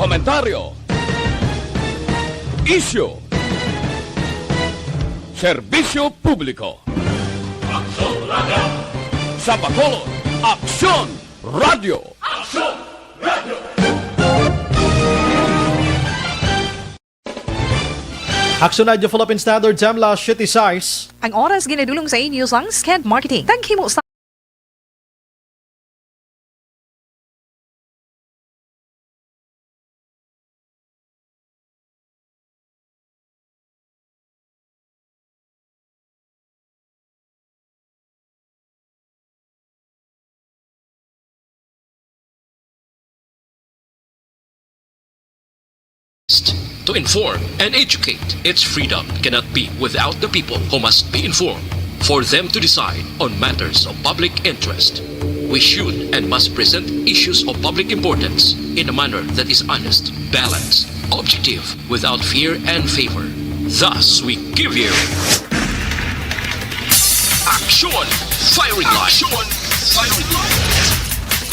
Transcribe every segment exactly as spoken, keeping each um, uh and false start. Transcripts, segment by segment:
Komentaryo. Isyu. Serbisyo publiko. Aksyon Radio. Sa Bacolod, Aksyon Radio. Aksyon Radio. Aksyon Radio Philippine Standard, Jamla City Size. Ang oras ginadulong sa inyo sang Sked Marketing. Taghimo sa To inform and educate. Its freedom cannot be without the people who must be informed for them to decide on matters of public interest. We should and must present issues of public importance in a manner that is honest, balanced, objective, without fear and favor. Thus, we give you Action Firing Line. Action Firing Line.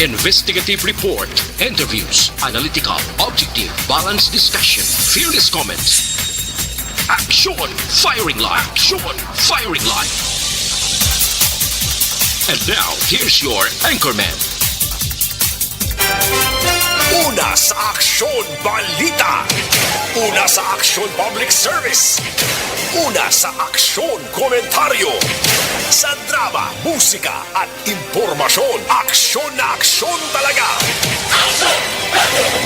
Investigative report, interviews, analytical, objective, balanced discussion, fearless comments. Action Firing Line. Action Firing Line. And now, here's your anchorman. Una sa Aksyon Balita. Una sa Aksyon Public Service. Una sa Aksyon Komentaryo. Sa drama, musika, at impormasyon, aksyon na aksyon talaga.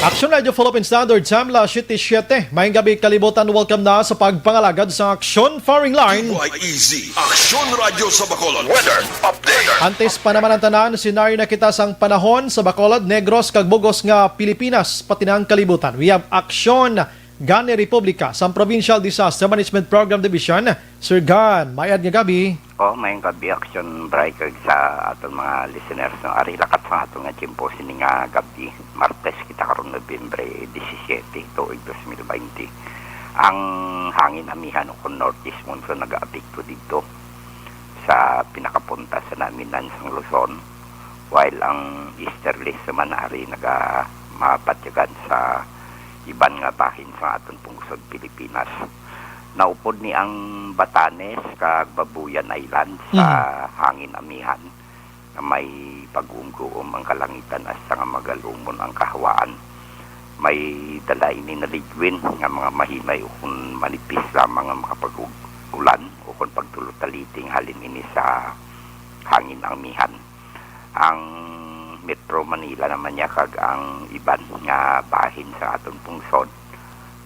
Aksyon Radio Philippine Standard, Jamla City Siete. Maayong gabi, kalibutan. Welcome na sa pagpangalagad sa Aksyon Firing Line. T Y E Z, Aksyon Radio sa Bacolod. Weather update. Antes pa naman ang tanan, senaryo na kita sang panahon sa Bacolod, Negros, kag bug-os nga Pilipinas, pati na ang kalibutan. We have Aksyon Gani Republika sang Provincial Disaster Management Program Division. Sir Gan, mayad nga gabi. Oh, maayong gabi, Aksyon Bry, kag sa aton mga listeners, no? Ari lakat sa aton nga tiyempo sini nga gabi, Martes kita karon, Nobyembre disisiete, tuig dos mil baynte. Ang hangin amihan o kon northeast monsoon nagaapekto didto sa pinakapunta sa naminhan sang Luzon, while ang easterlies naman ari naga-, mabatyagan sa iban nga bahin sa aton pungsod Pilipinas. Naupod ni ang Batanes kag Babuyan Islands sa Mm. hangin amihan nga may pag-uumguom ang kalangitan hasta nga magalumon ang kahawaan. May dala ini na liquid nga mga mahinay ukon manipis lamang nga makapag-ulan ukon pagtulotaliting halin ini sa hangin amihan. Ang Metro Manila naman niya kag ang iban nga bahin sa aton pungsod,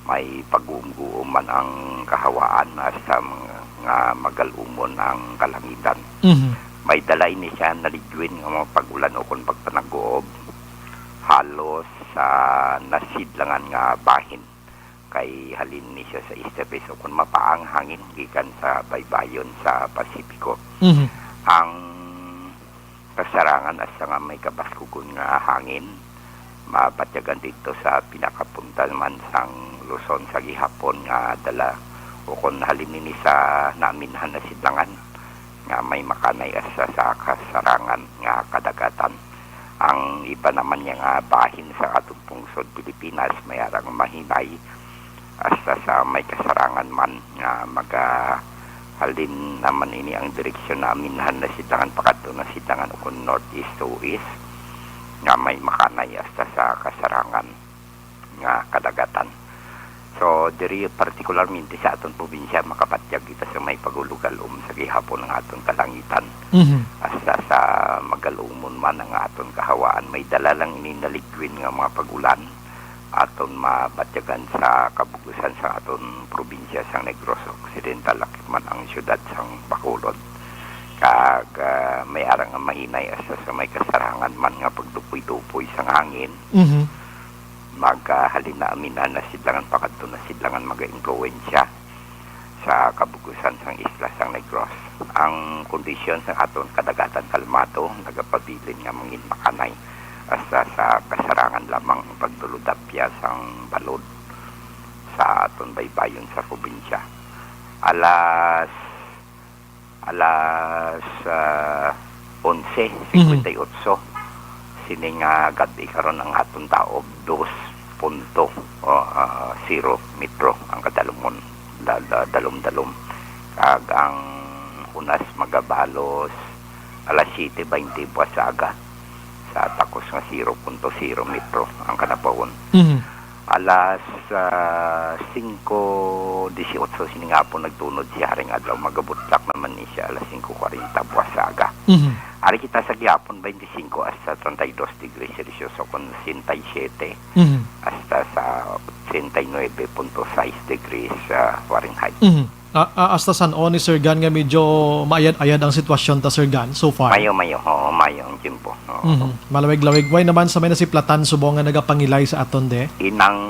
may pag-uumguom man ang kahawaan hasta mga, nga magalumon ang kalangitan. Mhm. May dala ini siya na liquid nga mga pag-ulan ukon pagpanag-uob halos sa nasidlangan nga bahin. Kay halin ni siya sa east, o kon mapaang hangin gikan sa baybayon sa Pasipiko. Mhm. Ang kasarangan hasta nga may kabaskugon nga hangin, mabatyagan didto sa pinakapunta man sang Luzon sa gihapon nga dala, o kon halin ini sa naminhan na sidlangan nga may makanay hasta sa kasarangan nga kadagatan. Ang iba naman niya nga bahin sa atong pungsod Pilipinas may arang mahinay hasta sa may kasarangan man nga magahalin naman ini ang direksyon naminhan na sidlangan pakadto na sidlangan ukon northeast to east nga may makanay hasta sa kasarangan nga kadagatan. So, diri partikularmente sa aton probinsya, makabatyag kita sa may pag-ulogalom sa gihapon ang aton kalangitan. Mhm. Hasta sa magalumon man ang aton kahawaan, may dala lang ini na liquid nga mga pag-ulan aton mabatyagan sa kabugusan sa aton probinsya sang Negros Occidental, lakip man ang siyudad sang Bacolod. Kag, ah, may arang nga mahinay hasta sa may kasarangan man nga pagdupoy-dupoy sang hangin. Mhm. Magahalin na amin na sidlangan pakadto na sidlangan magaimpluwensya sa kabugusan sang isla sang Negros. Ang kondisyon sang aton kadagatan kalmado, nagapabilin nga mangin makanay hasta sa kasarangan lamang ang pagdulodapya sang balod sa aton baybayon sa probinsya. Alas, alas, ah, onse cincuenta y ocho, sini nga gab-i karon ang aton daob, dos punto zero metro ang kadalumon, da-, da-, dalom-dalom. Kag ang hunas magabalos alas siyete baynte buwas sa aga, sa takos nga zero punto zero metro ang kanapawon. Mhm. Alas, ah, singko disiotso sining hapon nagtunod siya, haring adlaw magabutlak naman ni siya alas singko kwarenta buwas sa aga. Mhm. Ari kita sa gihapon, baynte singko hasta treinta y dos degrees Celsius o kon sesenta y siete Mhm. hasta sa sesenta y nuebe punto sais degrees, ah, Fahrenheit. Mhm. Ah, ah, hasta san-o ni Sir Gan nga medyo maayad-ayad ang sitwasyon ta, Sir Gan, so far? Mayo, mayo. Oo, mayo ang tiyempo. Oo. Mhm. Malawig-lawig. Way naman sa may nasiplatan subong nga nagapangilay sa aton, de? Inang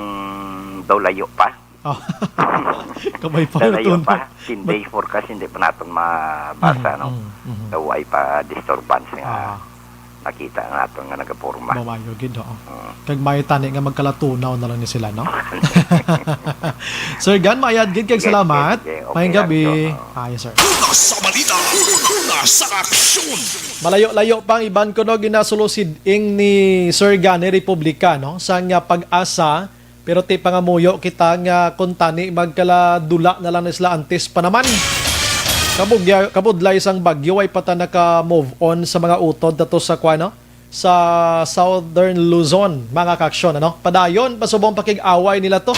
daw layo pa. Oh. Kabay pa. Daw layo pa. Ten day forecast, hindi pa naton mabasa, Mhm, no? Mhm, mhm. Daw ay pa disturbance nga Ah. nakita naton nga nagaporma. Mamayo gid, oo. Mm. Kag may tani nga magkalatunaw na lang ni sila, no? Sir Gan, maayad gid kag Sige, salamat. sige, sige. Okay Mayong lang, gabi. Joe. Oo. Ah, yes, sir. Una sa balita, una sa aksyon. Malayo-layo pa ang iban kuno ginasulusid-ing ni Sir Gan ni Republika, no? Sang, ah, pag-asa, pero ti pangamuyo kita nga kuntani magkaladula na lang ni sila antes pa naman. Kabugya-, kabudlay sang bagyo, way pa ta naka-move on sa mga utod nato sa kuan, no? Sa Southern Luzon, mga kaaksyon, ano? Padayon pa subong pakig-away nila to.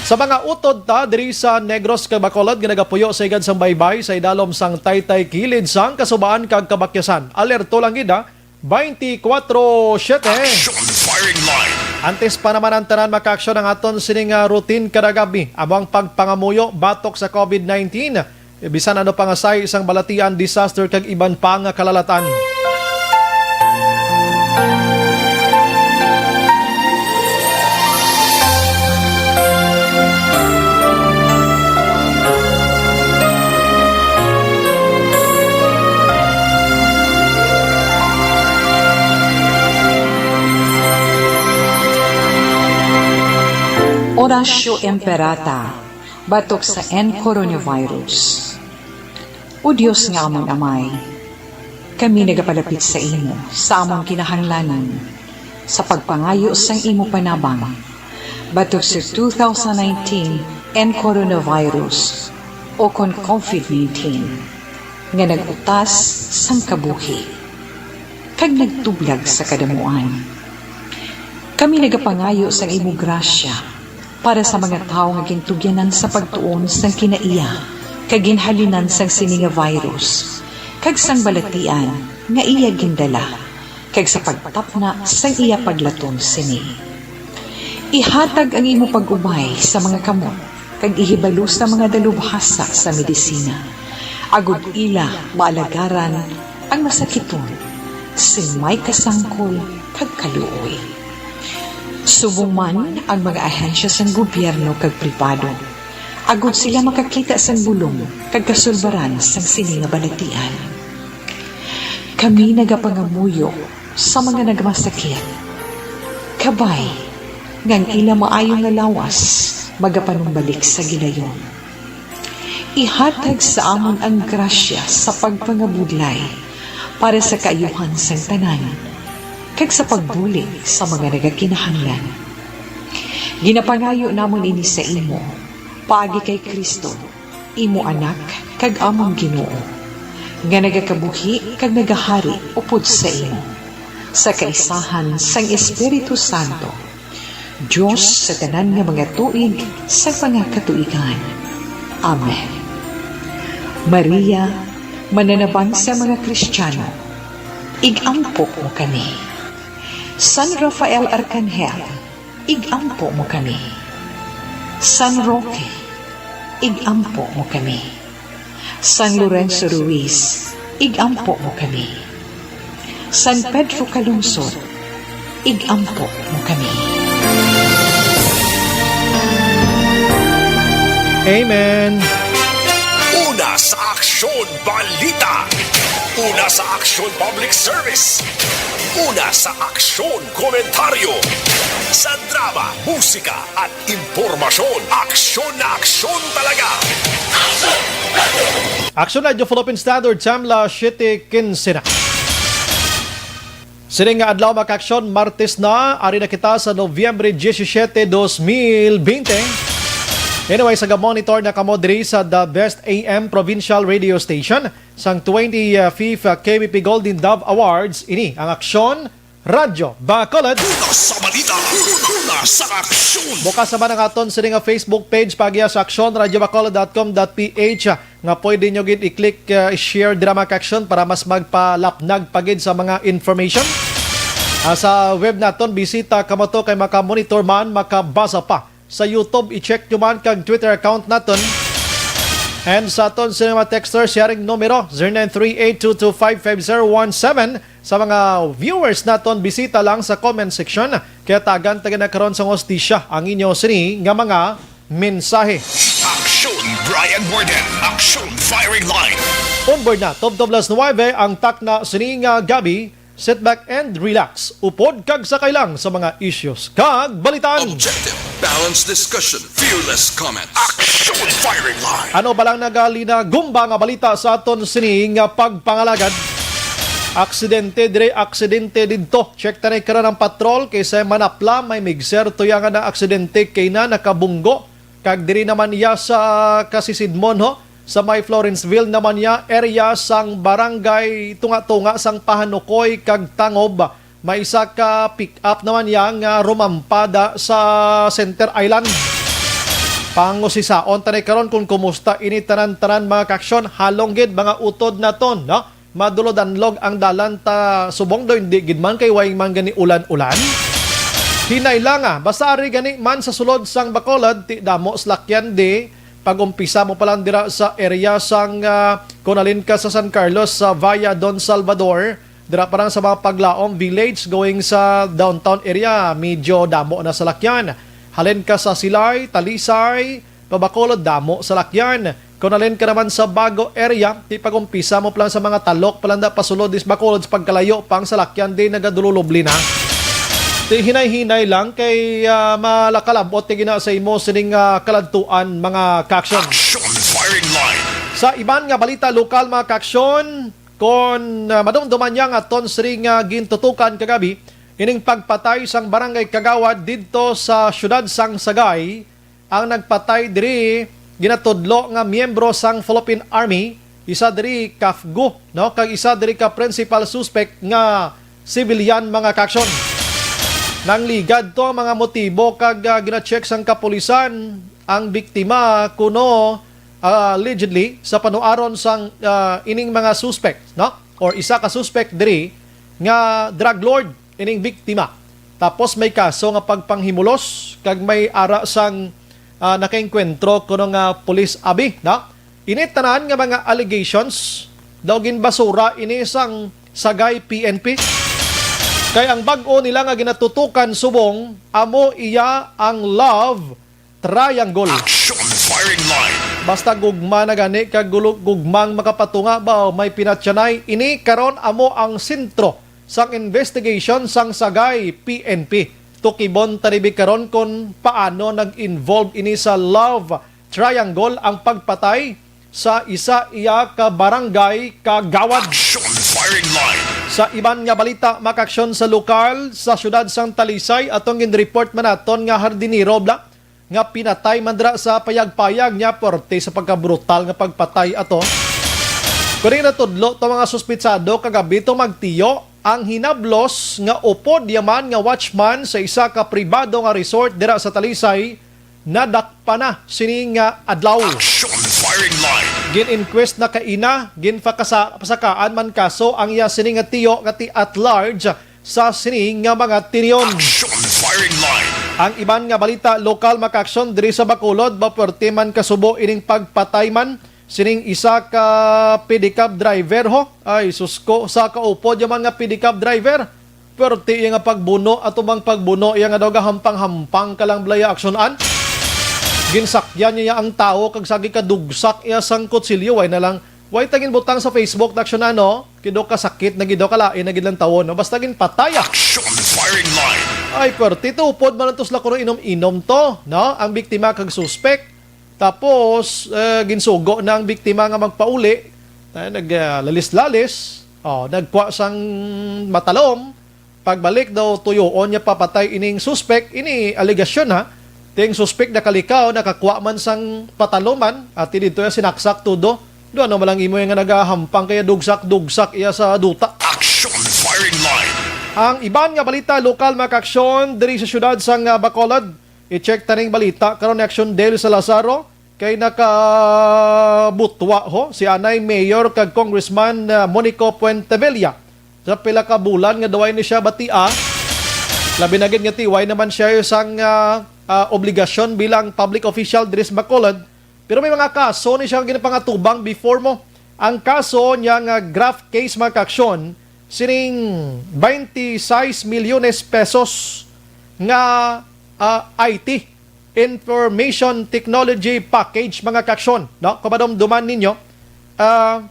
Sa mga utod ta diri sa Negros kag Bacolod nga nagapuyo sa higad sang baybay sa idalom sang taytay kilid sang kasubaan kag kabakyasan. Alerto lang gid, ha? Twenty-four seven. Action Firing Line. Antes pa naman ang tanan, mga kaaksyon, ang aton sining, ah, routine kada gabi, amo ang pagpangamuyo batok sa covid nineteen. Bisan ano pa nga sahi sang balatian, disaster kag iban pa nga kalalatan. Oratio Imperata. Batok sa N coronavirus. O Dios nga amon Amay, kami nagapalapit sa imo sa amon kinahanglanon sa pagpangayo sang imo panabang batok sa two thousand nineteen N coronavirus o kon covid nineteen nga nag-utas sang kabuhi kag nagtublag sa kadamuan. Kami nagapangayo sang imo grasya para sa mga tawo nga gintugyanan sa pagtuon sang kinaiya kag ginhalinan sang sini nga virus kag sang balatian nga iya gindala, kag sa pagtapna sang iya paglaton sini. Ihatag ang imo pag-ubay sa mga kamot kag ihibalo sa mga dalubhasa sa medisina, agod ila maalagaran ang masakiton sing may kasangkol kag kaluoy. Subong man ang mga ahensya sang gobyerno kag pribado, agod sila makakita sang bulong kag kasulbaran sang sini nga balatian. Kami nagapangamuyo sa mga nagmasakit. Kabay nga ang ila maayo nga lawas magapanumbalik sa gilayon. Ihatag sa amon ang grasya sa pagpangabudlay para sa kaayuhan sang tanan kag sa pagbulig sa mga nagakinahanglan. Ginapangayo namon ini sa imo paagi kay Cristo, imo Anak kag amon Ginoo, nga nagakabuhi kag nagahari upod sa imo, sa kaisahan sang Espiritu Santo, Dios sa tanan nga mga tuig sa mga katuigan. Amen. Maria, mananabang sa mga Kristiyano, ig-ampo mo kami. San Rafael Arcangel, ig-ampo mo kami. San Roque, ig-ampo mo kami. San Lorenzo Ruiz, ig-ampo mo kami. San Pedro Calungsod, ig-ampo mo kami. Amen. Una sa aksyon, balita. Una sa aksyon, public service. Una sa aksyon, komentaryo. Sa drama, musika, at impormasyon, aksyon na aksyon talaga. Aksyon Radyo Philippine Standard, Samla, siyete quince na. Sini nga adlaw, mga kaaksyon, Martes na, ari na kita sa Nobyembre disisiete, dos mil bente. Anyway, sa ga-monitor na kamo diri sa The Best A M Provincial Radio Station sang twenty-fifth K B P Golden Dove Awards, ini ang Aksyon Radyo Bacolod. Una sa balita, una sa aksyon. Bukas naman ang aton sini nga Facebook page, paagiha sa aksyon radyo bacolod dot com dot P H, nga pwede nyo gid i-click, uh, i-share dira, mga kaaksyon, para mas magpalapnag pa gid sa mga information. Ah, sa web naton, bisita kamo to kay maka-monitor man, makabasa pa. Sa YouTube, i-check nyo man kag Twitter account naton. And sa aton sa mga texter, sharing numero, zero nine three eight two two five five zero one seven. Sa mga viewers naton, bisita lang sa comment section. Kaya tagan ta gid na karon sang hustisya ang inyo sini nga mga mensahe. Aksyon Brian Warden, Aksyon Firing Line. On board na, tubtob las nuwebe ang takna sini nga gabi. Sit back and relax. Upod kag sakay lang sa mga issues kag balitaan. Objective, balanced discussion, fearless comment. Aksyon Firing Line. Ano ba lang nagalina gumba nga balita sa aton sini nga pagpangalagad? Aksidente dire, aksidente didto. Check ta na karon ang patrol kay sa Manapla may migser tuya nga naaksidente kay na nakabunggo. Kag diri naman iya sa Kasisidmon, ho, sa may Florenceville naman iya area sang barangay Tunga-Tunga sang Pahanukoy kag Tangob. May isa ka pick-up naman iya nga rumampada sa Center Island. Pangusisaon ta na karon kung kumusta ini tanan-tanan, mga kaaksyon. Halong gid mga utod naton, no? Madulo-danlog ang dalan ta subong daw, hindi gid man kay way man gani ulan-ulan. Hinay lang, ah, basta ari gani man sa sulod sang Bacolod, ti damo salakyan di. Pag-umpisa mo pa lang dira sa area sang, ah, kung halin ka sa San Carlos, sa via Don Salvador, dira pa lang sa mga Paglaom Village going sa downtown area, medyo damo na salakyan. Halin ka sa Silay, Talisay, pa Bacolod, damo salakyan. Kung halin ka naman sa Bago area, ti pag-umpisa mo pa lang sa mga Talok, pa lang da pasulod is Bacolod, sa pagkalayo pa ang salakyan, di nagadululubli na. Ti hinay-hinay lang kay, ah, malakalabot ti gina sa imo sining, ah, kaladtuan, mga kaaksyon. Action Firing Line. Sa iban nga balita lokal, mga kaaksyon, kon, ah, madumduman niya nga aton siring nga gintutukan kagabi, ining pagpatay sang barangay kagawad didto sa siyudad sang Sagay, ang nagpatay diri ginatudlo nga miyembro sang Philippine Army, isa diri ka F G U, no, kag isa diri ka principal suspect nga civilian, mga kaaksyon. Nangligad to ang mga motibo kag, ah, gina-check sang kapulisan ang biktima kuno, ah, allegedly sa panuaron sang, ah, ining mga suspect, no, or isa ka suspect diri nga drug lord ining biktima. Tapos may kaso nga pagpanghimulos kag may ara sang, ah, nakaengkwentro kuno nga police abi, na? Ini tanan nga mga allegations daw ginbasura ini sang Sagay P N P. Kay ang bag-o nila nga ginatutukan subong amo iya ang love triangle. Action Firing Line. Basta gugma na gani kag gulo-, gugmang makapatunga ba o may pinatyanay, ini karon amo ang sentro sang investigation sang Sagay P N P. Tukibon ta ni bi karon kon paano nag-involve ini sa love triangle ang pagpatay sa isa iya ka barangay kagawad. Action Firing Line. Sa iban nga balita, mga kaaksyon, sa lokal sa siyudad sang Talisay, atong gin-report man naton nga hardinero bala nga pinatay man dira sa payag-payag niya, porte sa pagkabrutal nga pagpatay ato. Pero natudlo to mga suspitsado kagabi to magtiyo ang hinablos nga upod yaman nga watchman sa isa ka pribado nga resort dira sa Talisay nadakpan na sini nga adlaw. Action Firing Line. Gin-inquest na kaina, ginpakasa-, pasakaan man kaso ang iya sini nga tiyo nga ti at large sa sini nga mga tinion. Action Firing Line. Ang iban nga balita lokal, mga kaaksyon, diri sa Bacolod, ba puwerte man kasubo ining pagpatay man sining isa ka pedicab driver, ho. Ay, susko, sa kaupod yaman nga pedicab driver. Puwerte iya nga pagbuno, ato bang pagbuno iya nga daw gahampang-hampang ka lang balay aksyonan. Ginsakyan niya ang tawo kag sagi kadugsak iya sang kutsilyo, way na lang. Way ta ginbutang sa Facebook, aksyonan, no? Kido ka sakit na gid daw, kalain na gid lang tawon, no? Basta ginpatay, ah. Action Firing Line. Ay, puwerte to, upod man to sila kuno inom-inom to, no? Ang biktima kag suspek. Tapos, eh, ginsugo na ang biktima nga magpauli. Eh, nag, ah, lalis-lalis. Oh, nagkuha sang matalom. Pagbalik daw tuyoon niya papatay ining suspek, ini aligasyon ha. Ting suspek nakalikaw, nakakuha man sang pataluman, at didto ya sinaksak tudo. Do ano malang imo nga nagahampang kaya dugsak-dugsak iya sa duta. Action firing line. Ang iban nga balita, lokal, mga kaaksyon, diri sa siyudad sang, ah, Bacolod. I-check ta ning balita karon ni Action Del Salazaro kay nakabutwa ho si anay mayor kag congressman, ah, Monico Puentevilla sa pila ka bulan nga daw ni siya batia. Labi na gid nga tiway naman siya sang, ah, ah, obligasyon bilang public official diri sa Bacolod. Pero may mga kaso ni siya ginapangatubang before mo. Ang kaso niya nga graft case, mga kaaksyon, sining twenty-six milyones pesos nga, ah, I T, Information Technology Package, mga kaaksyon, no? Kung madumduman ninyo, ah,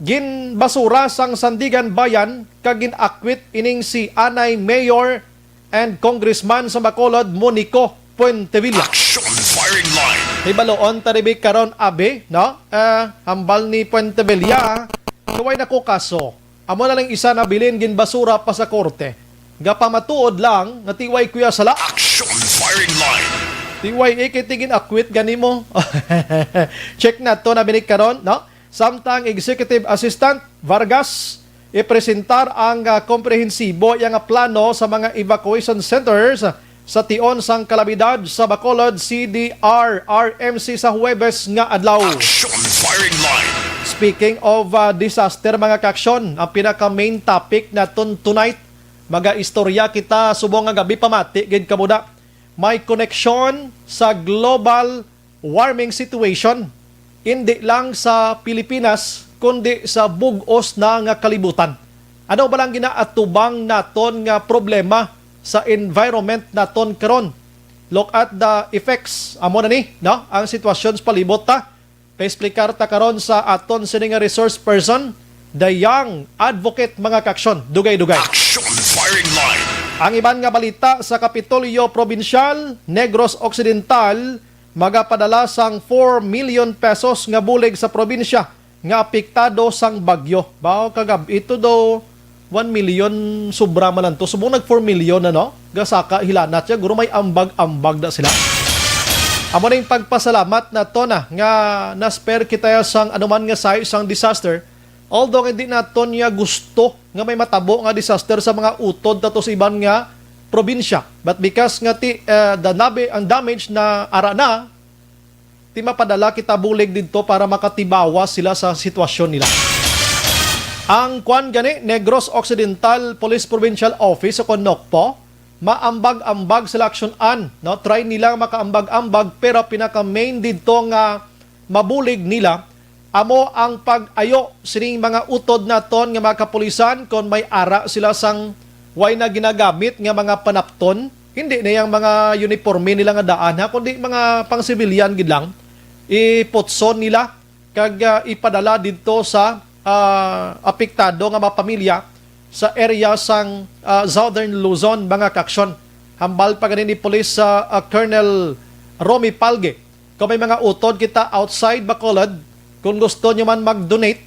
ginbasura sang Sandiganbayan kag gin-acquit ining si anay mayor and congressman sa Bacolod, Monico Puentevilla. Action firing line. Hibaluon ta ribi karon, abi, no? Ah, hambal ni Puentevilla, "Kaway na ko kaso. Amo na lang isa nabilin, ginbasura pa sa korte. Gapamatuod lang nga tiway kuya sala." Action firing line. Tiway ikiti gin-acquit gani mo. Check na to na binik karon, no? Samtang Executive Assistant Vargas ipresentar ang, ah, komprehensibo iya nga plano sa mga evacuation centers sa tion sang kalamidad sa Bacolod C D R R M C sa Huwebes nga adlaw. Action firing line. Speaking of, ah, disaster, mga kaaksyon, ang pinaka main topic naton tonight, magaistorya kita subong nga gabi pamati gid kamo na. May koneksyon sa global warming situation, indi lang sa Pilipinas, kundi sa bug-os na nga kalibutan. Ano ba lang ginaatubang naton nga problema sa environment naton karon? Look at the effects. Amo na ni, no? Ang sitwasyon sa palibot ta. Paexplikar ta karon sa aton sini nga resource person, the young advocate, mga kaaksyon. Dugay-dugay. Action firing line. Ang iban nga balita sa Kapitolyo Probinsyal, Negros Occidental, magapadala sang four million pesos nga bulig sa probinsya nga apektado sang bagyo. Bao kagab ito daw one million sobra man lang to. Subong nag four million na, no? Gasaka hilanat siya, guro may ambag-ambag na sila. Amo ning pagpasalamat naton na nga na-spare kita sang anuman nga sayo sang disaster. Although hindi naton niya gusto nga may matabo nga disaster sa mga utod nato sa iban nga probinsya. But because nga ti, eh, the nabi-, ang damage na ara na, ti mapadala kita bulig didto para makatibawas sila sa sitwasyon nila. Ang kwan gani, Negros Occidental Police Provincial Office o kon NOCPO, maambag-ambag sila aksyon-an, no? Try nila makaambag-ambag, pero pinaka-main didto nga mabulig nila amo ang pag-ayo sining mga utod naton nga mga kapulisan kon may ara sila sang way na ginagamit nga mga panapton. Hindi na yang mga uniforme nila nga daan, ha, kundi mga pang-civilian gid lang. Iputson nila kag, ah, ipadala didto sa, ah, apektado nga mga pamilya sa area sang, ah, Southern Luzon, mga kaaksyon. Hambal pa gani ni Police, ah, ah, Colonel Romy Palge, kung may mga utod kita outside Bacolod, kung gusto nyo man mag-donate,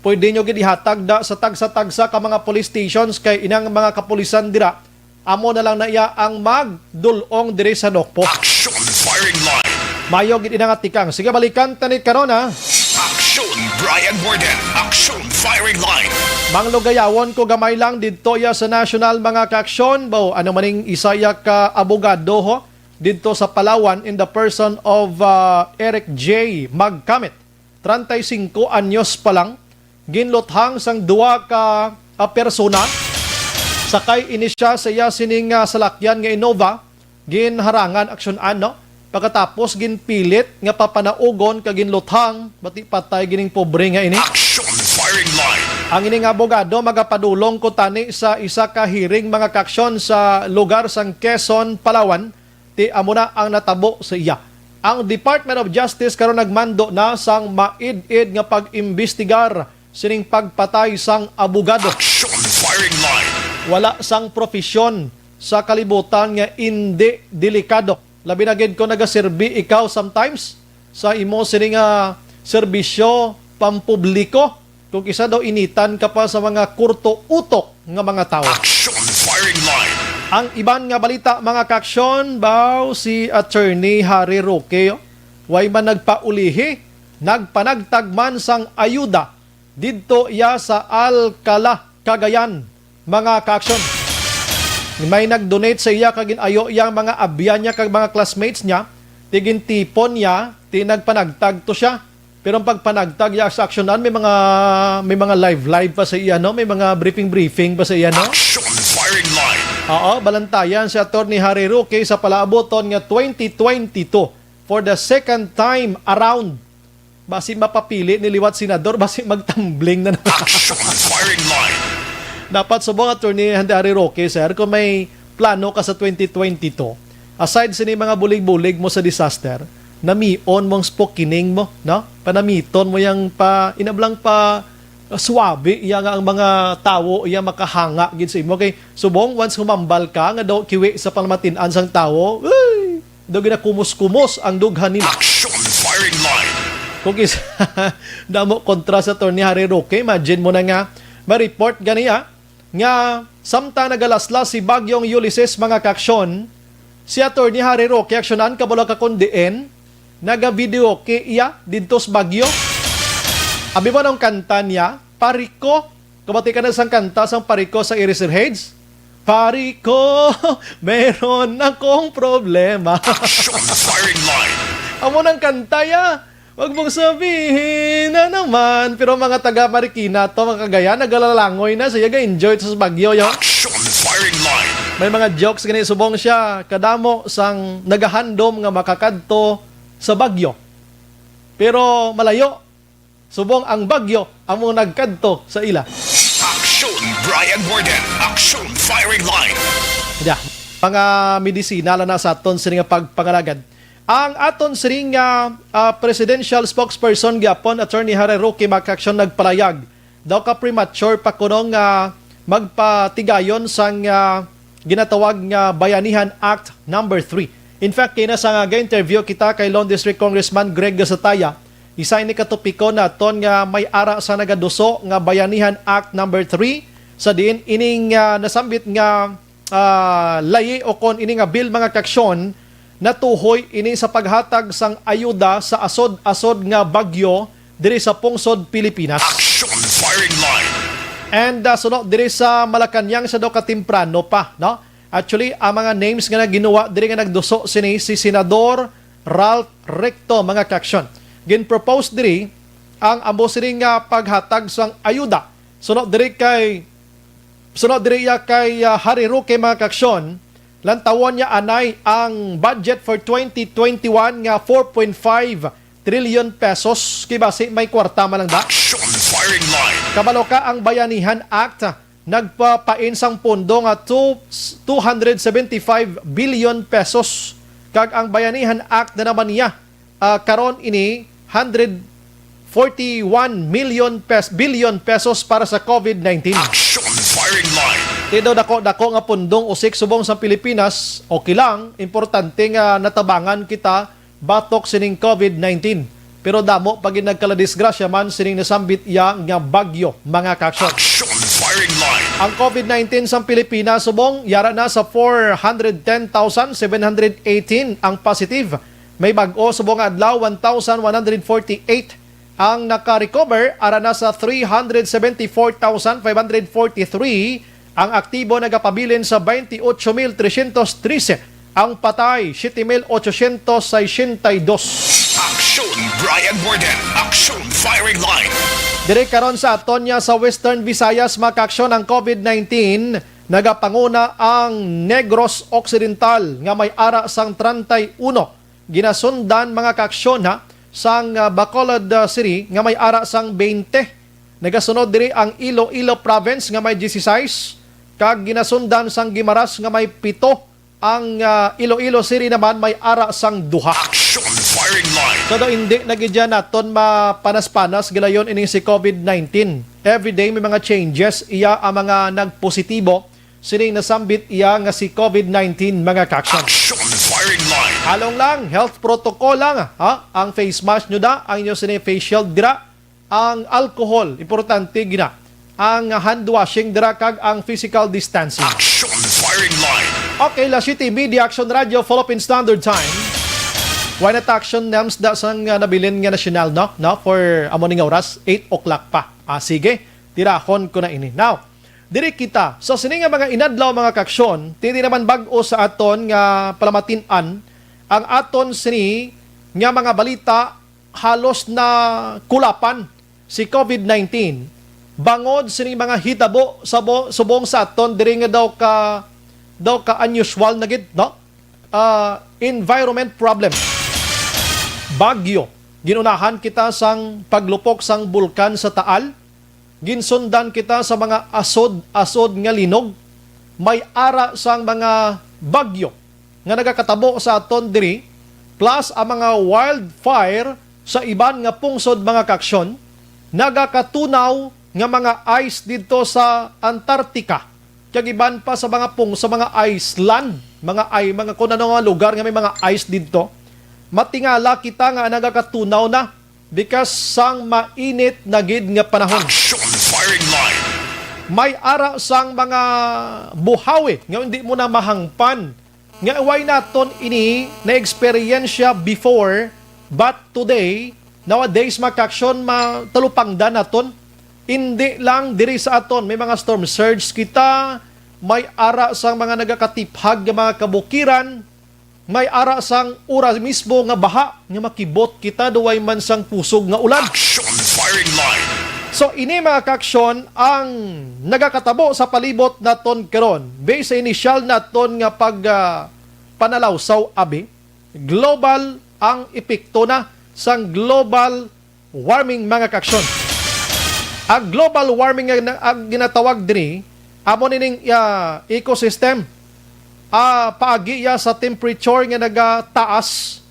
pwede nyo gid ihatag da sa tagsa-tagsa ka mga police stations kay inang mga kapulisan dira amo na lang na iya ang magdul-ong diri sa NOCPO. Action firing line. Mayo gid ina nga tikang. Sige, balikan ta ni karon, ha. Action Brian Warden. Action firing line. Manglugayawon ko gamay lang didto ya sa national, mga kaaksyon. Baw, ano maning isa ya ka abogado, ho? Didto sa Palawan in the person of, ah, Eric J Magkamit. Treinta y cinco anyos pa lang, ginluthang sang duha ka, ah, persona. Sakay ini siya sa iya sining, ah, salakyan nga Innova, ginharangan aksyon-an, no? Pagkatapos ginpilit nga papanaugon ka ginluthang, bati patay gining pobre nga ini. Action firing line. Ang ini nga abogado magapadulong ko tani sa isa ka hearing, mga kaaksyon, sa lugar sang Quezon, Palawan, ti amo na ang natabo sa iya. Ang Department of Justice karon nagmando na sang maid-id nga pag-imbestigar sining pagpatay sang abogado. Action firing line. Wala sang profesyon sa kalibutan nga indi delikado. Labi na gid kung nagaserbi ikaw sometimes sa imo sini nga serbisyo pampubliko. Kung isa daw initan ka pa sa mga kurto utok nga mga tawo. Action! Firing Ang iban nga balita, mga kaaksyon, baw si Attorney Harry Roque, way man nagpaulihi, nagpanagtag man sang ayuda didto iya sa Alcala, Cagayan, mga kaaksyon. May nag-donate sa iya kag gin-ayo iya ang mga abyan niya kag mga classmates niya, ti gintipon niya, ti nagpanagtag to siya. Pero ang pagpanagtag iya sa aksyonan, may mga, may mga live-live pa sa iya, no? May mga briefing-briefing pa sa iya, no? Action firing line. Oo, balantayan si Attorney Harry Roque sa palaabuton nga twenty twenty-two for the second time around. Basi mapapili ni liwat senador, basi magtambling na naman. Action firing line. Dapat subong, Attorney Harry Roque, sir, kung may plano ka sa twenty twenty-two, aside sini mga bulig-bulig mo sa disaster, namion mong spokining mo, no? Panamiton mo yang pa, inablang pa, uh, suwabe, iya nga ang mga tawo, iya makahanga gid sa imo. Kay subong, once humambal ka, nga daw kiwi sa pamatian sang tawo, uy, daw ginakumos-kumos ang dughan nila. Action firing line. Kung isa, damo kontra sa Attorney Harry Roque, imagine mo na nga, ma-report ganiya, nga samtang nagalaslas si Bagyong Ulysses, mga kaaksyon, si Attorney Harry Roque, aksyonan, kabalo ka kon diin, naga-videoke iya didto sa Baguio. Abi mo nang kanta niya, Pari Ko. Kabati ka na sang kanta sang Pari Ko sa Eraserheads? Pari Ko, meron akong problema. Action firing line. Amo nang kanta ya. Wag mong sabihin na naman. Pero mga taga Marikina to, mga Cagayan, nagalalangoy na siya, ga-enjoy sa Baguio, yo. Action firing line. May mga jokes gani, subong siya kadamo sang nagahandom nga makakadto sa Baguio. Pero malayo, subong ang Baguio amo nagkadto sa ila. Action Brian Warden. Action firing line. Yeah. Mga medisina lang na sa aton sini nga pagpangalagad. Ang aton siring nga, ah, presidential spokesperson gyapon, Attorney Harry Roque, mga kaaksyon, nagpalayag daw ka premature pa kuno nga magpatigayon sang, ah, ginatawag nga Bayanihan Act number three. In fact, kina sa nga interview kita kay Lone District Congressman Greg Gasataya, isa ini ka topiko naton nga may ara sa nagaduso nga Bayanihan Act number three, sa diin ining, ah, nasambit nga ah, layi o kon ini nga bill, mga kaaksyon, natuhoy ini sa paghatag sang ayuda sa asod-asod nga bagyo diri sa pungsod Pilipinas. Action firing line. And, ah, suno diri sa Malacañang sa daw ka temprano pa, no? Actually, ang mga names nga naginuwa diri nga nagduso sini si Senador Ralph Recto, mga kaaksyon. Gin-propose diri ang amo sini nga paghatag sang ayuda. Suno diri kay Sunod diri iya kay, ah, Harry Roque, mga kaaksyon, lantawon niya anay ang budget for twenty twenty-one nga four point five trillion pesos. Kay basi may kwarta man lang da. Action firing line. Kabalo ka, ang Bayanihan Act nagpapain sang pondo nga two, two hundred seventy-five billion pesos, kag ang Bayanihan Act na naman niya ah, karon ini, hundred forty-one million pes-, billion pesos para sa COVID nineteen. Action firing line. Ti daw dako-dako nga pundong usik subong sa Pilipinas, okay lang, importante nga natabangan kita batok sining COVID nineteen. Pero damo pa gid nagkaladisgrasya man sining nasambit iya nga bagyo, mga kaaksyon. Action firing line. Ang COVID nineteen sa Pilipinas subong yara na sa four hundred ten thousand seven hundred eighteen ang positive. May bag-o subong nga adlaw, one thousand one hundred forty-eight ang naka-recover, ara na sa three hundred seventy-four thousand five hundred forty-three ang aktibo, nagapabilin sa twenty-eight mil trescientos trese, ang patay, siete mil ochocientos sesenta y dos. Action Brian Warden, Action Firing Line. Diri karon sa aton niya sa Western Visayas, mga kaaksyon, ang COVID nineteen, nagapanguna ang Negros Occidental nga may ara sang treinta y uno. Ginasundan, mga kaaksyon, ha, sang, ah, Bacolod, ah, City nga may ara sang twenty. Nagasunod diri ang Iloilo Province nga may dieciséis, kag ginasundan sang Guimaras nga may pito. Ang, ah, Iloilo City naman may ara sang duha. Action Firing Line. So, daw hindi na gid yan naton mapanas-panas gilayon ining si COVID nineteen. Everyday may mga changes iya ang mga nagpositibo sining nasambit iya nga si COVID nineteen, mga kaaksyon. Action Firing Line. Halong lang, health protocol lang, ha? Ang face mask nyo da, ang inyo sini face shield dira, ang alcohol, importante gina, ang hand washing dira, kag ang physical distancing. Action Firing Line. Okay, La City Media Action Radio, Philippine Standard Time. Wala na ta action, Nems, da sang, ah, nabilin nga nasyonal, no? No? For amo ning oras, eight o'clock pa. Ah, sige, tirahon ko na ini. Now, diri kita. So, sini nga mga inadlaw, mga kaaksyon, hindi naman bag-o sa aton nga palamatin-an ang aton sini nga mga balita halos na kulapan si covid nineteen. Bangod sini mga hitabo sa bo-, subong sa aton diri nga daw ka, daw ka unusual na gid, no? Ah, environment problem. Bagyo. Ginunahan kita sang paglupok sang bulkan sa Taal. Ginsundan kita sa mga asod-asod nga linog. May ara sang mga bagyo nga nagakatabo sa aton diri, plus ang mga wildfire sa iban nga pungsod, mga kaaksyon, nagakatunaw nga mga ice didto sa Antarctica, kag iban pa sa mga pung-, sa mga island, mga ay, mga kun ano nga lugar nga may mga ice didto. Matingala kita nga nagakatunaw na because sang mainit na gid nga panahon. Action Firing Line. May ara sang mga buhawi nga hindi mo na mahangpan nga way naton ini na-eksperyensya before, but today, nowadays, mga kaaksyon, matalupangdan naton. Hindi lang diri sa aton, may mga storm surge kita, may ara sang mga nagakatiphag nga mga kabukiran, may ara sang ura mismo nga baha nga makibot kita duway man sang pusog nga ulan. Action Firing Line. So, ini, mga kaaksyon, ang nagakatabo sa palibot naton karon. Based sa inisyal naton nga pag, ah, panalawsaw, abi, global ang epekto na sang global warming, mga kaaksyon. Ang global warming nga na-, ang ginatawag diri, amo nining, ah, ecosystem. Ah, paagi iya sa temperature nga nagataas,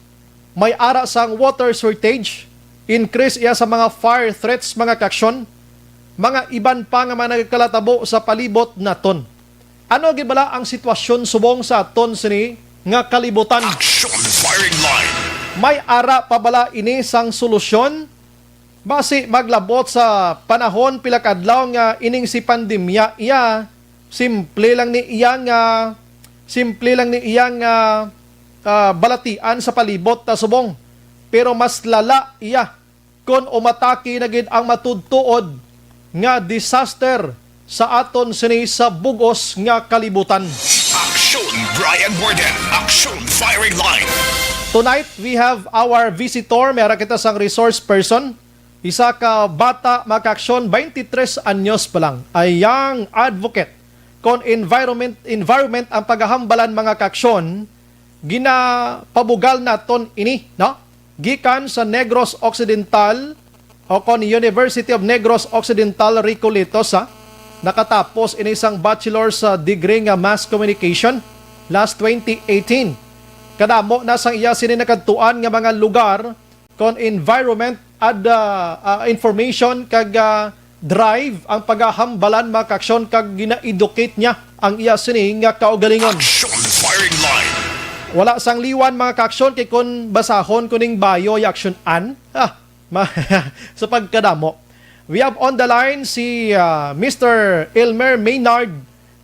may ara sang water shortage, increase iya sa mga fire threats, mga kaaksyon, mga iban pa nga mga nagakalatabo sa palibot naton. Ano gid bala ang sitwasyon subong sa aton sini nga kalibutan? Action Firing Line. May ara pa bala ini sang solusyon? Basi maglabot sa panahon pila ka adlaw nga ining si pandemya iya, simple lang ni iya nga, simple lang ni iya nga, ah, balatian sa palibot ta subong. Pero mas lala iya kon umatake na gid ang matuod-tuod nga disaster sa aton sini sa bug-os nga kalibutan. Action Brian Warden, Action Firing Line. Tonight, we have our visitor. May ara kita sang resource person. Isa ka bata, mga kaaksyon, twenty-three anyos pa lang. A young advocate kon environment, environment ang pagahambalan, mga kaaksyon, ginapabugal naton ini, no? Gikan sa Negros Occidental o kon University of Negros Occidental Recoletos, ha? Nakatapos ini sang bachelor's, ah, degree nga Mass Communication last twenty eighteen. Kadamo na sang iya sini nakadtuan nga mga lugar kon environment ad, ah, ah, information kag, ah, drive ang pagahambalan, mga kaaksyon, kag gina-educate niya ang iya sini nga kaugalingon. Action Firing Line. Wala sang liwan, mga kaaksyon, kay kon basahon ko ning bio, i-action-an, ah, ma-, sa pagkadamo. We have on the line si, ah, Mister Elmer Maynard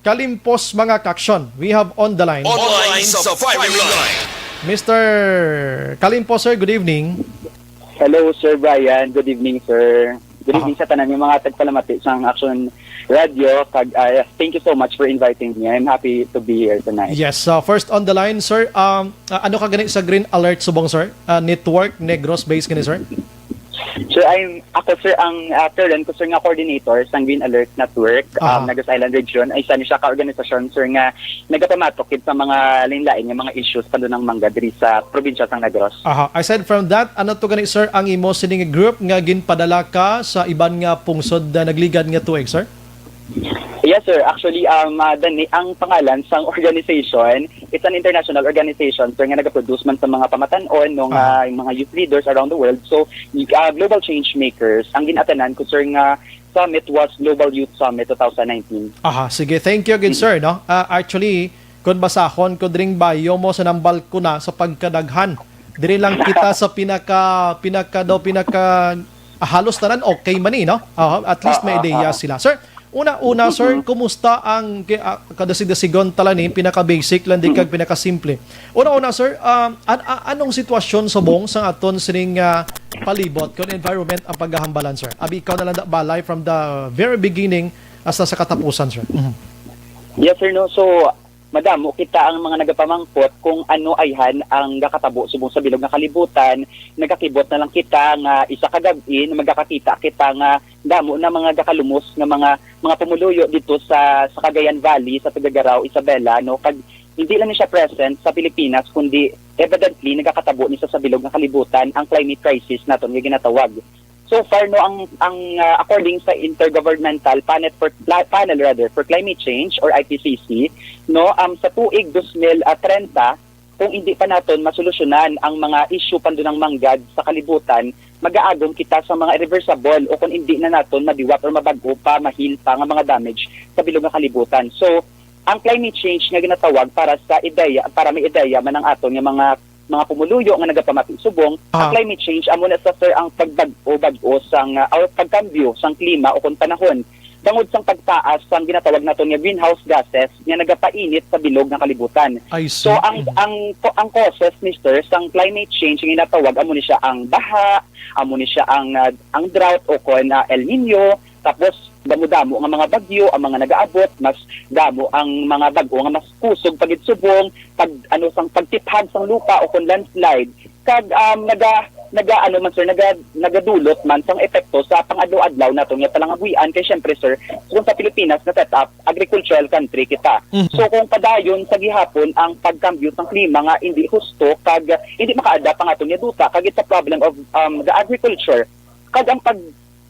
Kalimpos, mga kaaksyon. We have on the line. Online sa Firing Line. Mister Kalimpos, sir, good evening. Hello, Sir Brian. Good evening, sir. Good evening sa tanan nga mga tagpalamati sang Action Radio. Kag, ah, thank you so much for inviting me. I'm happy to be here tonight. Yes, uh, first on the line, sir. Um, uh, ano ka gani sa Green Alert subong, sir? Uh, Network Negros base gani, sir? Sir, I'm, ako, sir, ang, ah, karon ko, sir, nga coordinator sa Green Alert Network, um, Negros Island Region. Ay, isa ni siya ka organisasyon, sir, nga nagapamatok gid sa mga lain-lain nga mga issues sa Dunang Mangga diri sa probinsya sang Negros. Aha. Aside from that, ano to gani, sir, ang imo sining group nga ginpadala ka sa iban nga pungsod na nagligad nga tuig, sir? Yes, sir. Actually, um, ah, the na-, ang pangalan sang organization, it's an international organization, sir, nga nagaproduce man sa mga pamatan-on, no, nga mga youth leaders around the world. So, ah, Global Change Makers, ang gin-atanan ko, sir, nga summit was Global Youth Summit two thousand nineteen. Aha, sige. Thank you again, sir, no? Ah, actually, kung basahon ko dring bio mo sa nambal ko na sa pagkadaghan. Diri lang kita sa pinaka, pinaka daw, pinaka, ah, halos tanan okay man ni, no? Ah, at least may ideya sila. Sir, Una-una, sir, kumusta ang ki-, ah, kadasig-dasigon tala ni, pinaka-basic lang di kag pinakasimple. Una-una, sir, um, an-, a-, anong sitwasyon subong sa aton sining, ah, palibot, kung environment ang paghahambalan, sir? Abi, ikaw na lang da-, balay from the very beginning hasta sa katapusan, sir. Mhm. Yes, sir, no. So, madamo kita ang mga nagapamangkot kung ano ayhan ang gakatabo subong sa bilog nga kalibutan. Nagakibot na lang kita nga isa ka gab-i na magakakita kita nga damo na mga gakalumos nga mga mga pumuluyo dito sa sa Cagayan Valley, sa Tuguegarao, Isabela, no, kag hindi lang ni siya present sa Pilipinas, kundi evidently nagakatabo ni sa, sa bilog nga kalibutan ang climate crisis naton nga ginatawag. So far, no, ang ang ah, according sa Intergovernmental Panel for Pla- Panel rather for Climate Change or I P C C, no, um, sa tuig dos mil trenta, kung hindi pa naton masolusyonan ang mga issue pandunang manggad sa kalibutan, magaagom kita sa mga irreversible o kung hindi na naton madiwat or mabag-o pa, mahil pa nga mga damage sa bilog nga kalibutan. So, ang climate change nga ginatawag para sa ideya, para may ideya man ang aton nga mga mga pumuluyo nga nagapamati subong, ang Ah. climate change amo na sa, sir, ang pagbag-o-bag-o sang ah, or pagkambyo sang klima o kung panahon bangod sang pagtaas sang ginatawag naton nga greenhouse gases nga nagapainit sa bilog nga kalibutan. I see. So ang Mhm. ang ang causes, mister, sang climate change nga ginatawag, amo ni siya ang baha, amo ni siya ang ah, ang drought o kon ah, El Nino, tapos damo-damo nga mga bagyo ang mga nagaabot, mas damo ang mga bag-o nga mas kusog pa gid subong, pag ano sang pagtiphag sang lupa o kon landslide, kag um, naga naga ano man, sir, naga nagadulot man sang epekto sa pang-adlaw-adlaw naton nga palangabuhian, kay syempre, sir, kung sa Pilipinas na set up, agricultural country kita. Mhm. So kung padayon sa gihapon ang pagkambyo sang klima nga hindi husto kag hindi maka-adapt ang aton nga duta, kag it's a problem of um, the agriculture, kag ang pag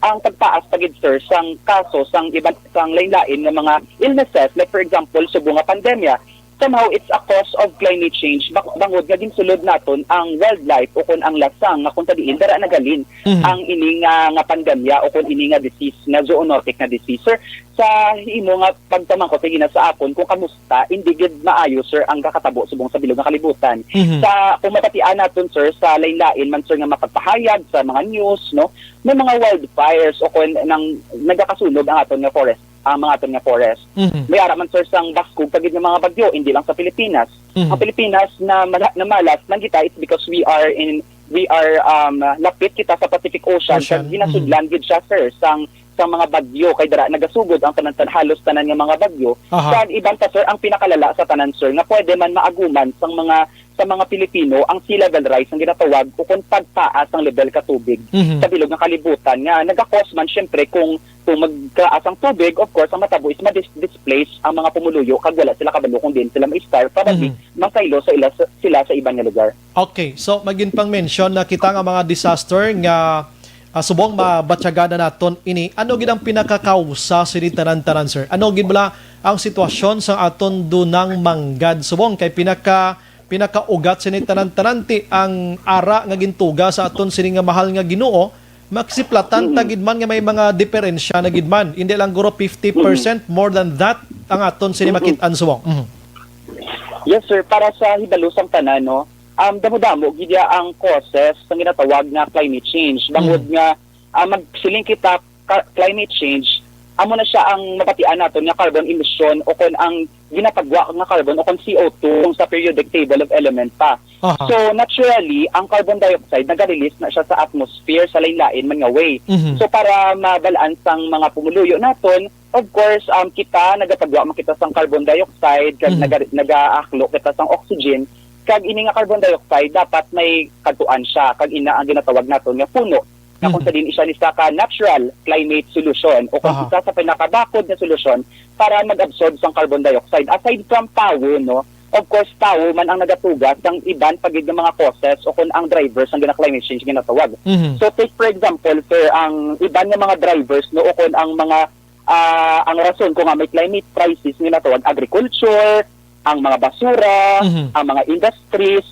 ang pagtaas pa gid, sir, sang kaso sang iban sang lain-lain nga mga illnesses, like for example subong nga pandemya, somehow it's a cause of climate change bak- bangod nga ginsulod naton ang wildlife o kon ang lasang nga kung sa diin dara nagalin Mhm. ang ini nga nga pandemya o kon ini nga disease, nga zoonotic nga disease, sir. Sa imo nga pagpamangkot sa gina sa akon kung kamusta, hindi gid maayo, sir, ang kakatabo subong sa bilog nga kalibutan. Mhm. Sa kung mabatian naton, sir, sa lain-lain man, sir, nga mapagpahayag sa mga news, no, may mga wildfires o kon nang nagakasunog ang aton nga forest, ang mga aton nga forest. Mhm. May ara man, sir, sang baskog pa gid nga mga bagyo, hindi lang sa Pilipinas. Mhm. Ang Pilipinas na mala- na malas man kita, it's because we are in we are um, lapit kita sa Pacific Ocean, Ocean, kag ginasudlan gid siya, sir, sang sang mga bagyo, kay dara nagasugod ang tanan tan halos tanan nga mga bagyo. Aha. Kag iban pa, sir, ang pinakalala sa tanan, sir, nga pwede man maaguman sang mga sa mga Pilipino ang sea level rise ang ginatawag o kung pagtaas ang level ka tubig Mhm. sa bilog nga kalibutan nga nagakos man syempre kung kung magtaas ang tubig, of course, ang matabo is ma-displace ang mga pumuluyo kag wala sila kabalo kung diin sila ma-start, probably Mhm. masaylo sa ila sa, sila sa iban nga lugar. Okay, so magin pang mention na kita nga mga disaster nga ah, subong mabatyagan na naton ini. Ano gid ang pinakakausa sini tanan-tanan, sir? Ano gid bala ang sitwasyon sa aton dunang manggad subong kay pinaka pinakaugat sini tanan-tanan ti ang ara nga gintuga sa aton sini nga mahal nga Ginoo, makisiplatan ta gid man nga may mga diferensya na gid man. Hindi lang guro fifty percent, more than that ang aton sini makit-an subong. Mhm. Yes, sir. Para sa hibalo sang tanan, no, um, damo-damo gid ya ang causes sang ginatawag nga climate change. Bangod Mm. nga ah, magsiling kita ka- climate change, amo na siya ang mabatian naton nga carbon emission o kon ang ginapagwa nga carbon o kon C O two kung sa periodic table of element pa. Aha. So naturally, ang carbon dioxide naga-release na siya sa atmosphere sa lain-lain man nga way. Mhm. So para mabalaan sang mga pumuluyo naton, of course, um, kita nagapagwa man kita sang carbon dioxide kag Mhm. naga- nagaahlo kita sang oxygen, kag ini nga carbon dioxide dapat may kadtuan siya, kag ina ang ginatawag naton nga puno, nga kung Mhm. sa din siya ni sa ka natural climate solution o kung Aha. isa sa pinakabakod nga solusyon para mag-absorb sang carbon dioxide. Aside from tawo, no, of course, tawo man ang nagatuga sang iban pa gid nga mga causes o kung ang drivers ang gina-climate change ginatawag. Mhm. So take for example, sir, ang iban nga mga drivers, no, o kung ang mga ah, ang rason kung nga may climate crisis nga ginatawag, agriculture, ang mga basura, Mhm. ang mga industries,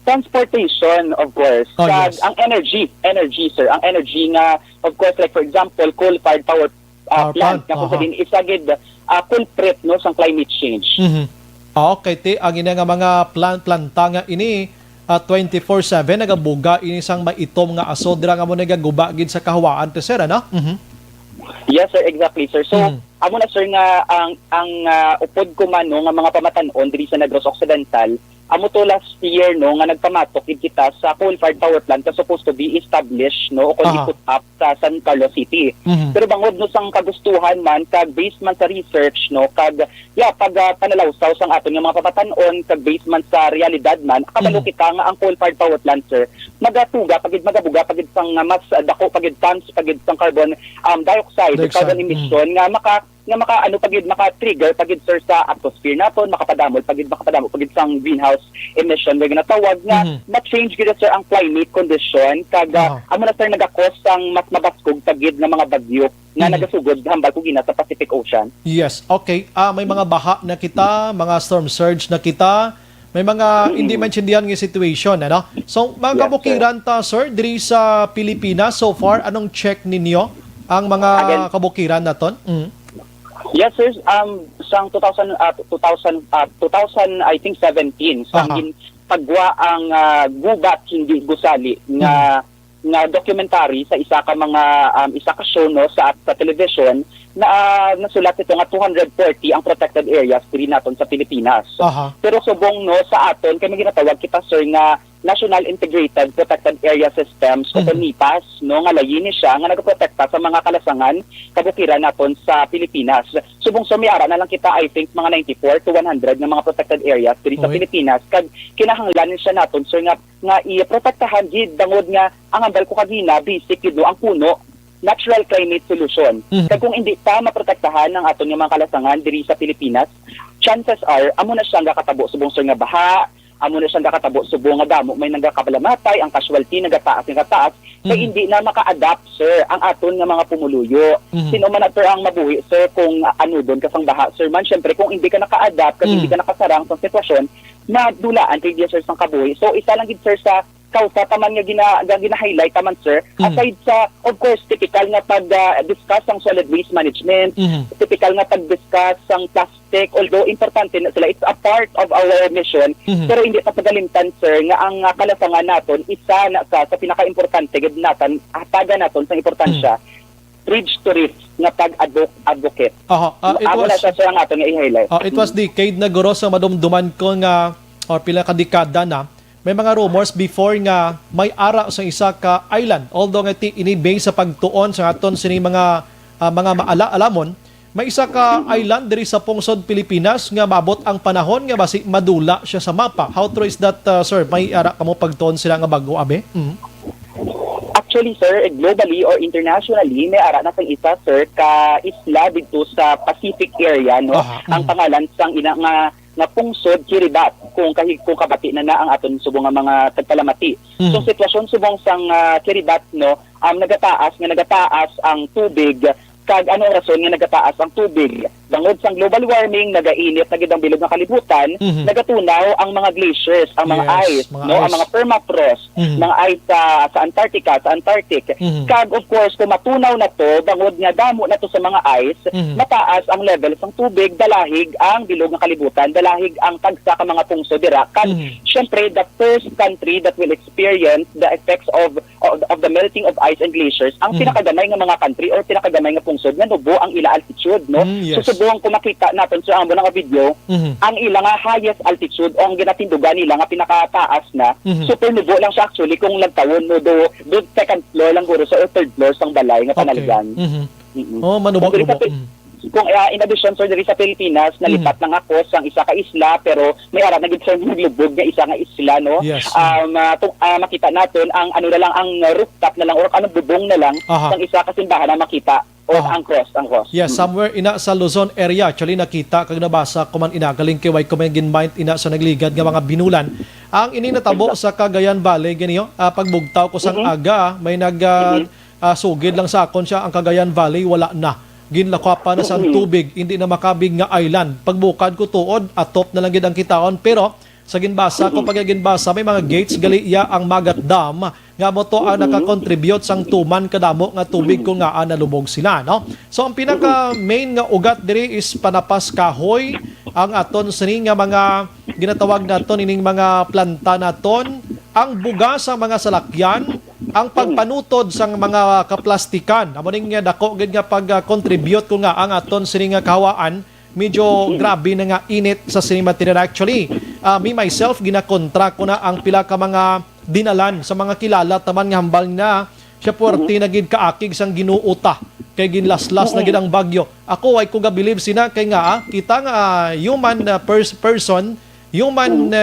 transportation, of course, Oh, kag yes. ang energy, energy, sir, ang energy nga, of course, like for example, coal-fired power ah, Power plant, plant, nga kung aha. Sa din isa gid ah, culprit, no, sang climate change. Mhm. Ah, okay, ti, ang ina nga mga plan planta nga ini ah, twenty-four seven nagabuga ini sang maitom nga aso dira nga mo nagaguba gid sa kahawaan, ti, sir, ano? Mhm. Yes, sir, exactly, sir. So, Mhm. Amo na, sir, nga ang, ang, ah, upod ko man, no, nga mga pamatan-on diri sa Negros Occidental, amo to last year, no, nga nagpamatok gid kita sa coal-fired power plant nga supposed to be established, no, o kon Aha. i-put up sa San Carlos City. Mhm. Pero bangod, no, sang kagustuhan man, kag based man sa research, no, kag, yeah, pag, ah, panalawsaw sang aton nga mga pamatan-on, kag based man sa realidad man, kabalo Mhm. kita nga ang coal-fired power plant, sir, magatuga pa gid, magabuga pa gid sang, ah, mas, ah, dako pa gid tons pa gid sang carbon, um, dioxide, Dioxide, carbon mm. emission nga maka-, nga maka-, ano pa gid, maka-trigger pa gid, sir, sa atmosphere naton, makapadamol pa gid, makapadamo pa gid sang greenhouse emission nga ginatawag nga Mhm. ma-change gid, sir, ang climate condition, kag, ah, Aha. amo na, sir, nagakos sang mas mabaskog pa gid nga mga bagyo nga Mhm. nagasugod hambal ko gina sa Pacific Ocean. Yes, okay. Ah, may mga baha na kita, mga storm surge na kita, may mga Mm-mm. hindi maintindihan nga situation, ano? So, mga Yes, sir. kabukiran ta, sir, diri sa Pilipinas, so far, anong check ninyo ang mga Again. kabukiran naton? Mm. Yes, sir. Um, sang two thousand, ah, two thousand, ah, two thousand, I think, seventeen, sang Aha. gin-, pagwa ang, ah, gubat hindi gusali nga, Mhm. nga documentary sa isa ka mga, um, isa ka show, no, sa, sa television na, ah, nasulat ito nga two hundred forty ang protected areas diri naton sa Pilipinas. Aha. Pero subong, no, sa aton, kay may ginatawag kita, sir, nga National Integrated Protected Area Systems o Mhm. kon NEPAS, no, nga layi ni siya nga nagaprotekta sa mga kalasangan, kabukiran naton sa Pilipinas. Subong, sir, may ara na lang kita, I think, mga ninety-four to one hundred nga mga protected areas diri sa Oy. Pilipinas. Kag kinahanglan siya naton, sir, nga, nga iprotektahan gid, bangod nga ang hambal ko kagina, basic gid, no, ang puno, natural climate solution. Mhm. Kag kung hindi pa maprotektahan ang aton nga mga kalasangan diri sa Pilipinas, chances are, amo na siya ang gakatabo, subong, sir, nga baha, amo na siyang gakatabo, subong nga damo may nagakapalamatay, ang casualty nagataas, nagataas, kay Mhm. hindi na maka-adapt, sir, ang aton nga mga pumuluyo. Mhm. Sino man na, sir, ang mabuhi, sir, kung anudon ka sang baha, sir, man? Siyempre, kung hindi ka naka-adapt, kag hindi Mhm. ka nakasarang sa sitwasyon, madulaan kay, sir, sang kabuhi. So, isa lang gid, sir, sa kausa ta man nga gina-, nga gina-highlight ta man, sir, Mhm. aside sa, of course, typical nga pag, ah, discuss sang solid waste management, Mhm. typical nga pag-discuss sang plastic, although importante na sila, it's a part of our mission, Mhm. pero hindi ta pagalimtan, sir, nga ang, ah, kalasangan naton isa na sa, sa pinaka-importante gid naton, hatagan naton sa importansya, Mhm. bridge to risk nga pag-advocate. Aha, ah, it Amo na was siya, sir, ang aton nga i-highlight. Ah, it was Mm. decade na, guro, sa madumduman ko nga, or pila ka dekada na, may mga rumors before nga may ara sa isa ka island. Although nga ti-, ini based sa pagtuon sa aton sini mga, ah, mga maala-alamon, may isa ka Mm-mm. island diri sa pungsod Pilipinas nga maabot ang panahon nga basi madula siya sa mapa. How true is that, uh, sir? May ara kamo pagtuon sila nga bag-o, abi? Mm. Actually, sir, globally or internationally, may ara na sang isa, sir, ka isla didto sa Pacific area, no? Aha, Ang mm. pangalan sang ina nga, nga pungsod, Kiribati, kung kahi-, kung kabati na na ang aton subong nga mga tagpalamati. Mm. So, sitwasyon subong sang, ah, Kiribati, no, um, nagataas nga nagataas ang tubig. Kag ano ang rason nga nagataas ang tubig? Bangod sang global warming, nagainit na gid ang bilog nga kalibutan, Mhm. nagatunaw ang mga glaciers, ang mga Yes, ice, mga no, ang ice. mga permafrost, Mhm. mga ice sa, sa Antarctica, sa Antarctic. Mhm. Kag, of course, kung matunaw na to, bangod nga damo na to sa mga ice, Mhm. mataas ang level sang tubig, dalahig ang bilog nga kalibutan, dalahig ang tagsa ka mga pungsod dira. Kag, Mhm. syempre, the first country that will experience the effects of of, of the melting of ice and glaciers, ang Mhm. pinakagamay nga mga country or pinakagamay nga pungsod nga nubo ang ila altitude, no? Mm, yes. So, subong kung makita naton sa amo nga video, Mhm. ang ila nga highest altitude o ang ginatindugan nila nga pinakataas na, Mhm. super nubo lang siya actually kung lagtawon mo do, do second floor lang guro sa or third floor sang balay nga Okay. panaligan. Mhm. Mm-mm. Oh, manubo-nubo. Kung diri sa Pil-, Mm. kung, ah, in addition, sir, diri sa Pilipinas, nalipat Mhm. lang ako sang isa ka isla, pero may ara na gid, sir, naglubog nga isa nga isla, no? Yes. Mm. Um, ah, tung-, ah, makita naton ang ano na lang, ang rooftop na lang or anong bubong na lang Aha. sang isa ka simbahan na makita or Aha. ang cross, ang cross. Yes, Mm. somewhere ina sa Luzon area, actually, nakita kag nabasa ko man ina, galing kay way ko man gin-mind ina sa nagligad nga mga binulan. Ang ini natabo Exact. sa Cagayan Valley, ganiyo, ah, pagbugtaw ko sang Mm-hmm. aga, may nag, ah, Mm-hmm. ah, sugid lang sa akon siya, ang Cagayan Valley, wala na. Ginlakwapan na sang Mm-hmm. tubig, hindi na makabig nga island. Pagbukad ko tuod, atop na lang gid ang kitaon. Pero sa ginbasa ko, Mm-hmm. pag ginbasa, may mga gates gali iya ang Magat Dam, nga mo to ang Mm-hmm. nakakontribute sang tuman kadamo nga tubig Mm-hmm. kung ngaa nalubog sila, no? So, ang pinaka main nga ugat diri is panapas kahoy, ang aton sini nga mga ginatawag naton ining mga planta naton, ang buga sa mga salakyan, Ang pagpanutod sang mga kaplastikan, amo ning dako gid nga pag-contribute ko nga ang aton sini nga kahawaan, medyo grabe na nga init sa sini material. Actually, ah, me myself, ginakontra ko na ang pila ka mga dinalan sa mga kilala taman nga hambal na siya puwerte na gid kaakig sang Ginoo ta, kay ginlaslas na gid ang bagyo. Ako, way ko gabilib sina, kay nga, ah, kita nga, ah, human, ah, pers-, person, human, ah,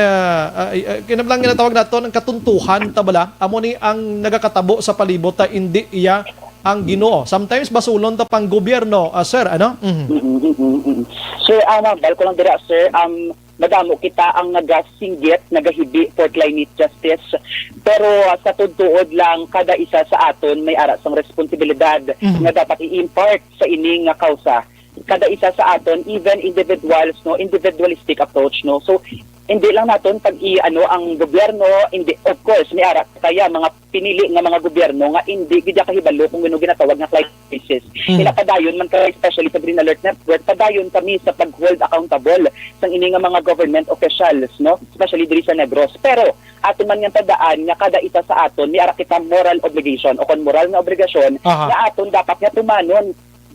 ah, ah, kinahanglan nga natawag nato ang katuntuhan ta bala, amo ni ang nagakatabo sa palibot ta, indi iya ang Ginoo. Sometimes basulon ta pang gobyerno, ah, sir, ano? Mhm. Mm, mm, mm, mm. Sir, ah, mabal ko lang dira, sir. Um, madamo kita ang nagasinggit, nagahibi for climate justice. Pero, ah, sa tuod-tuod lang, kada isa sa aton may ara sang responsibilidad Mhm. nga dapat i-impart sa ini nga kausa. Kada isa sa aton, even individuals, no, individualistic approach, no. So, hindi lang naton pag i-ano ang gobyerno, hindi, of course, may ara kaya mga pinili nga mga gobyerno nga hindi gid kahibalo kung ano ginatawag nga climate crisis. Mm. Ina padayon man kami, especially sa Green Alert Network, padayon kami sa pag-hold accountable sang ini nga mga government officials, no? Especially diri sa Negros. Pero ato man nga tandaan nga kada isa sa aton may ara kita moral obligation o kon moral nga obligasyon Aha. nga aton dapat nga tumanon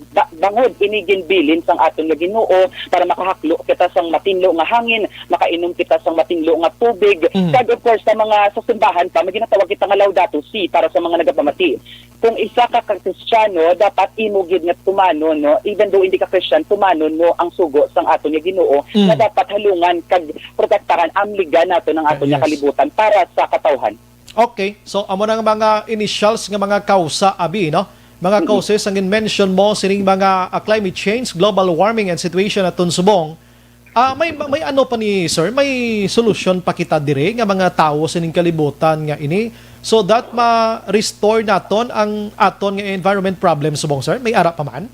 ba-, bangod ini ginbilin sang aton nga Ginoo para makahaklo kita sang matinlo nga hangin, makainom kita sang matinlo nga tubig, Mm. kag of course sa mga sa simbahan pa may ginatawag kita nga Laudato Si para sa mga nagapamati. Kung isa ka, ka Kristiyano, dapat imo gid nga tumanon, no? Even though hindi ka Christian, tumanon mo ang sugo sang aton nga Ginoo Mm. nga dapat halungan kag protektahan, amligan naton ang aton nga Yes. kalibutan para sa katawhan. Okay, so amo nang mga initials nga mga kausa, abi, no? Mga Mm. causes ang mention mo sining mga, ah, climate change, global warming, and situation aton subong. Ah, may, may ano pa ni sir? May solusyon pa kita dire nga mga tawo sining kalibutan nga ini, so that ma-restore naton ang aton nga environment problem subong, sir? May ara pa man?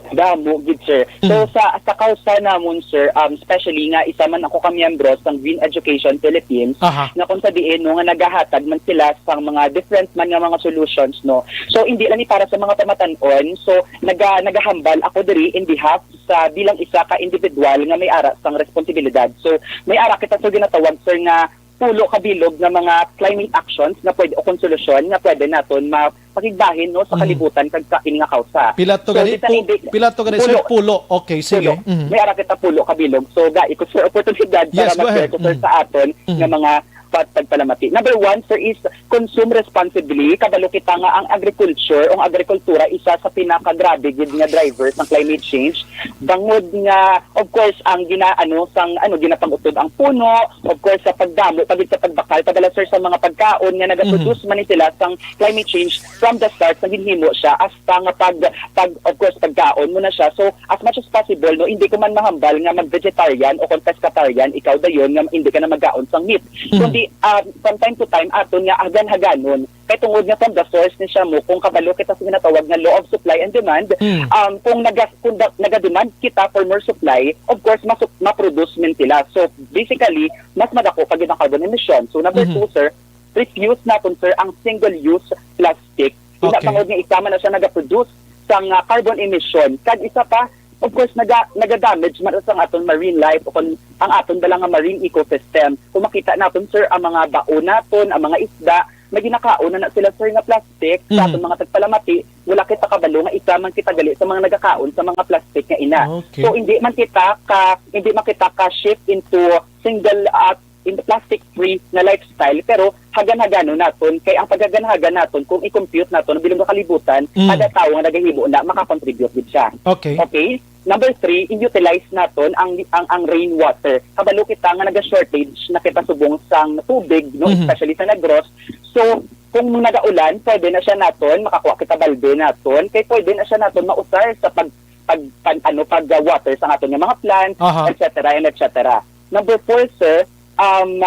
Damo gid, sir. So, Mm. sa, sa kausa namon, sir, um, especially nga isa man ako ka miyembro sang Green Education Philippines, Aha. nga kung sa diin, no, nga nagahatag man sila sang mga different man nga mga solutions, no. So, hindi lang ni para sa mga pamatan-on. So, naga-, nagahambal ako diri in behalf sa bilang isa ka individual nga may ara sang responsibilidad. So, may ara kita sa ginatawag, sir, nga pulo ka bilog nga mga climate actions nga pwede o kon solusyon nga pwede naton mapakigbahin, no, sa Mhm. kalibutan kag sa ini nga kausa. Pila to So, gani? di sa Pu-, hindi pila to gani, sir? Pulo. Pulo. Okay, sige. Pulo. Mhm. May ara kita pulo ka bilog. So, gai ko, sir, oportunidad Yes, para go ma-share ahead. ko, sir, Mhm. sa aton Mhm. nga mga pat-, pagpalamati. Number one, sir, is consume responsibly. Kabalo kita nga ang agriculture o ang agrikultura isa sa pinakagrabe gid nga driver sang climate change. Bangod nga, of course, ang gina-, ano, sang, ano, ginapang-utod ang puno, of course, sa pagdamo, pagid sa pagbakal, padala, sir, sa mga pagkaon nga nagaproduce Mhm. man ni sila sang climate change from the start, sa ginhimo siya, hasta nga pag, pag, of course, pagkaon mo na siya. So, as much as possible, no, hindi ko man mahambal nga mag-vegetarian o kung pescatarian, ikaw dayon nga hindi ka na magkaon sang meat. Mhm. Kundi, ah, from time to time, aton nga hagan-haganon. Kay tungod nga from the source ni siya mo, kung kabalo kita sa ginatawag nga law of supply and demand, Mm. um, kung naga-, kung da-, naga-demand kita for more supply, of course, mas, ma-produce man sila. So, basically, mas madako pa gid ang carbon emission. So, number Mhm. two, sir, refuse naton, sir, ang single-use plastic. Ina Okay. bangod nga isa man na siya nagaproduce sang, ah, carbon emission. Kag isa pa, of course, naga-, naga-damage man sa aton marine life o kon ang aton bala nga marine ecosystem. Kung makita naton, sir, ang mga baon naton, ang mga isda, may ginakaon na, na sila, sir, nga plastic sa Mm. aton mga tagpalamati. Wala kita kabalo nga isa man kita gali sa mga nagakaon sa mga plastic nga ina. Okay. So, hindi man kita ka, hindi man kita ka shift into single, ah, in the plastic-free nga lifestyle, pero hagan-haganon naton, kay ang paghagan-hagan naton, kung i-compute naton ang bilog nga kalibutan, Mm. kada tawo nga nagahimo na, makakontribute gid siya. Okay. Okay? Number three, i-utilize naton ang, ang, ang rainwater. Kabalo kita nga naga-shortage na kita subong sang tubig, no? Mhm. Especially sa Negros. So, kung nagaulan, pwede na siya naton, makakuha kita balde naton, kay pwede na siya naton mausar sa pag, pag, pag, ano, pag, uh, water sa aton nga mga plants, Aha. et cetera and et cetera. Number four, sir, um,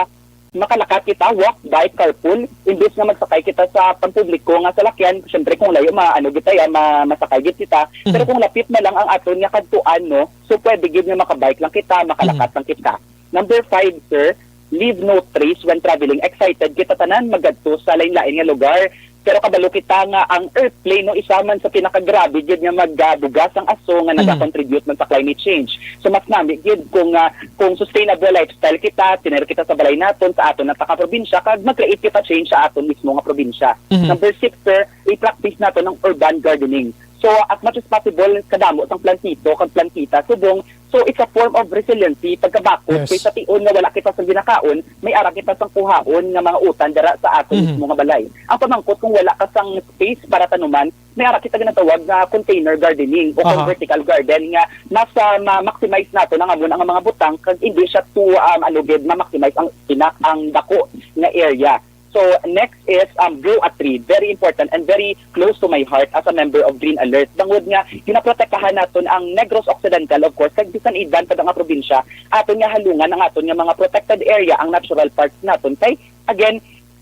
makalakat kita, walk, bike, carpool, imbes nga magsakay kita sa pampubliko nga salakyan, syempre kung layo, ma-, ano gid tayo, ma-, masakay gid kita. Pero Mhm. kung lapit na lang ang aton nga kadtuan, no, so pwede gid nga makabike lang kita, makalakat Mhm. lang kita. Number five, sir, leave no trace when traveling. Excited kita tanan magadto sa lain-lain nga lugar. Pero kabalo kita nga ang earthplay, no, isa man sa pinakagrabe gyud nga magbugas ang aso nga Mm. nagakontribute man sa climate change. So, mas nami gyud kung, ah, kung sustainable lifestyle kita, tinir kita sa balay naton, sa aton nga pagkaprobinsya, kag mag-create kita change sa aton mismo nga probinsya. Mhm. Number six, sir, i-practice naton ang urban gardening. So, as much as possible, kadamo sang plantito kag plantita subong. So, it's a form of resiliency, pagkabakod, Yes. kay sa tion nga wala kita sa ginakaon, may ara kita sang kuhaon nga mga utan dira sa aton Mhm. mismo nga balay. Ang pamangkot, kung wala ka sang space para tanuman, may ara kita ginatawag nga container gardening o kung Aha. vertical garden nga mas, ah, ma-maximize naton ang amo nga mga butang kag hindi siya too, um, ano gid, ma-maximize ang ina-, ang dako nga area. So, next is, um, grow a tree. Very important and very close to my heart as a member of Green Alert. Tungod nga, ginaprotektahan naton ang Negros Occidental, of course, kag bisan iban pa nga probinsya, aton nga halungan ang aton nga mga protected area, ang natural parks naton. Kay, again,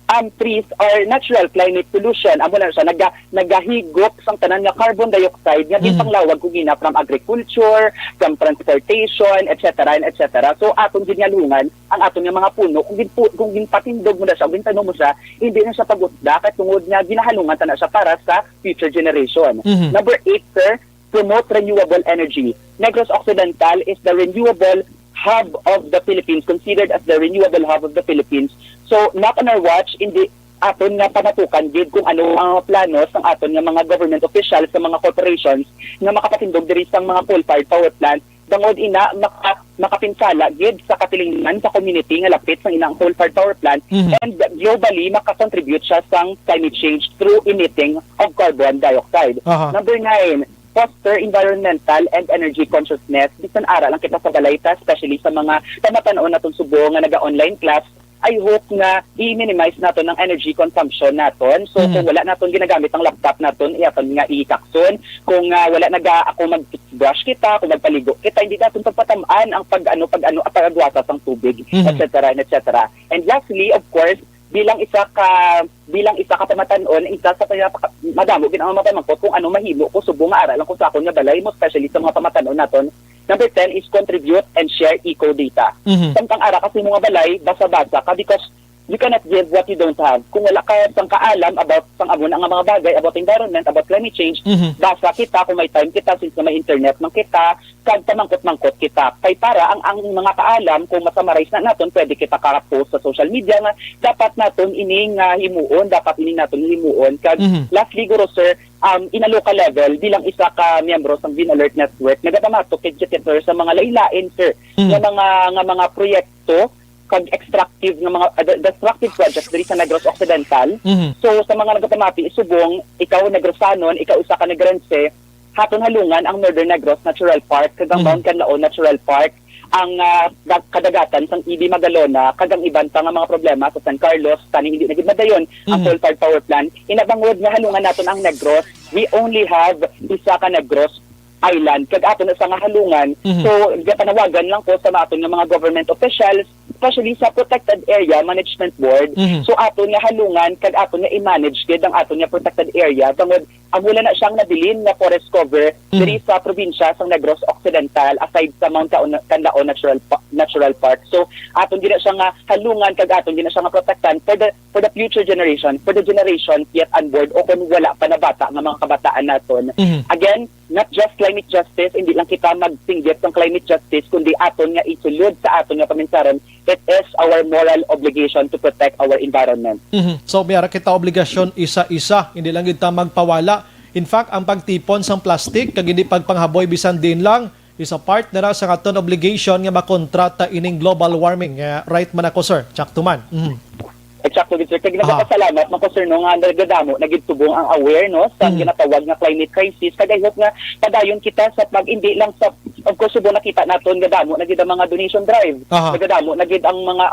um, trees are natural climate solution. Amo na siya, naga-, nagahigop sang tanan nga carbon dioxide nga Mhm. ginpanglawag ko gina from agriculture, from transportation, et cetera and et cetera. So, aton ginhalungan ang aton nga mga puno, kung ginpu-, kung ginpatindog mo na siya, kung gintanom mo siya, hindi na siya pag-utda, kay tungod nga ginahalungan ta na siya para sa future generation. Mhm. Number eight, sir, promote renewable energy. Negros Occidental is the renewable hub of the Philippines, considered as the renewable hub of the Philippines. So, not on our watch, hindi aton nga pamatukan gid kung ano ang mga plano sang aton nga mga government officials, sa mga corporations nga makapatindog diri sang mga coal-fired power plant. Bangod ina, maka-, makapinsala gid sa katilingban sa community nga lapit sang ilang coal-fired power plant, Mhm. and globally makakontribute siya sang climate change through emitting of carbon dioxide. Aha. Number nine, foster environmental and energy consciousness. Bisan ara lang kita sa balay ta, especially sa mga pamatan-on naton subong nga naga-online class, I hope nga i-minimize naton ang energy consumption naton. So, Mhm. kung wala naton ginagamit ang laptop naton, iya pa nga ikakson. Kung, ah, wala naga ako mag-brush kita, kung magpaligo kita, hindi naton pagpatam-an ang pag-ano, pag-ano, ang pag-agwasa sang tubig, Mhm. et cetera and et cetera. And lastly, of course, bilang isa ka, bilang isa ka pamatan-on, isa sa pinaka-, madamo gid ang mga pamangkot kung ano mahimo ko subong nga ara lang ko sa akon nga balay mo, especially sa mga pamatan-on naton. Number ten is contribute and share eco data. Mhm. Samtang ara ka sa imong balay, basa-basa ka because you cannot give what you don't have. Kung wala ka sang kaalam about sang amo na nga mga bagay, about environment, about climate change, Mhm. basa kita kung may time kita, since na may internet man kita, kag pamangkot-mangkot kita. Kay para ang, ang mga kaalam, kung ma-summarize na naton, pwede kita ka-post sa social media nga dapat naton ining, ah, himuon, dapat ining naton himuon. Kag Mhm. lastly, guro, sir, um, in a local level, bilang isa ka miyembro sang Green Alert Network, nagapamatok kay Jupiter sa mga lain-lain, sir, Mhm. nga mga, nga mga proyekto kag extractive nga mga, uh, destructive projects diri sa Negros Occidental. Mhm. So, sa mga nagapamati, subong, ikaw Negrosanon, ikaw isa ka Negrense, haton halungan ang Northern Negros Natural Park kag ang Mhm. Mount Canlaon Natural Park, ang, ah, dag-, kadagatan sang E B Magalona, kag ang iban pa nga mga problema sa San Carlos, tani hindi na gid madayon ang Mhm. coal-fired power plant. Inabangod nga halungan naton ang Negros, we only have isa ka Negros Island, kag aton na sa nga halungan. Mhm. So, gapanawagan lang ko sa aton nga mga government officials, especially sa Protected Area Management Board. Mhm. So, aton nga halungan, kag aton nga i-manage gid ang aton nga protected area, tungod amo lang na siyang nabilin nga forest cover Mhm. diri sa probinsya sa Negros Occidental, aside sa Mount Caon-, Canlaon Natural Pa-, Natural Park. So, aton gid na siya nga halungan, kag aton gid na siya nga protektan for the, for the future generation, for the generations yet unborn, o kung wala pa nabata nga mga kabataan naton. Mhm. Again, not just climate justice, hindi lang kita magsinggit sang climate justice, kundi aton nga isulod sa aton nga paminsaron, it is our moral obligation to protect our environment. Mhm. So, may ara kita obligasyon isa-isa, hindi lang gid ta magpawala. In fact, ang pagtipon sang plastic kag hindi pagpanghaboy bisan diin lang, is a part na ra sa aton obligation nga makontrata ining global warming. Eh, right man ako, sir? Tsakto man. Mhm. Eksakto gid, sir. Kag Aha. nagapasalamat man ko, sir, no, nga nagadamo na gid subong ang aware, no, sa Mhm. ginatawag nga climate crisis. Kag I hope nga padayon kita sa pag, hindi lang sa, of course, subong nakita naton, gadamo na gid ang mga donation drive. Aha. Nagadamo na gid ang mga,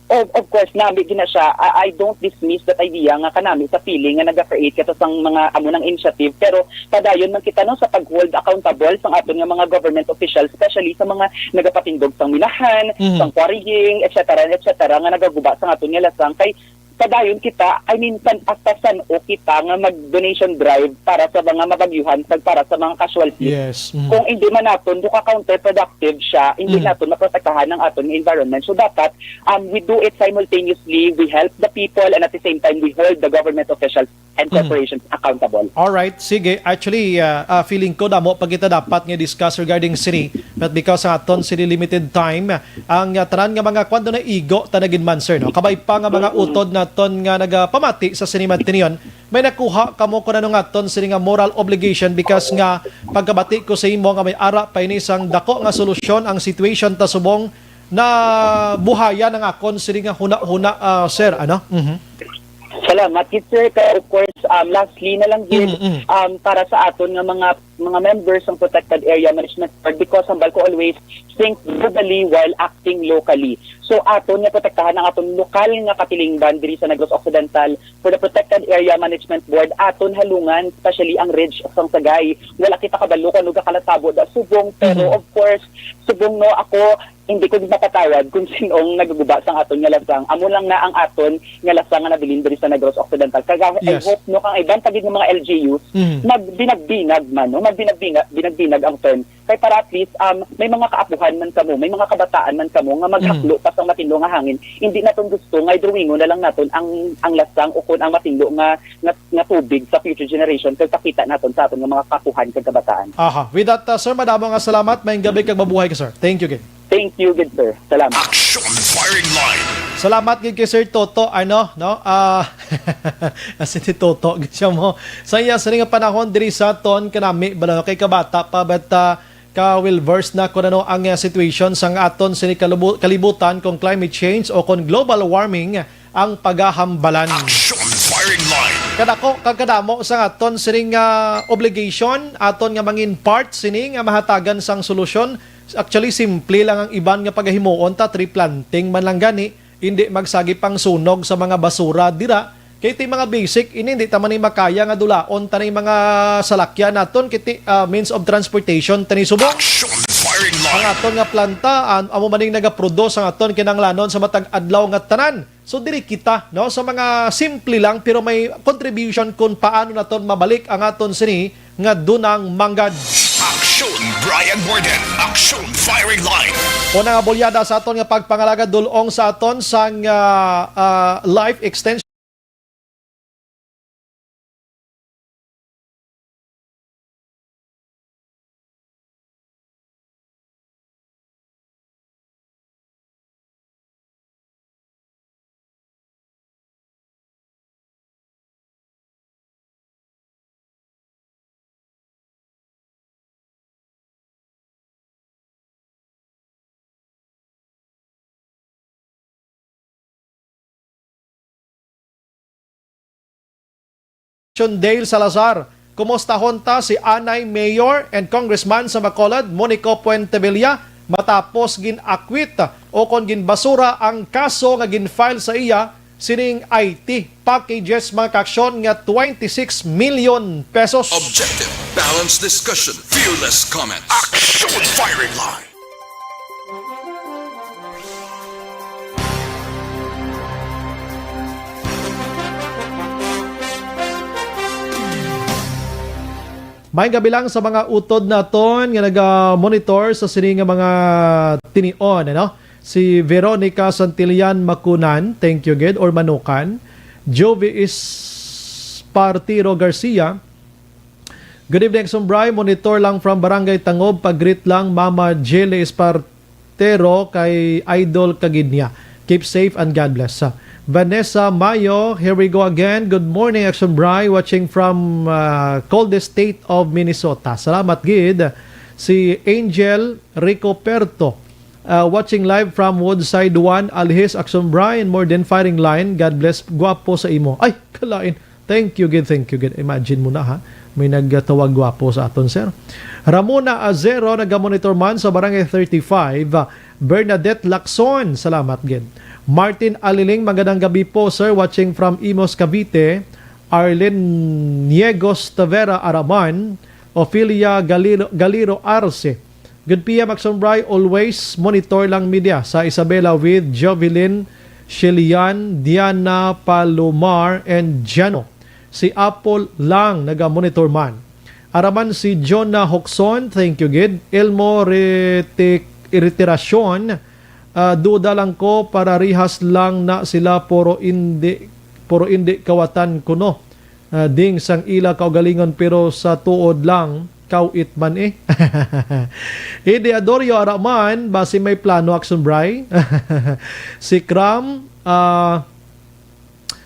of, of course, nami gid na siya. I, I don't dismiss that idea nga kanami sa feeling nga naga-create kita sang mga amo nang initiative. Pero padayon man kita, no, sa pag-hold accountable sang aton nga mga government officials, especially sa mga nagapatindog sang minahan, Mhm. sang quarrying, et cetera, et cetera, nga nagaguba sang aton nga lasang. Kay padayon kita, I mean, san, hasta san-o kita nga mag-donation drive para sa mga mabagyuhan kag para sa mga casualties. Yes. Mhm. Kung hindi man naton, duka counterproductive siya, hindi Mhm. naton maprotektahan ang aton nga environment. So, dapat, um, we do it simultaneously. We help the people and at the same time, we hold the government officials and corporations accountable. Alright, sige. Actually, ah, ah, feeling ko damo pa kita dapat nga discuss regarding sini, but because sa aton sini limited time, ang, ah, tanan nga mga kwan do naigo ta na gid man, sir, no? Kabay pa nga mga utod naton nga nagapamati sa sini man tinion, may nakuha kamo kun ano nga aton sini nga moral obligation, because nga pagkabati ko sa imo nga may ara pa ini sang dako nga solusyon ang situation ta subong na buhayan ang akon sini nga huna-huna, ah, sir, ano? Mhm. Salamat gid, sir. Kaya, of course, um, lastly na lang gid, Mhm, mhm. um, para sa aton nga mga, mga members ng Protected Area Management Board, because hambal ko always, think globally while acting locally. So, aton nga protektahan ang aton lokal nga katilingban diri sa Negros Occidental. For the Protected Area Management Board, aton halungan, especially ang ridge sang Sagay. Wala kita kabalo kung ano gakalatabo da subong, pero Mhm. of course, subong, no, ako, hindi ko gid mapatawad kung sinong nagaguba sang aton nga lasang. Amo lang na ang aton nga lasang nga nabilin diri sa Negros Occidental. Kaya I Yes. hope, no, kang iban pa gid nga mga L G Us, Mhm. magbinag-binag man, no, magbinag-binag, binag-binag ang term. Kay para at least, um, may mga kaapuhan man kamo, may mga kabataan man kamo nga maghaklo Mhm. pa sang matinlo nga hangin. Hindi naton gusto nga idrawingon na lang naton ang, ang lasang o kun ang matinlo nga, nga, nga tubig sa future generation kag pakita naton sa aton nga mga kaapuhan kag kabataan. Aha. With that, uh, sir, madamo nga salamat. Maayong gabi kag mabuhay ka, sir. Thank you gid. Thank you gid, sir. Salamat. Action Firing Line. Salamat gid kay Sir Toto, ano, no? Ah, as in, si Toto, gid siya mo. Sa iya, sa nga panahon, diri sa aton, kanami, bala, kay kabata pa, but, ah, ka well versed na kung ano ang, ah, situation sang aton sini kalubu-, kalibutan kung climate change o kung global warming ang pagahambalan. Action Firing Line. Kadako kag kadamo sa aton sining, ah, obligation, aton nga mangin part sini nga mahatagan sang solusyon. Actually, simple lang ang iban nga pagahimuon ta, tree planting man lang gani, hindi magsagip ang sunog sa mga basura dira. Kay ti mga basic ini, hindi ta man ni makaya nga dulaon ta ni mga salakyan naton, kay ti, ah, means of transportation ta ni subong. Action Firing Line. Ang aton nga planta, an-, amo man ning nagaproduce ang aton kinahanglanon sa matag adlaw nga tanan. So, diri kita, no, sa mga simple lang pero may contribution kung paano naton mabalik ang aton sini nga dunang manggad. Action Brian Borden. Action Firing Line. Una nga bulyada sa aton nga pagpangalagad dulong sa aton sang, ah, ah, life extension. Dale Salazar, kumustahon ta si Anay Mayor and Congressman sa Bacolod, Monico Puentevilla, matapos gin-acquit o kon ginbasura ang kaso nga gin-file sa iya sining I T packages, mga kaaksyon, nga twenty-six million pesos. Objective, balanced discussion, fearless comments. Action Firing Line. May gabi lang sa mga utod naton nga naga-monitor sa sini nga mga tinion, ano? Si Veronica Santillan Macunan, thank you gid, or Manukan. Jovi Espartiro Garcia, good evening, Sumbray. Monitor lang from Barangay Tangob. Pag-greet lang, Mama Jelly Espartero, kay idol ka gid niya. Keep safe and God bless. Vanessa Mayo, here we go again. Good morning, Action Bry. Watching from, uh, coldest state of Minnesota. Salamat gid. Si Angel Ricoperto, uh, watching live from Woodside One, Alhis, Action Bry, and more than firing line. God bless. Guwapo sa imo. Ay, kalain. Thank you gid, thank you gid. Imagine mo na, ha. May nagtawag gwapo sa aton, sir. Ramona Azero, nagamonitor man sa Barangay thirty-five. Bernadette Lacson, salamat gid. Martin Aliling, magandang gabi po, sir. Watching from Imus, Cavite. Arlene Niegos Tavera Araman, Ophelia Galiro, Galiro Arce. Good P M, Action Bry, always monitor lang media sa Isabela with Jovelyn, Shelian, Diana, Palomar, and Jano. Si Apple lang naga-monitor man. Araman si Jonah Hoxon, thank you gid. Elmo Rete-, Retirasyon, ah, duda lang ko, pararihas lang na sila, puro indi, puro indi kawatan kuno. ah, ding sang ila kaugalingon, pero sa tuod lang, kaw-it man eh. Eddie Adorio, ara man, basi may plano, Action Bri. Si Cram, ah,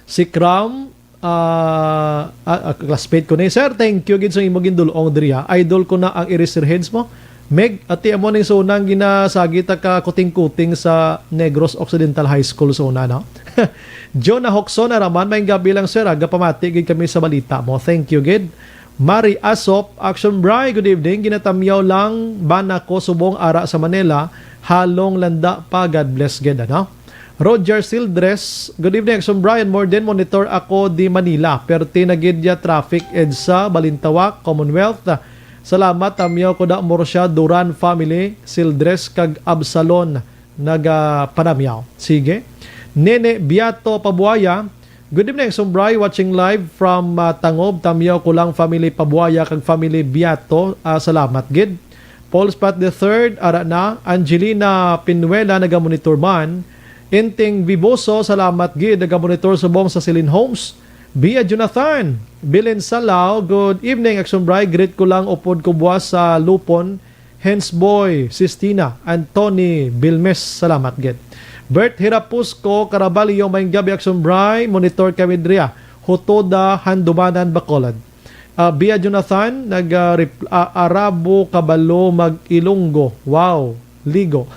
si Cram, ah, ah, ah, classmate ko ni. Sir, thank you gid sa imo gindul-ong diri, ha. Idol ko na ang Eraserheads mo. Meg, ati amo ning sunang ginasagi ta ka kuting-kuting sa Negros Occidental High School sa una, no? Jonah Hoxon, ara man, may gabi lang, sir, ha. Gapamati gid kami sa balita mo. Thank you gid. Mari Asop, Action Bri, good evening. Ginatamyaw lang bana ko subong ara sa Manila. Halong landa pa, God bless gid, ano? Roger Sildres, good evening, Action Bri and Morden. Monitor ako di Manila. Perti na gid ya traffic ed sa Balintawak, Commonwealth. Salamat, tamyaw ko da Murcia, Duran family, Sildres kag Absalon nagapanamyaw. Sige. Nene Biato Pabuaya, good evening, Action Bri, watching live from, ah, Tangob. Tamyaw ko lang family Pabuaya kag family Biato. Ah, salamat gid. Paul Spot the third, ara na. Angelina Pinuela, nagamonitor man. Inting Viboso, salamat gid, nagamonitor subong sa Celine Homes. Bia Jonathan, Bilin Salao, good evening, Action Bri. Greet ko lang upod ko buwas sa Lupon, Hensboy Sistina, Anthony Bilmes, salamat gid. Bert Hirapusco Caraballo, may gabi, Action Bri. Monitor kami dria. Hutoda, Handumanan, Bacolod. Ah, Bia Jonathan, nag, ah, rep-, ah, Arabo Kabalo mag-Ilonggo. Wow, ligo.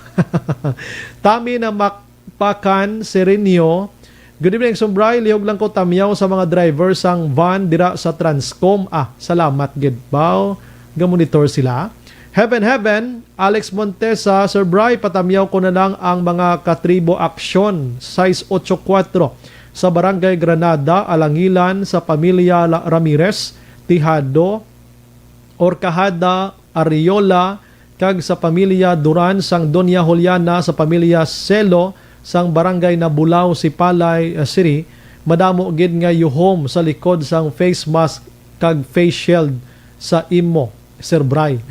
Tami na Makpakan Serenio. Good evening, Action Bri. Lihog lang ko tamyaw sa mga driver sang van dira sa Transcom. Ah, salamat gid. Baw, gamonitor sila. Heaven, heaven, Alex Montesa, Sir Bri, patamyaw ko na lang ang mga katribo aksyon, sais ocho kuwatro, sa Barangay Granada, Alangilan, sa pamilya La-, Ramirez, Tijado, Orcajada, Ariola, kag sa pamilya Duran, sang Doña Juliana, sa pamilya Celo, sang Barangay Nabulao, Sipalay, uh, City. Madamo gid nga yuhom sa likod sang face mask kag face shield sa imo, Sir Bri.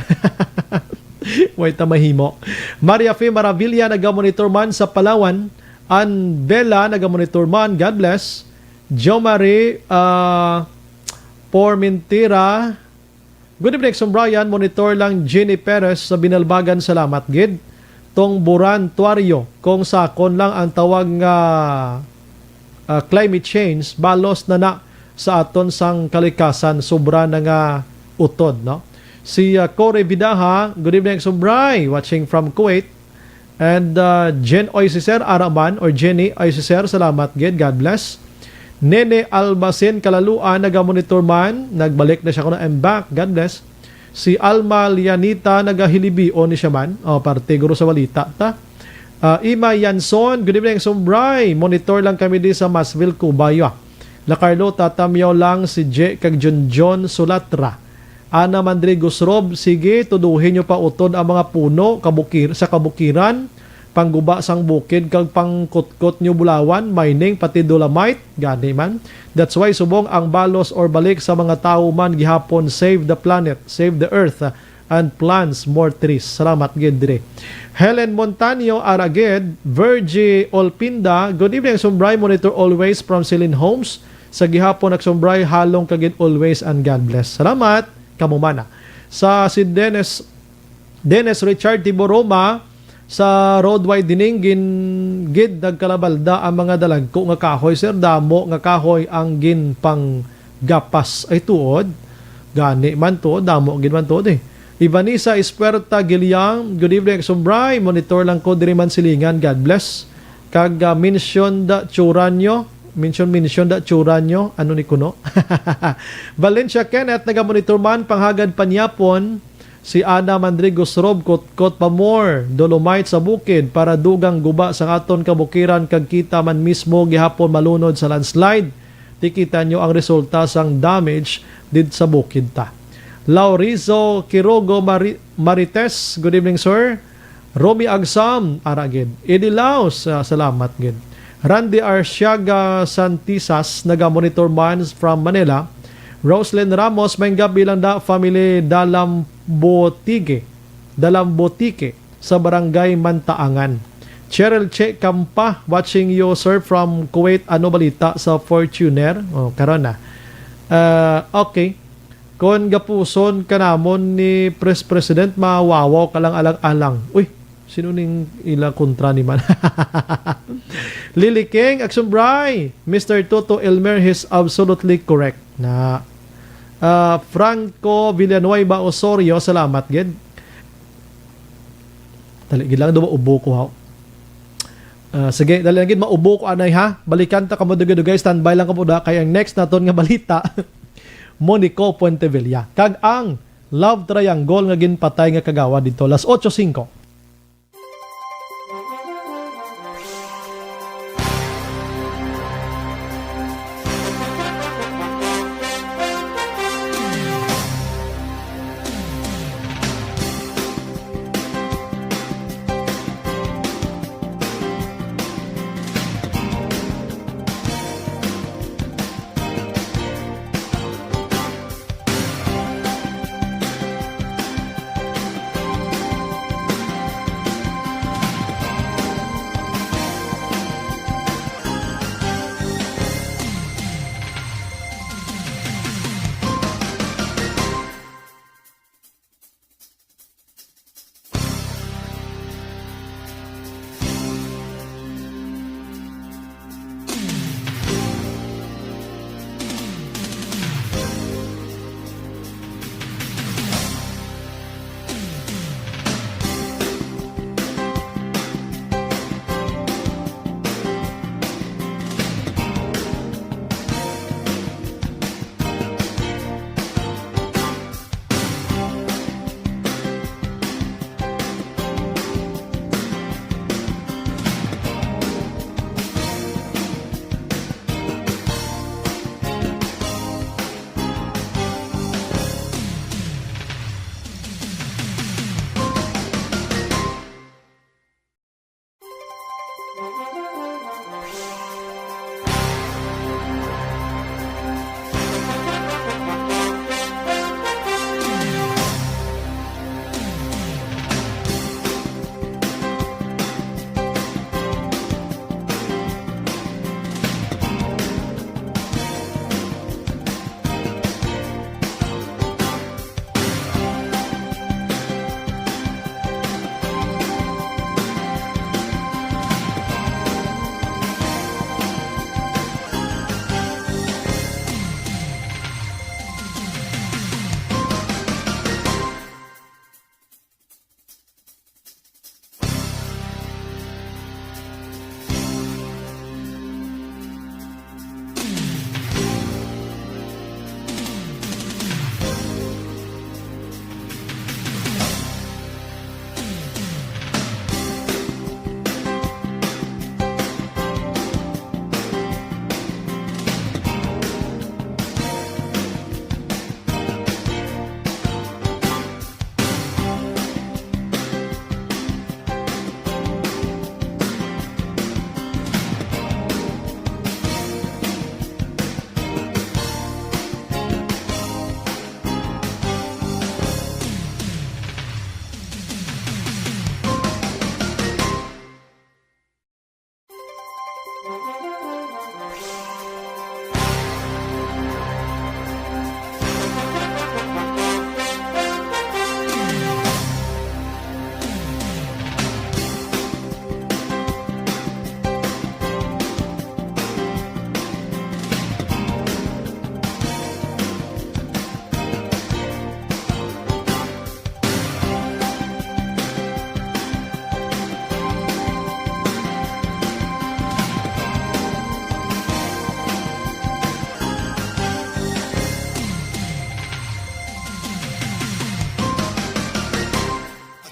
Way ta mahimo. Maria Fe Maravilla nagamonitor man sa Palawan. Ann Bella nagamonitor man. God bless. Jo Marie, ah, Pormentira. Good evening, Sir Brian. Monitor lang Jenny Perez sa Binalbagan. Salamat gid. Tong Buran Tuario, kung sakon lang ang tawag nga, ah, climate change, balos na na sa aton sang kalikasan, sobra na nga utod, no? Si, ah, Cory Vidaha, good evening, Sir Bri, watching from Kuwait. And, uh, Jen Oisiser Araman or Jenny Oisiser, salamat gid. God bless. Nene Albasin Kalaluan, nagamonitor man. Nagbalik na siya kuno. I'm back. God bless. Si Alma Lianita, nagahilibion ni siya man. O, parte guro sa balita ta. Uh, Ima Yanson, good evening, Sir Bri. Monitor lang kami di sa Masville, Cuba, yo. La Carlota, tamyaw lang si Je kag Junjun Sulatra. Ana Mandrigo Srob, sige, tuduhin nyo pa utod ang mga puno kabukir, sa kabukiran, pangguba sang bukid, kag pangkutkot nyo bulawan, mining, pati dolomite, gani man. That's why subong ang balos or balik sa mga tawo man gihapon, save the planet, save the earth, and plants more trees. Salamat gid diri. Helen Montaño, ara gid. Virgie Olpinda, good evening, Sir Bri. Monitor always from Celine Homes. Sa gihapon, Sir Bri, halong ka gid always and God bless. Salamat. Kamo man, ah. Sa si Dennis, Dennis Richard Tiboroma, sa road widening, gin, gid nagkalabalda ang mga dalagko nga kahoy, sir. Damo nga kahoy ang ginpanggapas. Ay, tuod. Gani man to, damo gid man to, eh. Ivanisa Espuerta Giliang, good evening, Sir Bri. Monitor lang ko diri man silingan. God bless. Kag, ah, mention da tsura nyo. Mention, mention da tsura nyo. Ano ni kuno? Valencia Kenneth, nagamonitor man, panghagad panyapon. Si Ana Mandrigo Srob, kutkot pa more dolomite sa bukid para dugang guba sang aton kabukiran kag kita man mismo gihapon malunod sa landslide. Ti kita nyo ang resulta sang damage did sa bukid ta. Laurizo Quirogo Mari-, Marites, good evening, sir. Romy Agsam, ara gid. Eddie Laos, ah, salamat gid. Randy Arsiaga Santisas, naga-monitor man from Manila. Roslyn Ramos, may gabi lang da, family Dalambotige. Dalambotique sa Barangay Mantaangan. Cheryl Che Campa, watching you, sir, from Kuwait. Ano balita sa Fortuner? Oh, karon na. Ah, okay. Kon gapuson ka namon ni Pres President, mawawaw ka lang alang-alang. Uy, sino ning ila kontra ni man? Lily King, Action Bry, Mister Toto Elmer, he's absolutely correct na. Ah, Franco Villanueva Osorio, salamat gid. Dali gid lang, daw maubo ko, ha. Ah, sige, dali lang gid, maubo ko anay, ha. Balikan ta kamo dugay-dugay, standby lang kamo da kay ang next naton nga balita, Monico Puentevilla kag ang love triangle nga ginpatay nga kagawad dito, las otso singko.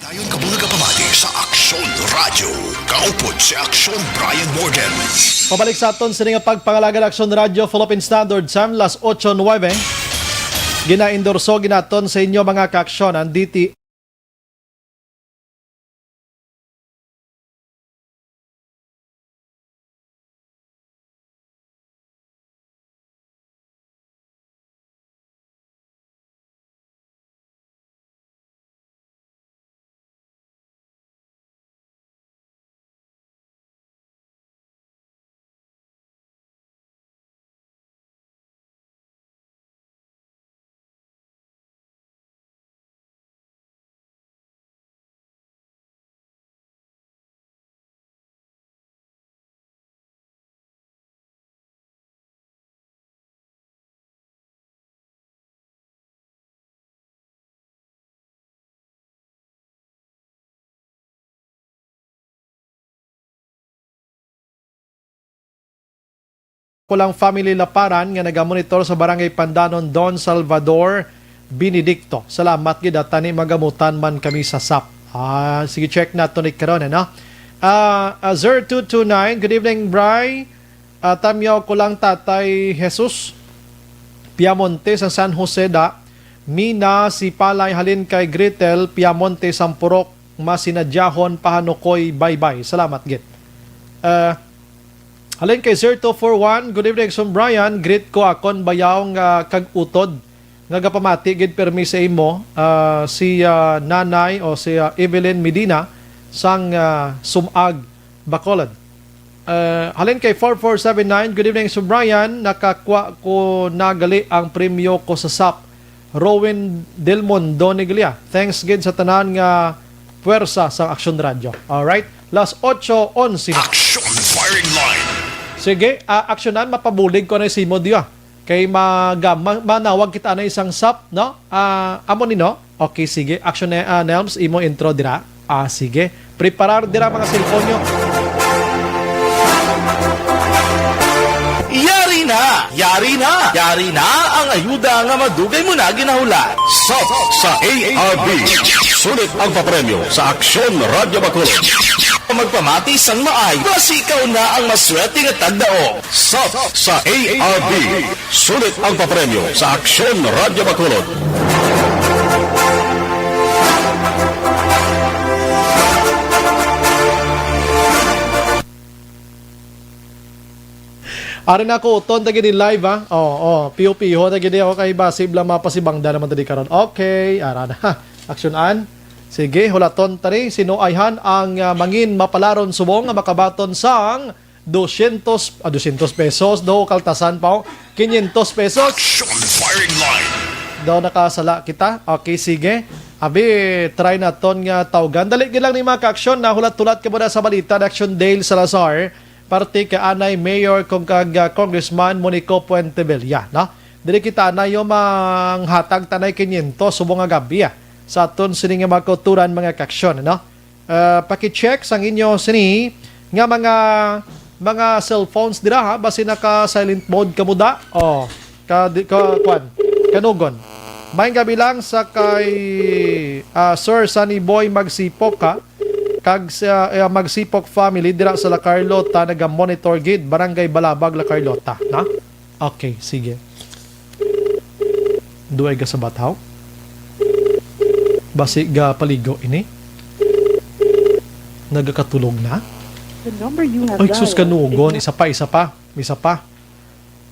Dayon kamo nagapamati sa Aksyon Radyo. Kaupod si Aksyon Brian Morgan. Pabalik sa aton sini nga pagpangalagad, Aksyon Radyo, Philippine Standard Time, las otso nuwebe. Ginaendorso ginaton sa inyo, mga kaaksyon, ang D T Kulang Family Laparan nga nagamonitor sa Barangay Pandanon, Don Salvador Benedicto. Salamat gid, ah, tani magamutan man kami sa sap. Ah, sige, check nato ni karon, ano? Ah, ah, zero two two nine, good evening, Bri. Ah, Tamyaw ko lang, Tatay Jesus Piamonte sa San Jose da. Mina si Palay halin kay Gretel Piamonte Sampurok, masinadyahon pahanukoy, baybay. Salamat gid. Ah, halin kay zero two four one, good evening, Son Brian. Greet ko akon bayaw nga kag utod nga gapamati gid permi sa imo, ah, si, ah, Nanay o si, ah, Evelyn Medina sang, ah, Sumag, Bacolod. Ah, halin kay four four seven nine, good evening, Son Brian. Nakakwa ko na gali ang premyo ko sa sap. Rowen Del Mundo Neglia. Thanks gid sa tanan nga puwersa sa Aksyon Radyo. Alright? Las ocho onse na. Action Firing Line. Sige, ah, aksyonan, mapabulig ko na si mo diya. Kay maga-, ma-, manawag kita na isang sap, no? Ah, amo ni, no? Okay, sige. Action, eh, ah, Nelms, imo intro dira. Ah, sige. Preparar dira mga cellphone nyo. Yari na! Yari na! Yari na ang ayuda nga madugay mo na ginahulat. Sap sa A R B. Sulit ang papremyo sa Aksyon Radyo Bacolod. Magpamati sang maay, basi ikaw na ang maswerte nga tagdaog. Sap sa A R B. Sulit ang papremyo sa Aksyon Radyo Bacolod. Ari na ko, uton ta gid live, ha? Oh, oh, piho-piho ta gid ako kay basi bala mapasibangda naman ta di karon. Okay, ara na. Aksyonan. Sige, hulaton ta ni. Sino ayhan ang, ah, mangin mapalaron subong nga makabaton sang dosyentos, ah, dosyentos pesos, do kaltasan pa, oh. Quinientos pesos. Action Firing Line. Daw nakasala kita. Okay, sige. Abi, try naton nga tawgan. Dali gid lang ni mga ka-aksyon, nahulat-hulat ka muna sa balita ni Action Dale Salazar, parte ka anay Mayor kung kag, ah, Congressman Monico Puentevilla, no? Dili kita anay yung manghatag tanay quinientos subong nga gabi, ah, sa aton sini nga mga kauturan, mga ka-aksyon, no? Ah, paki-check sang inyo sini nga mga, mga cellphones dira, ha, basi naka silent mode kamo da. Oh, ka, di, ka, kwan, kanugon. Maayong gabi lang sa kay, ah, Sir Sunny Boy Magsipok, ha, kag sa, ah, Magsipok family dira sa La Carlota, naga-monitor gid, Barangay Balabag, La Carlota, na? Okay, sige. Duay ka sa bataw? Basi ga paligo ini? Nagakatulog na? The number you have Ay, sus, dialed kanugon. is not Isa pa, isa pa. Isa pa.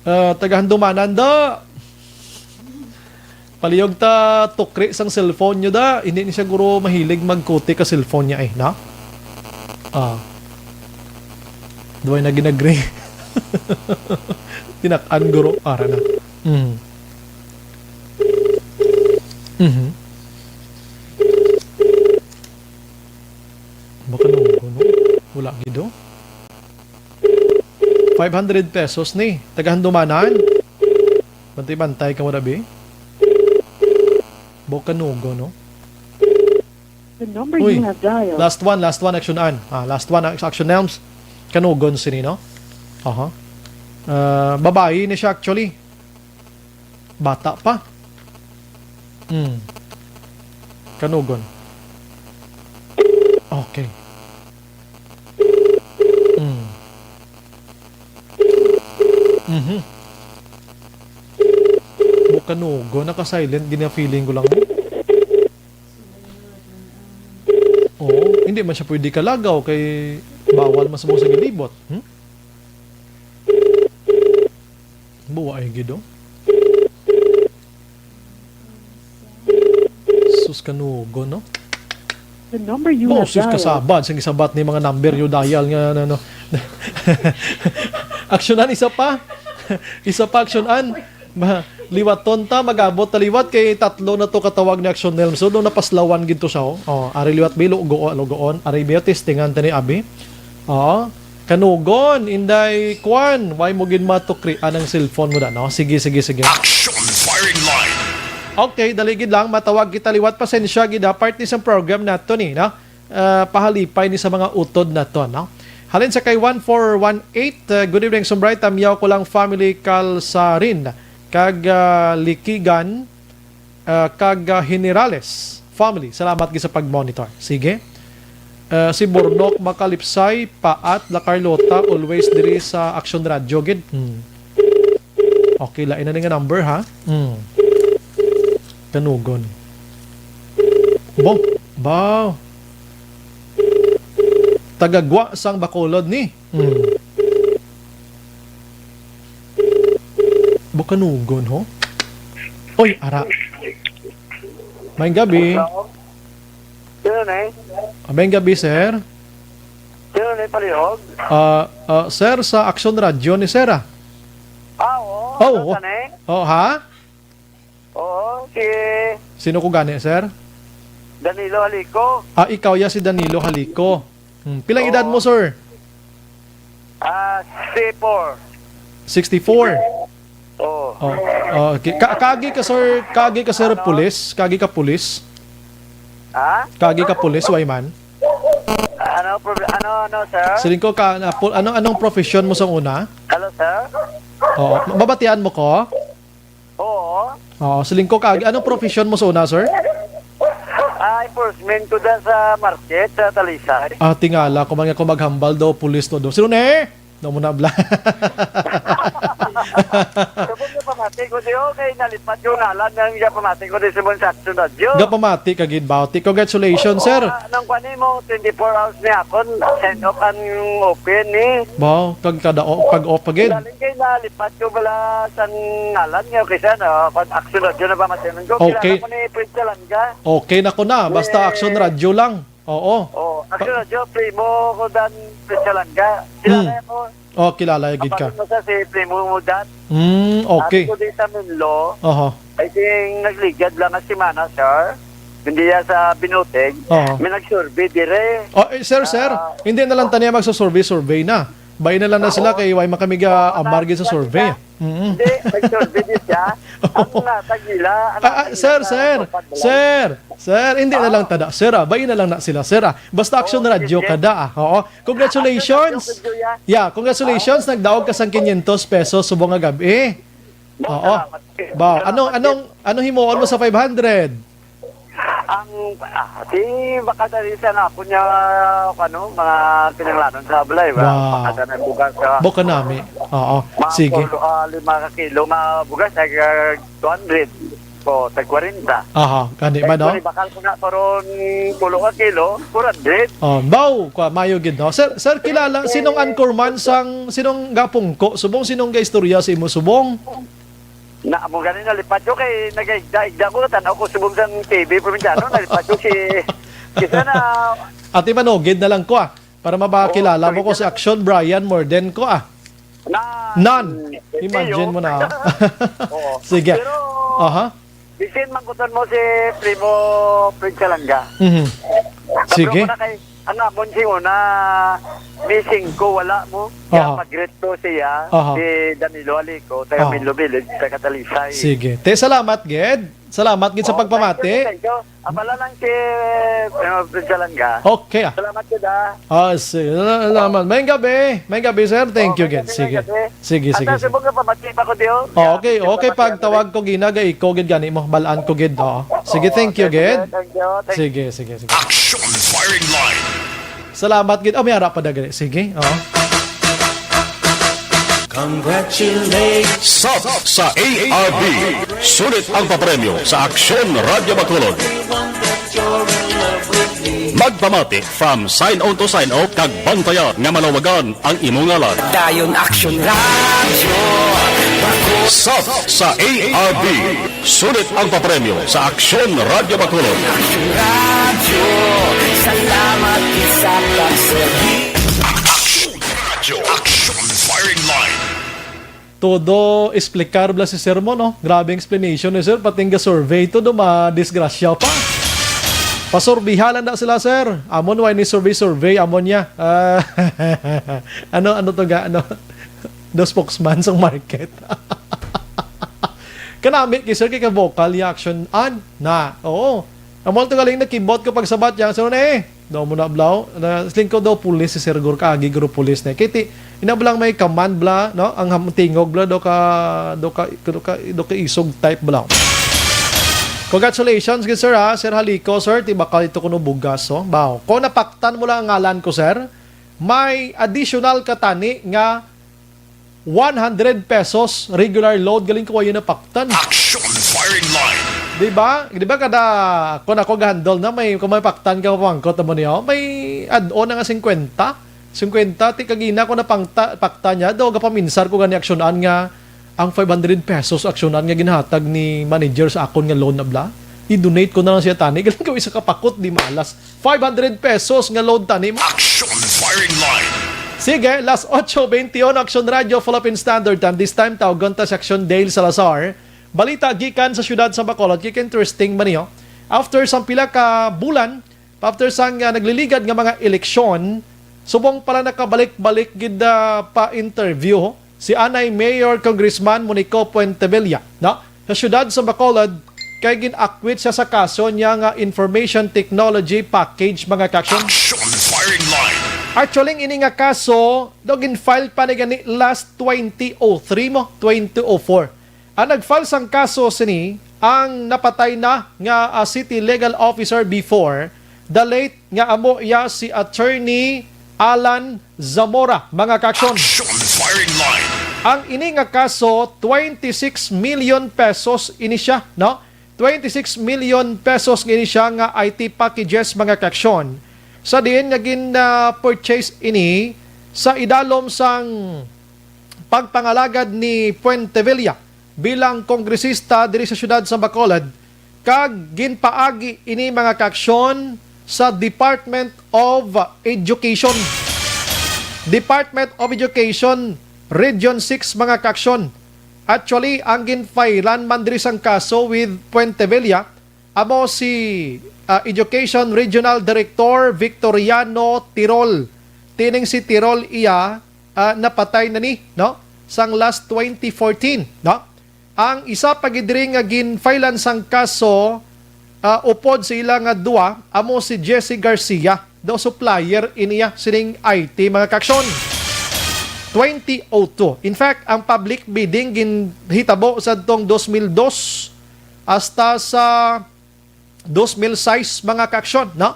Ah, tagahandumanan da. Palihog ta tukri sang cellphone nyo da. Hindi ni siya guro mahilig magkuti ka cellphone niya eh, na? Ah. Duway na ginagri. Tinak-an guro. Ara na. Mm. Mhm. Baka no, no? Wala gido. Five hundred pesos ni. Tagahandumanan. Bantay-bantay ka mo, Rabi. Baka nugo, no? The number Uy, you have dialed. Last one, last one, Action An. Ah, last one, Action Nelms. Kanugon sini, no? Aha. Ah, babayi ni siya, actually. Bata pa. Hmm. Kanugon. Okay. Hmm. Mhm. Bu-, kanugon, naka-silent, gina-feeling ko lang, oh. Oo, hindi man siya pwede kalagaw kay bawal man sa mga sa gilibot. Hmm? Buwa ay gid, oh. Sus, kanugo, no? The number you Bo, have sus, dialed. Kasabad, sing isabat ni mga number yung dial nga, ano, no? Aksyonan, isa pa. Isa pa, aksyonan. Ma-, liwaton ta, mag-abot ta liwat kay tatlo na to katawag ni Action Nelson. No, napaslawan gid to siya, oh. Oh, ari liwat, Bilo, go, lugoon. Ari, Bio, testingan ta ni Abi. Oo. Kanugon, Inday Kwan, why mo gid matukri anang cellphone mo da, no? Sige, sige, sige. Action Firing Line. Okay, dali gid lang, matawag kita liwat. Pasensya gid, ha, part ni sa program nato ni, no? Ah, pahalipay ni sa mga utod nato, no? Halin sa kay one four one eight, uh, good evening, Sumbray. Tamyaw ko lang family Calsarin, kag, uh, Likigan, uh, kag, uh, Generales family. Salamat gid sa pag-monitor. Sige. Uh, si Bornok Makalipsay, Paat, La Carlota, always diri sa Action Radio gid. Hmm. Okay, lain na ni nga number, ha? Hmm. Kanugon. Bo, ba. Tagagwa sang Bacolod ni. Hmm. Bo, kanugon, ho? Oy, ara. Maayong gabi. Hello? Sino ni? Ah, maayong gabi, sir. Sino ni palihog? Ah, ah, sir, sa Action Radio ni sir, ah. Ah, oo. Oh, Ano oo. Ka ni? Oh, ha? Oo, si Sino ko gani, sir? Danilo Halico. Ah, ikaw ya si Danilo Halico. Hmm, pilang edad mo, Oo. Sir? Ah, sixty-four. Sixty-four. Oo. Oh. Oh, okay. Ka kagi ka, sir, kagi ka, sir, Ano? Pulis? Kagi ka pulis? Ha? Kagi ka pulis, why man? Ano, prob- ano, ano, sir? Siling ko ka, na, pu- ano, anong profession mo sa una? Hello, sir? Oo. Mabatian mo ko? Oo. Oo, siling ko kagi. Anong profession mo sa una, sir? Ah, enforcement ko dyan sa market, sa Talisay. Ah, tingala ko man nga kung maghambal daw, pulis to do. Sino ne? Daw mo na bla. Subong nga pamati ko di, okay, nalipat yung ngalan ng nga pamati ko di sa mong sa Action Radio. Gapamati ka gid ba? Ti-, congratulations, sir. Oo, nang kwani mo, twenty-four hours ni akon, send off ang open ni. Ba, kag kada o-, pag off pa gid. Galing kay nalipat ko bala sa ngalan nga, okay, sir, no? Pag Action Radio na ba, matinan ko, Okay. Kilala ko ni Prince Alanga. Okay na ko na, basta Yes. Action Radio lang. Oo. Oh, Action Radio, primo ko dan Prince Alanga. Kilala Hmm. ko. Oh, kilala gid ka. Kapalit mo sa si primo mo dan. Mm, okay. Sabi ko di sa Menlo, Oho. I think nagligad lang nga semana, sir. Hindi ya sa Binuteg. Oho. May nag-survey dire. Oh, eh, sir, sir, Ah. hindi na lang tani magsusurvey-survey na. Bain na lang na sila Oo. kay way makamiga Oo, amar gid sa na-, survey. na-, Mm. Hindi, nag-survey din siya. Ang natag nila, ang Ah, ah, natag sir, nila sa sir, pagbalay. sir, sir, hindi na lang Ah. tada, sir, ah. Bain na lang na sila, sir, ah. Basta Action Oo, Radio sige. kada, ah. Oo. Congratulations. Action Radio, Kuya. Yeah, congratulations. Ah. Nagdaog ka sang quinientos pesos subong nga gab-i. Ba, Oo. salamat. Ba, Salamat, anong, sir. anong, anong himuon mo sa five hundred? Ang, ah, si, baka dali sa napon niya, ano, mga kinanglanon sa balay, ba? Wow. Baka na bugas, ah. Baka nami. Oo. Mga Sige. Polo, ah, lima ka kilo nga bugas, ay, ah, two hundred. O, tag kwarenta. Aha, gani ba, Ay, no? Sorry, bakal ko na karon pulo ka kilo, four hundred. Oh, baw, kwa, mayo gid, no? Sir, sir, kilala, sinong anchorman sang, sinong gapungko? Subong, sinong gaistorya sa imo subong? Na, amo gani nalipat ko kay nagaigda-igda ko, tanaw ko subong sang T V probinsyano, nalipat ko si, kisa na Ate Manugid na lang ko, ah, para mabakilala Oo, mo ko si Action Brian Morden ko, ah. Na, Nan! Imagine mo na. Oo. Sige. Pero, Aha. bisin mangkuton mo si Primo Prince Alanga. Mhm. Kablo Sige. ko na kay, ang amon si una, missing ko, wala mo. Kaya Aha. pag-greet ko siya, Aha. si Danilo Alico, taga Aha. Menlo Village, taga Talisay. Sige. Te, salamat, gid. Salamat, gid, sa Oo, pagpamati. thank you, thank you. Abala lang si, ano, Prince Alanga. Okay, ah. Salamat, gid, ah. Ah, sige. Salamat. May gabi. May gabi, sir. Thank Oh, you, may gid. gabi, may Sige. gabi. Sige, Ata sige, sa sige. mga pamati pa ko, Dio. Oh, okay, Sige, okay. salamat, Pag gid. tawag ko, ginaga, ikaw, gid, gani mo. Balaan ko, gid. Oo. Sige, Oo, thank you, thank you, gid. thank you, thank you. Sige, sige, sige. Action Firing Line. Salamat, gid. Oh, may ara pa dagali. Sige, oh. Congratulations. Sub sa A R B. Sulit ang papremyo sa Aksyon Radyo Bacolod. Magpamati from sign on to sign off kag bantayan nga malawagan ang imo ngalan. Dayon Action Radio. Sub sa A R B. Sulit ang papremyo sa Aksyon Radyo Bacolod. Action Radio, salamat sa pagserbi. Action Radio, Action Firing Line. Todo explicar bala si sir mo, no? Grabe ang explanation ni sir, pati nga survey, todo madisgrasya pa. Pasurbihan lang na sila, sir. Amon, why ni survey, survey, amon niya. Ah, ano, ano to ga, ano? The spokesman sa market. Kanami kay sir, kay ka-vocal ya Action an na. Oo. Amo to galing na keyboard ko pagsabat yang, sir, eh. Daw mo na, blaw. Na, siling ko daw pulis si Sir Gur, kaagi guro pulis na. Kay ti, ina bala may command bala, no? Ang ham-, tingog bala daw ka, daw ka, daw ka, daw ka isog type bala. Congratulations gid, sir, ha? Sir Haliko, sir, ti bakal ito kuno bugas, oh. Baw. Kung napaktan mo lang ang ngalan ko, sir, may additional ka tani nga one hundred pesos regular load, galing ko kayo napaktan. Action firing line. Di ba? Di ba kada, kung ako ga-handle na, may, kung may paktan ka, mapangkot naman niya, may add-on na nga fifty. Fifty, ti kagina ko na pangta-, pakta niya, do, gapaminsar ko gani aksyonan nga ang five hundred pesos aksyonan nga ginhatag ni manager sa akon nga loan na bla. I-donate ko na lang siya tani. Galing ko isa ka pakot, di malas. Five hundred pesos nga load tani mo. Action firing line. Sige, las ocho twenty-one, Action Radio, Philippine Standard Time. This time, tawgon ta si Action Dale Salazar. Balita gikan sa siyudad sa Bacolod. Kaya interesting ba niyo? After sang pila ka bulan, after sang, ah, nagliligad nga mga eleksyon, subong pala nakabalik-balik gid, ah, pa interview si anay Mayor Congressman Monico Puentevilla, no? Sa siyudad sa Bacolod, kay gin-akwit siya sa kaso niya nga information technology package, mga kaaksyon. Action firing line. Actually, ang ini nga kaso, daw gin-file pa ni gani last twenty oh three mo, twenty oh four. Ang nag-file sang kaso sini, ang napatay na nga, ah, city legal officer before, the late nga amo iya si Attorney Alan Zamora, mga kaaksyon. Action firing line. Ang ini nga kaso, twenty-six million pesos ini siya, no? Twenty-six million pesos ini siya nga I T packages, mga kaaksyon. Sa diin nga gin, ah, purchase ini sa idalom sang pagpangalagad ni Puentevilla bilang kongresista diri sa siyudad sa Bacolod, kag ginpaagi ini, mga kaaksyon, sa Department of Education. Department of Education, Region six, mga kaaksyon. Actually, ang ginfailan man diri sang kaso with Puentevilla amo si, ah, Education Regional Director Victoriano Tirol. Tining si Tirol iya, ah, napatay na ni, no? Sang last twenty fourteen, no? Ang isa pa gid diri nga ginfailan sang kaso, ah, upod sa ila nga duwa, amo si Jesse Garcia, daw supplier iniya sining I T, mga kaaksyon. Twenty oh two. In fact, ang public bidding ginhitabo sa tong dos mil dos hasta sa dos mil sais, mga kaaksyon, no?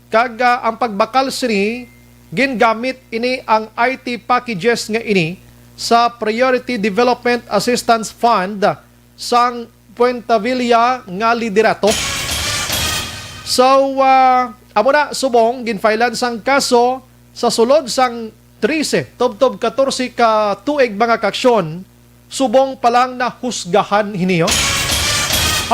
Kag, ah, ang pagbakal sini, gingamit ini ang I T packages nga ini sa Priority Development Assistance Fund sang Puentevilla nga liderato. So, ah, amo na, subong ginfailan sang kaso sa sulod sang trese, tubtob katorse ka tuig, mga kaaksyon, subong pa lang nahusgahan hini, oh.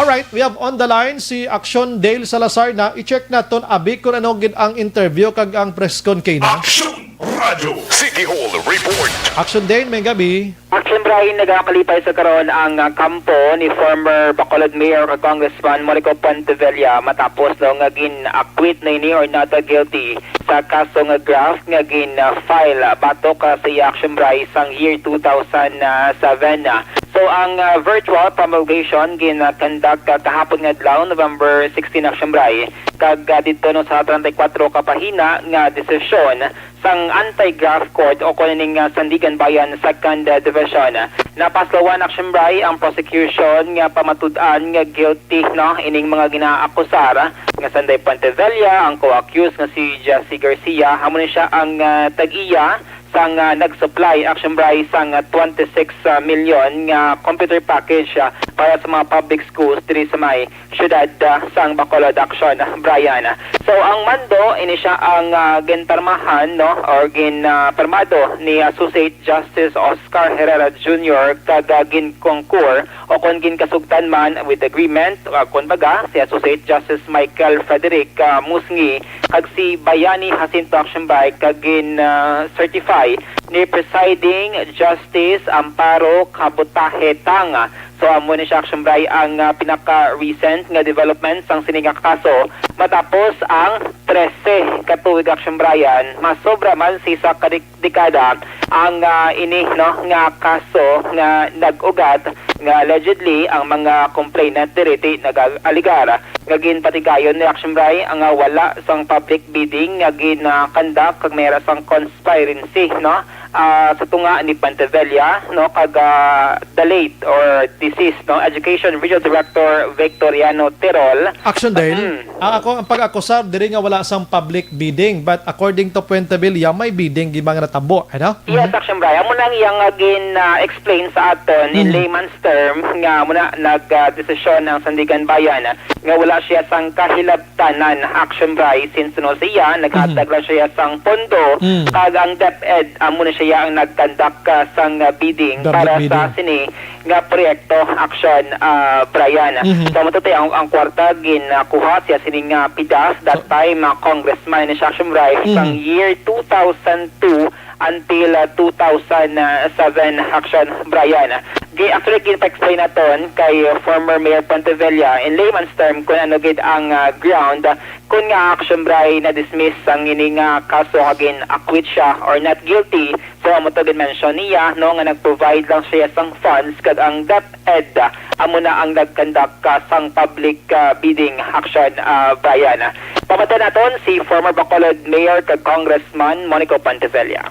Alright, we have on the line si Action Dale Salazar na. I-check naton abi kung ano gid ang interview kag ang press con kay na. Action Radio City Hall Report. Action Dale, may gabi. Action Brian, nagakalipay sa karon ang, ah, kampo ni former Bacolod Mayor kag Congressman Monico Puentevilla matapos daw nga gin-acquit na ini or not guilty sa kaso nga graft nga gin-file batok, ah, sa iya, Action Brian, sang year two thousand seven. So, ang, ah, virtual promulgation gin-conduct, ah, kahapon nga adlaw, November sixteen, Action Brian, kag, ah, didto no sa treinta y cuatro ka pahina nga desisyon sang Anti-Graft Court o kon ining, ah, Sandigan Bayan Second, ah, Division. Napaslawan, Action Brian, ang prosecution nga pamatud-an nga guilty, no, ining mga ginaakusar nga sanday Puentevilla, ang co-accused nga si Jesse Garcia, amo ni siya ang, ah, tag-iya sang, ah, nag-supply, Action Brian, sang, ah, twenty-six million nga computer package, ah, para sa mga public schools diri sa may siyudad, ah, sang Bacolod, Action Brian. So, ang mando, ini siya ang, ah, ginpermahan, no, or gin, ah, permado ni Associate Justice Oscar Herrera Junior kag, ah, ginkonkur o kon ginkasugtan man with agreement, ah, kon baga, si Associate Justice Michael Frederick, ah, Musngi kag si Bayani Jacinto, Action Brian, kag gin, ah, certify ni Presiding Justice Amparo Kabutahe Tang. So, amo ni siya, Action Brian, ang, ah, pinaka-recent nga development sang sini nga kaso matapos ang trese ka tuig, Action Brian, masobra man sa isa ka dek-, dekada ang, ah, ini, no, nga kaso nga nag-ugat nga allegedly ang mga complainant diri ti nag-alegar nga ginpatigayon ni Action Bray nga wala sang public bidding nga gin-conduct kag may ra sang conspiracy, no, ah, sa tunga ni Pontevilla, no, kag, ah, the late or deceased, no, Education Regional Director Victoriano Tirol. Action Dale, Mm. ang ako ang pag-akusar diri nga wala sang public bidding, but according to Pontevilla, may bidding gid man nga natabo, ano? Yes, Action Bray. Amo nang iyang, ah, gin, ah, explain sa aton in Mhm. layman's term nga amo na nag, ah, desisyon ang Sandigan Bayan nga wala siya sang kahilabtanan, Action Bray, since no siya naghatag Mhm. lang siya sang pondo Mm. kag ang DepEd amo na siya ang nag-conduct, ah, sang, ah, bidding Public para sa bidding. sini nga proyekto, Action, ah, Brian. Mhm. So, matutoy ang, ang kwarta ginakuha siya sining, ah, PDAF that So time, ah, congressman ni siya, Action Bray, Mhm. sang year two thousand two until, ah, two thousand seven, Action Brian. Gi-, actually, ginpa-explain naton kay former Mayor Pontevilla in layman's term kung ano gid ang, ah, ground kung nga Action Bray na-dismiss ang ini nga kaso nga gin-acquit siya or not guilty. So, amo to gid mention niya, no, nga nag-provide lang siya sang funds kag ang DepEd amo na ang nag-conduct ka sang public, ah, bidding, Action, ah, Brian. Pamati naton si former Bacolod Mayor kag Congressman Monico Pontevilla.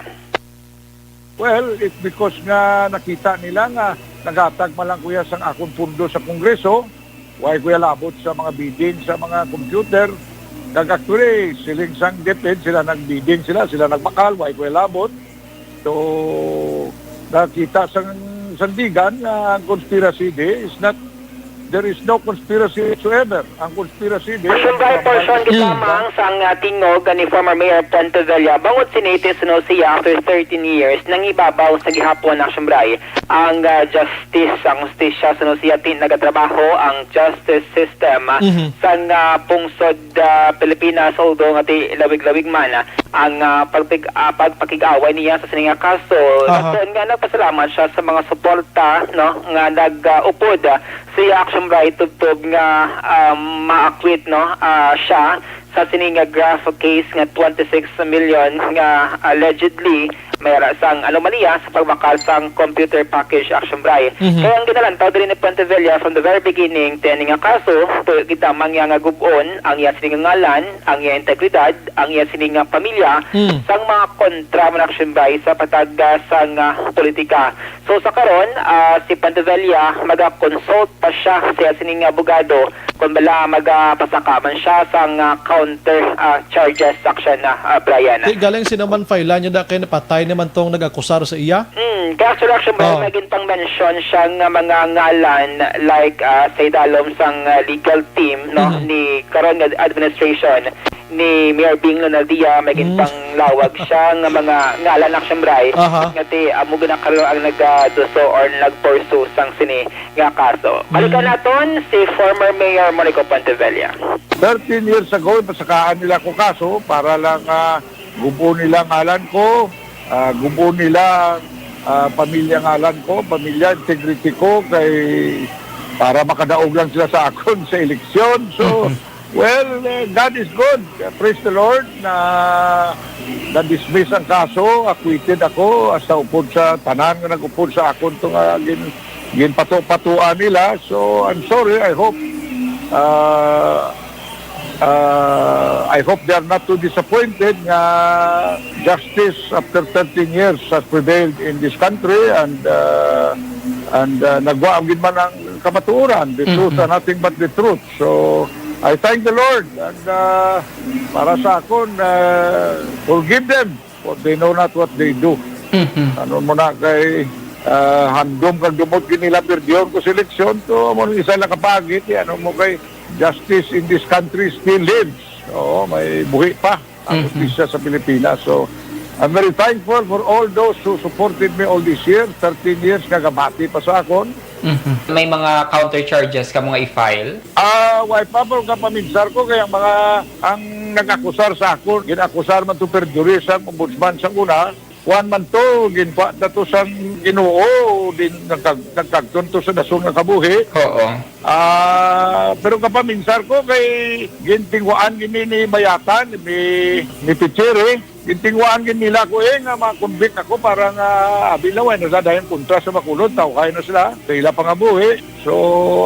Well, it's because nga nakita nila nga naghatag man lang kuya sang akon pundo sa Kongreso, why kuya labot sa mga bidding sa mga computer. Kag actually, siling sang DepEd, sila nag-bidding sila, sila nagbakal, why kuya labot. So, nakita sang Sandigan nga ang conspiracy di is not, there is no conspiracy whatsoever. Ang conspiracy di Action Bray, portion gid Mm. lamang sang, ah, tingog ni former Mayor Pontevilla. Bangod sini, it is no siya after thirteen years, nangibabaw sa gihapon, Action Bray, ang, ah, justice, ang hustisya, sa no siya ti nagatrabaho ang justice system, ah, Mhm. sang, ah, pungsod, ah, Pilipinas, although nga ti lawig-lawig man, ah, ang, ah, pagpig-, ah, pagpakig-away niya sa sini nga kaso. Aha. Nagtuon nga nagpasalamat siya sa mga suporta, no, nga nag, ah, upod, ah, sa iya, Action Bray, tubtob nga, ah, ma-acquit, no, ah, siya sa sini nga graft case nga twenty-six million nga allegedly may ra sang anomalya sa pagbakal sang computer package, Action Bray. Mhm. Kaya ang ginalantaw diri ni Pontevilla from the very beginning ti ini nga kaso, tuyo gid lamang niya nga gub-on ang iya sini nga ngalan, ang iya integridad, ang iya sini nga pamilya, Mm. sang mga kontra man, Action Bray, sa pagtagda sang, ah, politika. So, sa karon, ah, si Pontevilla maga-consult pa siya sa iya sining abogado kung bala magapasaka man siya sang, ah, counter, ah, charges, Action, ah, ah, Brian. Ti galing sino man file niya da kay napatay naman tong nag-akusar sa iya? Hmm, kay actually, Action, Brian, Oh. may ginpang-mention siya nga mga ngalan, like, ah, sa idalom sang, ah, legal team, no, Mhm. ni karon nga administration ni Mayor Bing Lunaldia, may Mm. ginpanglawag siya nga mga ngalan, Action, Bray, Aha. nga ti amo gid na karon ang nagaduso or nagpursue sang sini nga kaso. Balikan Mm. naton si former Mayor Monico Pontevilla. Thirteen years ago, pasakaan nila ko kaso para lang, ah, gub-on nila ngalan ko, ah, gub-on nila, ah, pamilya ngalan ko, pamilya integrity ko, kay para makadaog lang sila sa akon sa eleksyon. So, Mhm. well, eh, God is good. Praise the Lord na na-dismiss ang kaso, acquitted ako, hasta upod sa tanan nga nag-upod sa akon to nga gin-, ginpato-patuan nila. So, I'm sorry, I hope, ah, ah, I hope they are not too disappointed nga justice after thirteen years has prevailed in this country and, ah, and, ah, nagwa ang gid man ang kamatuoran, the truth Mhm. and nothing but the truth. So, I thank the Lord and, ah, para sa akon, ah, forgive them for they know not what they do. Mhm. Ano mo na kay, ah, handom kag dumot gid nila perdyon ko sa eleksyon, to amo ni isa lang kapagit, ano mo kay justice in this country still lives. Oo, may buhi pa ang Mhm. hustisya sa Pilipinas. So, I'm very thankful for all those who supported me all these years, thirteen years nga gabati pa sa akon. Mhm. May mga counter charges ka mga i-file? Ah, way pa, pero kapaminsar ko kay ang mga, ang nag-akusar sa akon, gin-akusar man to perjury sa ombudsman sa una, Kuan man to, ginpa na to sang Ginoo, din nagkag-, nagkagton to sa nasod nga kabuhi. Oo. Ah, pero kapaminsar ko kay gintingwaan gini ni Bayatan, ni, ni Pichiri. Gintingwaan gid nila ko, eh, nga ma-convict ako para nga abi lang, way na sa dayon kontra sa Bacolod, tawhay na sila sa ila pangabuhi. So,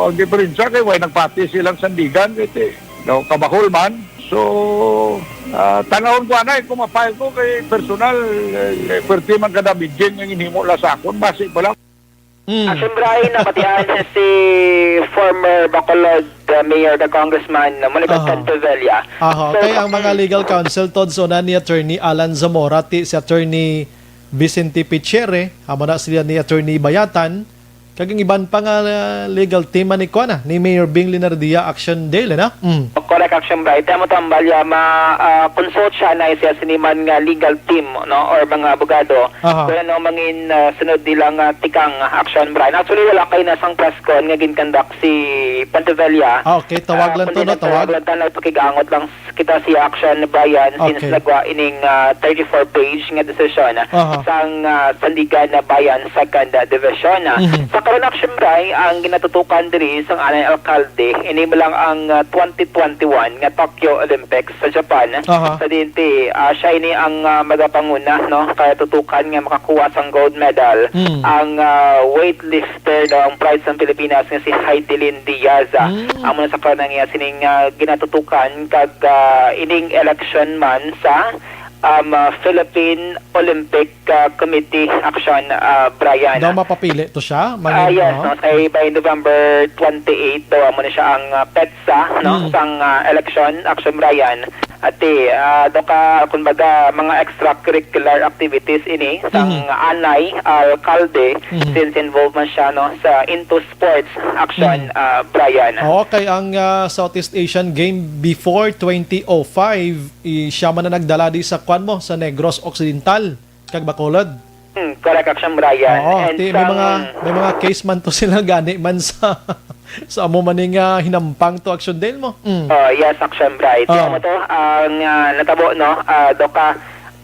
ang diferensya kay way nagpati silang sandigan, kay ti-, no, kabahol man. So, ah, tanawon ko anay kung ma-file ko kay personal, eh, perti man ka damaging ang inhimo la sa akon, basi pa lang. Mm. Ah, siyempre, ay namatian si former Bacolod, uh, Mayor, the Congressman, uh, Monico Aha. Cantevilla. Aha, So, kay ang mga legal counsel, Tods, una ni Attorney Alan Zamora, ti si Attorney Vicente Picheri, amo na sila ni Attorney Bayatan, kag ang iban pa nga, uh, legal team man ni kuan na, ni Mayor Bing Linardia, Action Daily, na? Mm. Correct, Action Bright. Amo to ang balya, ma, ah, consult siya na siya siniman nga legal team, no, or mga abogado. Aha. Kung ano mangin, ah, sunod nila nga tikang Action Bright. Actually, wala kay nasang press con nga ginkandak si Pantivella. Ah, okay. Tawag Ah, lang to, kundi no? Tawag? Nagtawag lang ta, nagpakigangot lang kita si Action Brian since Okay. nagwa ining, ah, thirty-four page nga desisyon Aha. sang, ah, Sandigan na Bayan Second, ah, Division. Mhm. Sa karon, Action Brian, ang ginatutukan diri sang anay alkalde, ini mo lang ang, ah, twenty twenty-one nga Tokyo Olympics sa Japan. Aha. Sa D N T, ah, siya ini ang, ah, magapanguna, no? Kaya tutukan nga makakuha sang gold medal Mm. ang, ah, weightlifter, no, ang pride sang Pilipinas nga si Heidelin Diaz. Mm. Amo na sa karon ang iya sining, ah, ginatutukan kag, ah, ining election man sa, um, ah, Philippine Olympic, ah, Committee Action, ah, Brian. Daw mapapili to siya? Ah, Mangin-, yes, oh. no, kay by November twenty-eight daw, amo na siya ang, ah, petsa, no, Mm. sang, ah, election, Action Brian. Ati, ah, do ka, kumbaga, mga extracurricular activities ini sang Mhm. anay, alkalde, Mhm. since involved man siya, no, sa into sports action, Mhm. ah, Brian. Oo, kay ang, ah, Southeast Asian Game before twenty oh five, i-, siya man na nagdala di sa kwan mo, sa Negros Occidental, kag Bacolod. Hmm, correct, Action Brian. Oo, And ti-, may sang mga, may mga case man to sila gani man sa, sa amo man nga hinampang to, Action Dale mo. Mm. Oh, yes, Action Bright. Ah. Amo to, ang, ah, natabo, no? Ah, do ka,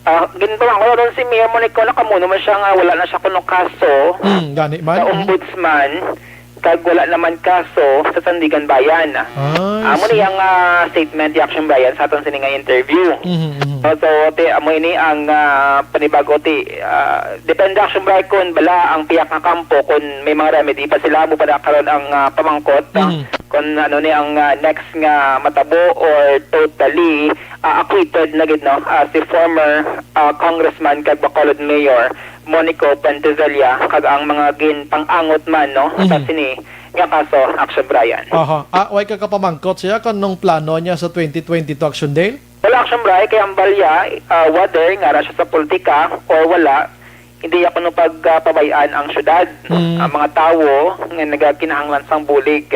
ah, ginbawa ko ron si Mayor Monico, nakamuno man siya nga wala na siya kuno kaso Mm, gani man. sa Mm. ombudsman, kag wala naman kaso sa Sandigan Bayan. Ah, I Amo see. niya nga statement, di Action Brian, sa aton sini nga interview. Mhm, mhm. So, so, ti, amo ini ang, ah, panibago, ti, ah, depende, Action Brian, kung bala ang piyak nga kampo, kung may mga remedy pa sila, amo pa na karon ang, ah, pamangkot, ah, Mhm. kung ano ni ang, ah, next nga matabo or totally, ah, acquitted na gid, no, ah, si former, ah, Congressman kag Bacolod Mayor Monico Pentezella kag ang mga ginpang-angot man, no, sa Mhm. sini nga kaso, Action Brian. Aha. Ah, way ka kapamangkot siya kung nung plano niya sa twenty twenty-two, Action Dale? Wala, Action Brian, kay ang balya, ah, whether nga ra siya sa politika or wala, hindi ako no pagpabay-an ang syudad, Mm. ang mga tawo nga nagakinahanglan sang bulig.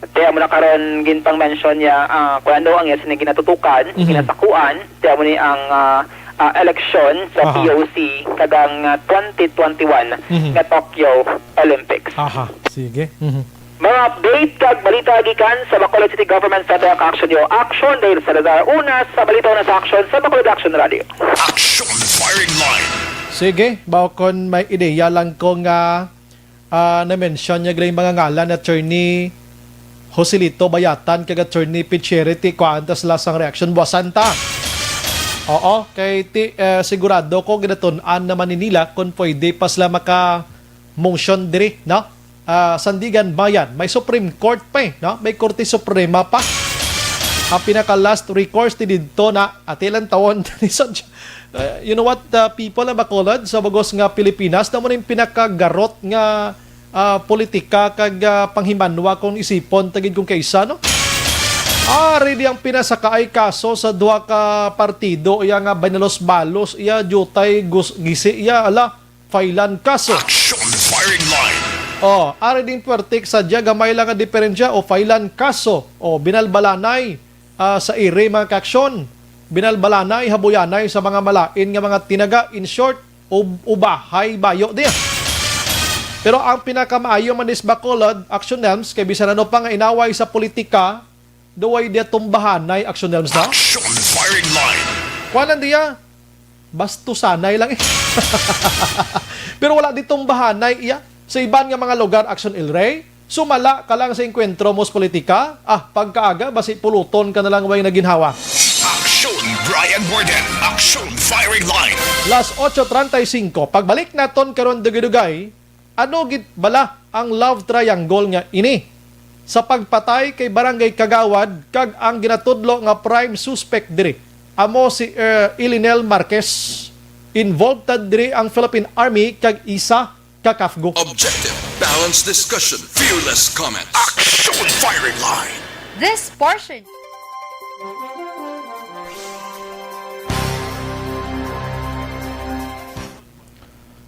Kaya mo na karon ginpang-mention niya, ah, kung ano ang iya sini ginatutukan, Mhm. ginasakuan, kaya mo ni ang, ah, ah, eleksyon sa Aha. P O C kag ang, ah, twenty twenty-one Mhm. nga Tokyo Olympics. Aha, sige. Mhm. Mga update kag balita gikan sa Bacolod City Government Center, ang Action Yo. Action, Dale Salazar. Una sa balita, una sa action sa Bacolod Action Radio. Action Firing Line. Sige, bawo kon may ideya lang ko nga, ah, na-mention niya gray mga ngalan, Attorney Joselito Bayatan kag Attorney Pichirity, kuhaan ta sila sang reaction. Buwasan ta. Oo, kay ti, eh, sigurado ko ginatun-an naman ni nila kung pwede pa sila maka-motion diri, no? Ah, Sandigan Bayan, may Supreme Court pa eh, no? May Korte Suprema pa. Ang pinaka last recourse ti didto na, ati lang tawon ni Sanj-, uh, you know what, uh, people of Bacolod, sa bugos nga Pilipinas, na mo na yung pinakagarot nga, ah, politika kag, ah, panghimanwa kung isipon tagid kung kaisa, no? Ah, ready ang pinasakaay kaso sa duha ka partido, iya nga binalos-balos, iya diutay gus-, gisi, iya, ala, failan kaso. Action Firing Line. Oh, ari ding puwertik sa diya gamay lang nga diferensya o failan kaso o binalbalanay, ah, sa iri mga kaaksyon. Binalbalanay, habuyanay sa mga malain nga mga tinaga, in short, ub-, ubahay bayo diya. Pero ang pinakamaayo man is Bacolod, Action Nelms, kay bisan ano pa nga inaway sa politika, duway diya tumbahanay, Action Nelms, na? Action Firing Line. Kuwan lang diya, Bastusanay lang eh. Pero wala ditong bahanay iya. Sa iban nga mga lugar, Action El Rey, sumala ka lang sa engkwentro mo sa politika. Ah, pagkaaga, basi puluton ka na lang way naginhawa. Action Brian Warden, Action Firing Line. Las ocho treinta y cinco. Pagbalik naton karon dugay-dugay, ano gid bala ang love triangle nga ini? Sa pagpatay kay Barangay Kagawad kag ang ginatudlo nga prime suspect diri amo si, eh, Ilinel Marquez. Involved tad diri ang Philippine Army kag isa ka CAFGU. Objective, balanced discussion, fearless comment. Action Firing Line. This portion.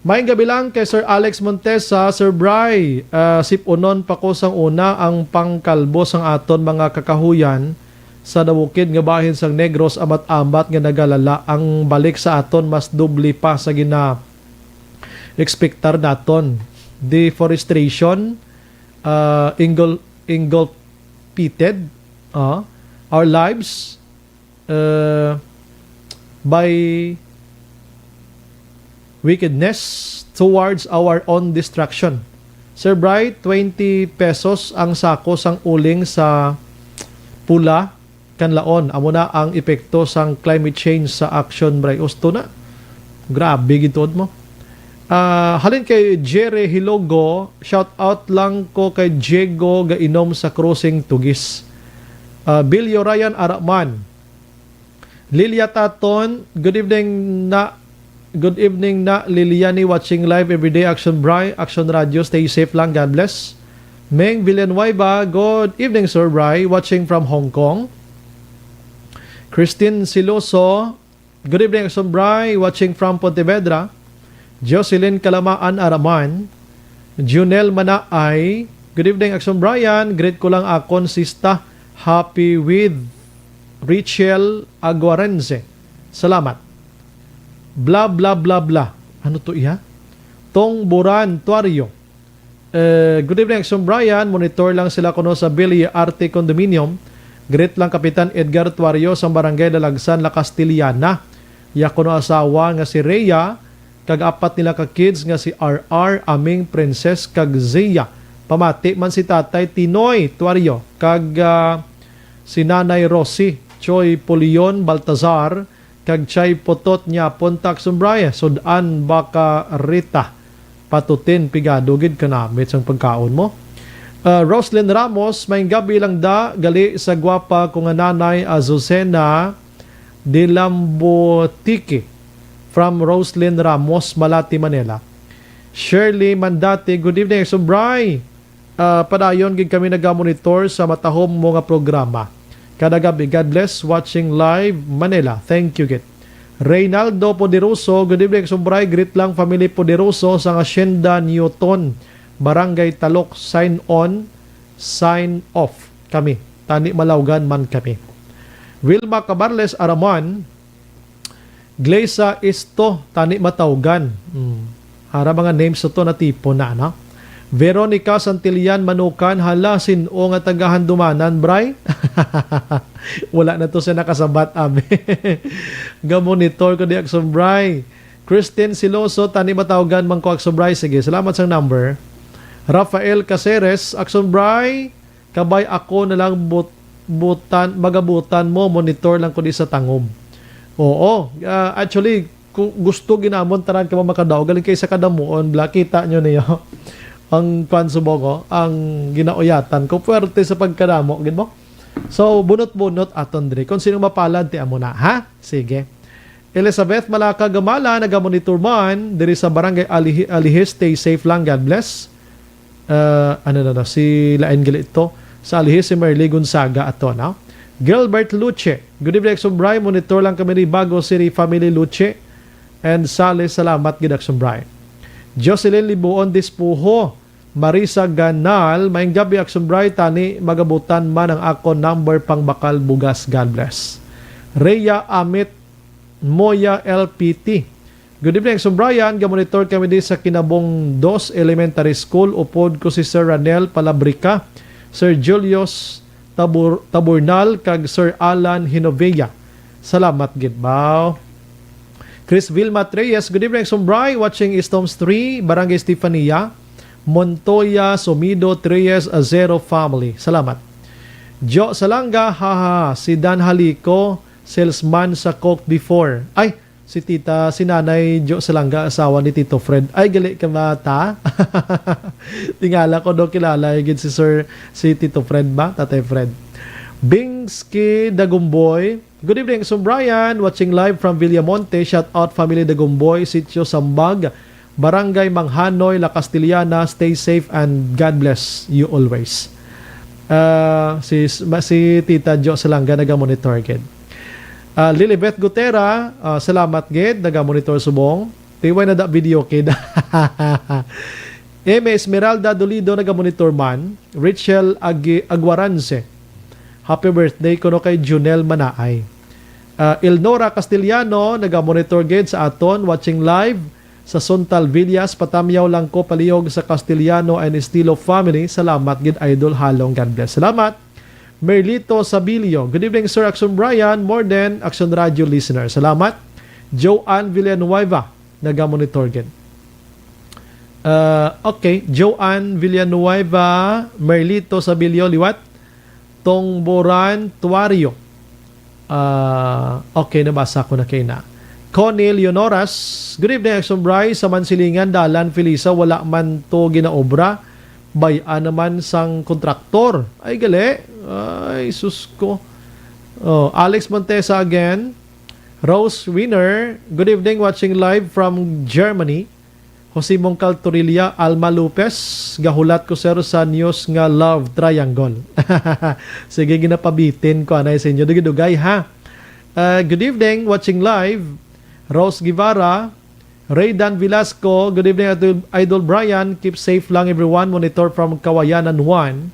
Maayong gabi lang kay Sir Alex Montesa, Sir Bry. Ah, sip-unon pa ko sang una ang pangkalbo sang aton mga kakahuyan sa nabukid nga bahin sang Negros, amat-amat nga nagalala ang balik sa aton, mas doble pa sa gina-expectar naton. Deforestation, ah, engul-, engulfited, ah, our lives, uh, by wickedness towards our own destruction. Sir Bry, twenty pesos ang sako sang uling sa Pula, Kanlaon. Amo na ang epekto sang climate change sa Action, Bry. Usto na. Grabe gid tuod mo. Ah, halin kay Jerry Hilogo, shout out lang ko kay Diego Gainom sa Crossing Tugis. Ah, Bilyo Ryan Araman, Lilia Taton, good evening na, good evening na Liliani, watching live everyday. Action Bry, Action Radio, stay safe lang, God bless. Meng Villanueva, good evening, Sir Bry, watching from Hong Kong. Christine Siloso, good evening, Action Bry, watching from Pontevedra. Jocelyn Kalamaan Araman, Junel Manaay, good evening, Action Brian. Greet ko lang akon sista, happy with Richel Aguarense. Salamat. Bla, bla, bla, bla. Ano to iya? Tong Buran Tuario. Eh, good evening, Action Brian. Monitor lang sila kuno sa Billy Arte Condominium. Greet lang Kapitan Edgar Tuario sa Barangay Lalagsan, La Castellana. Ya kuno asawa nga si Rhea, kag apat nila ka kids nga si R R, Aming, Princess, kag Zia. Pamati man si Tatay Tinoy Tuario, kag, ah, si Nanay Rosie, Choy Pulion Baltazar, kag Chay Putot niya Pontak Sumbraya, Sudan Baka Rita. Patutin, pigado gid kanamit sang pagkaon mo. Ah, Roslyn Ramos, may gabi lang da, gali sa gwapa ko nga nanay, Azucena Dilambotiki, from Roslyn Ramos, Malati, Manila. Shirley Mandati, good evening, Sumbray. Ah, padayon gid kami nagamonitor sa matahom mo nga programa. Kada gabi, God bless, watching live, Manila. Thank you gid. Reynaldo Poderoso, good evening, Sumbray. Greet lang family Poderoso sa Hacienda Newton, Barangay Talok. Sign on, sign off kami. Tani malawgan man kami. Wilma Cabarles Araman, Glesa Isto, tani matawgan. Hmm. Ara mga names to natipon na, ano? Veronica Santillan Manukan, hala, sin-o nga taga-Handumanan, Bray? Wala na to siya nakasabat, abi. Ga-monitor ko di, Akson Bray. Christine Siloso, tani matawgan man ko, Akson Bray. Sige, salamat sa number. Rafael Caceres, Akson Bray, kabay ako na lang but-, butan, magabutan mo, monitor lang ko di sa tangom. Oo, ah, actually, ku-, gusto ginamon tanan ka makadaog, galing kay sa kadamuon, bla, kita nyo niyo. Ang kwan subong, oh, ang ginauyatan ko, puwerte sa pagkadamo, gid mo? So, bunot-bunot aton diri. Kung sino mapalad, ti amo na, ha? Sige. Elizabeth Malaka Gamala, nagamonitor man diri sa Barangay Alihi-, Alihis. Stay safe lang. God bless. Ah, ano na, na, si lain gali ito. Sa Alihis, si Merly Gonzaga ato, no? Gilbert Luche. Good evening, Sumbray. Monitor lang kami ni Bago City Family Luche and Sales. Salamat gid, Sumbray. Jocelyn Libuon Dispuho. Marisa Ganal, maayong gabi, Akson Bray, tani magabutan man ang akon number pangbakal bugas. God bless. Rhea Amit Moya L P T. Good evening, Akson Brian. Gamonitor kami di sa Kinabong Dos Elementary School. Upod ko si Sir Ranel Palabrica, Sir Julius Tabur-, Taburnal, kag Sir Alan Hinovea. Salamat gid, baw. Chris Vilma Treyes, good evening, Sumbray. Watching East Homes three, Barangay Estefania. Montoya Sumido Treyes, a Zero family. Salamat. Jo Salanga, haha, si Dan Halico, salesman sa Coke before. Ay, si Tita, si Nanay Jo Salanga, asawa ni Tito Fred. Ay, gali ka ba, ta? Tingala ko do kilala gid si Sir, si Tito Fred ba? Tatay Fred. Bingsky Dagumboy, good evening, Sir Brian. Watching live from Villamonte. Shout out, family Dagumboy, Sitio Sambag, Barangay Manghanoy, La Castellana. Stay safe and God bless you always. Ah, si, ma-, si Tita Jo Salanga naga-monitor gid. Ah, Lilibeth Gutera, ah, salamat gid, naga-monitor subong. Tiway na da video kid. Eme Esmeralda Dolido naga-monitor man. Rachel Agi-, Aguaranse. Happy birthday kuno kay Junel Manaay. Ah, Elnora Castellano naga-monitor gid sa aton, watching live sa Suntal Villas. Patamyaw lang ko palihog sa Castellano and Estilo family. Salamat gid, Idol Halong. God bless. Salamat. Merlito Sabilio. Good evening, Sir Action Brian. More than Action Radio listener. Salamat. Joanne Villanueva, naga-monitor gid. Ah, okay, Joanne Villanueva, Merlito Sabilio, liwat. Tongboran Tuario. Ah, okay, nabasa ko na kay na. Connie Leonoras, good evening, Action Bryce. Sa Mansilingan, Dalan, Felisa, wala man to ginaobra. Bay-an naman sang kontraktor. Ay, gali. Ay, sus ko. Oh, Alex Montesa again. Rose Wiener, good evening, watching live from Germany. Jose Mongcal Torilla, Alma Lopez, gahulat ko, sir, sa news nga love triangle. Sige, ginapabitin ko anay sa inyo. Dugay-dugay, ha? Uh, good evening, watching live. Rose Guevara, Raydan Velasco, good evening, Idol, Idol Brian. Keep safe lang, everyone. Monitor from Kawayanan one.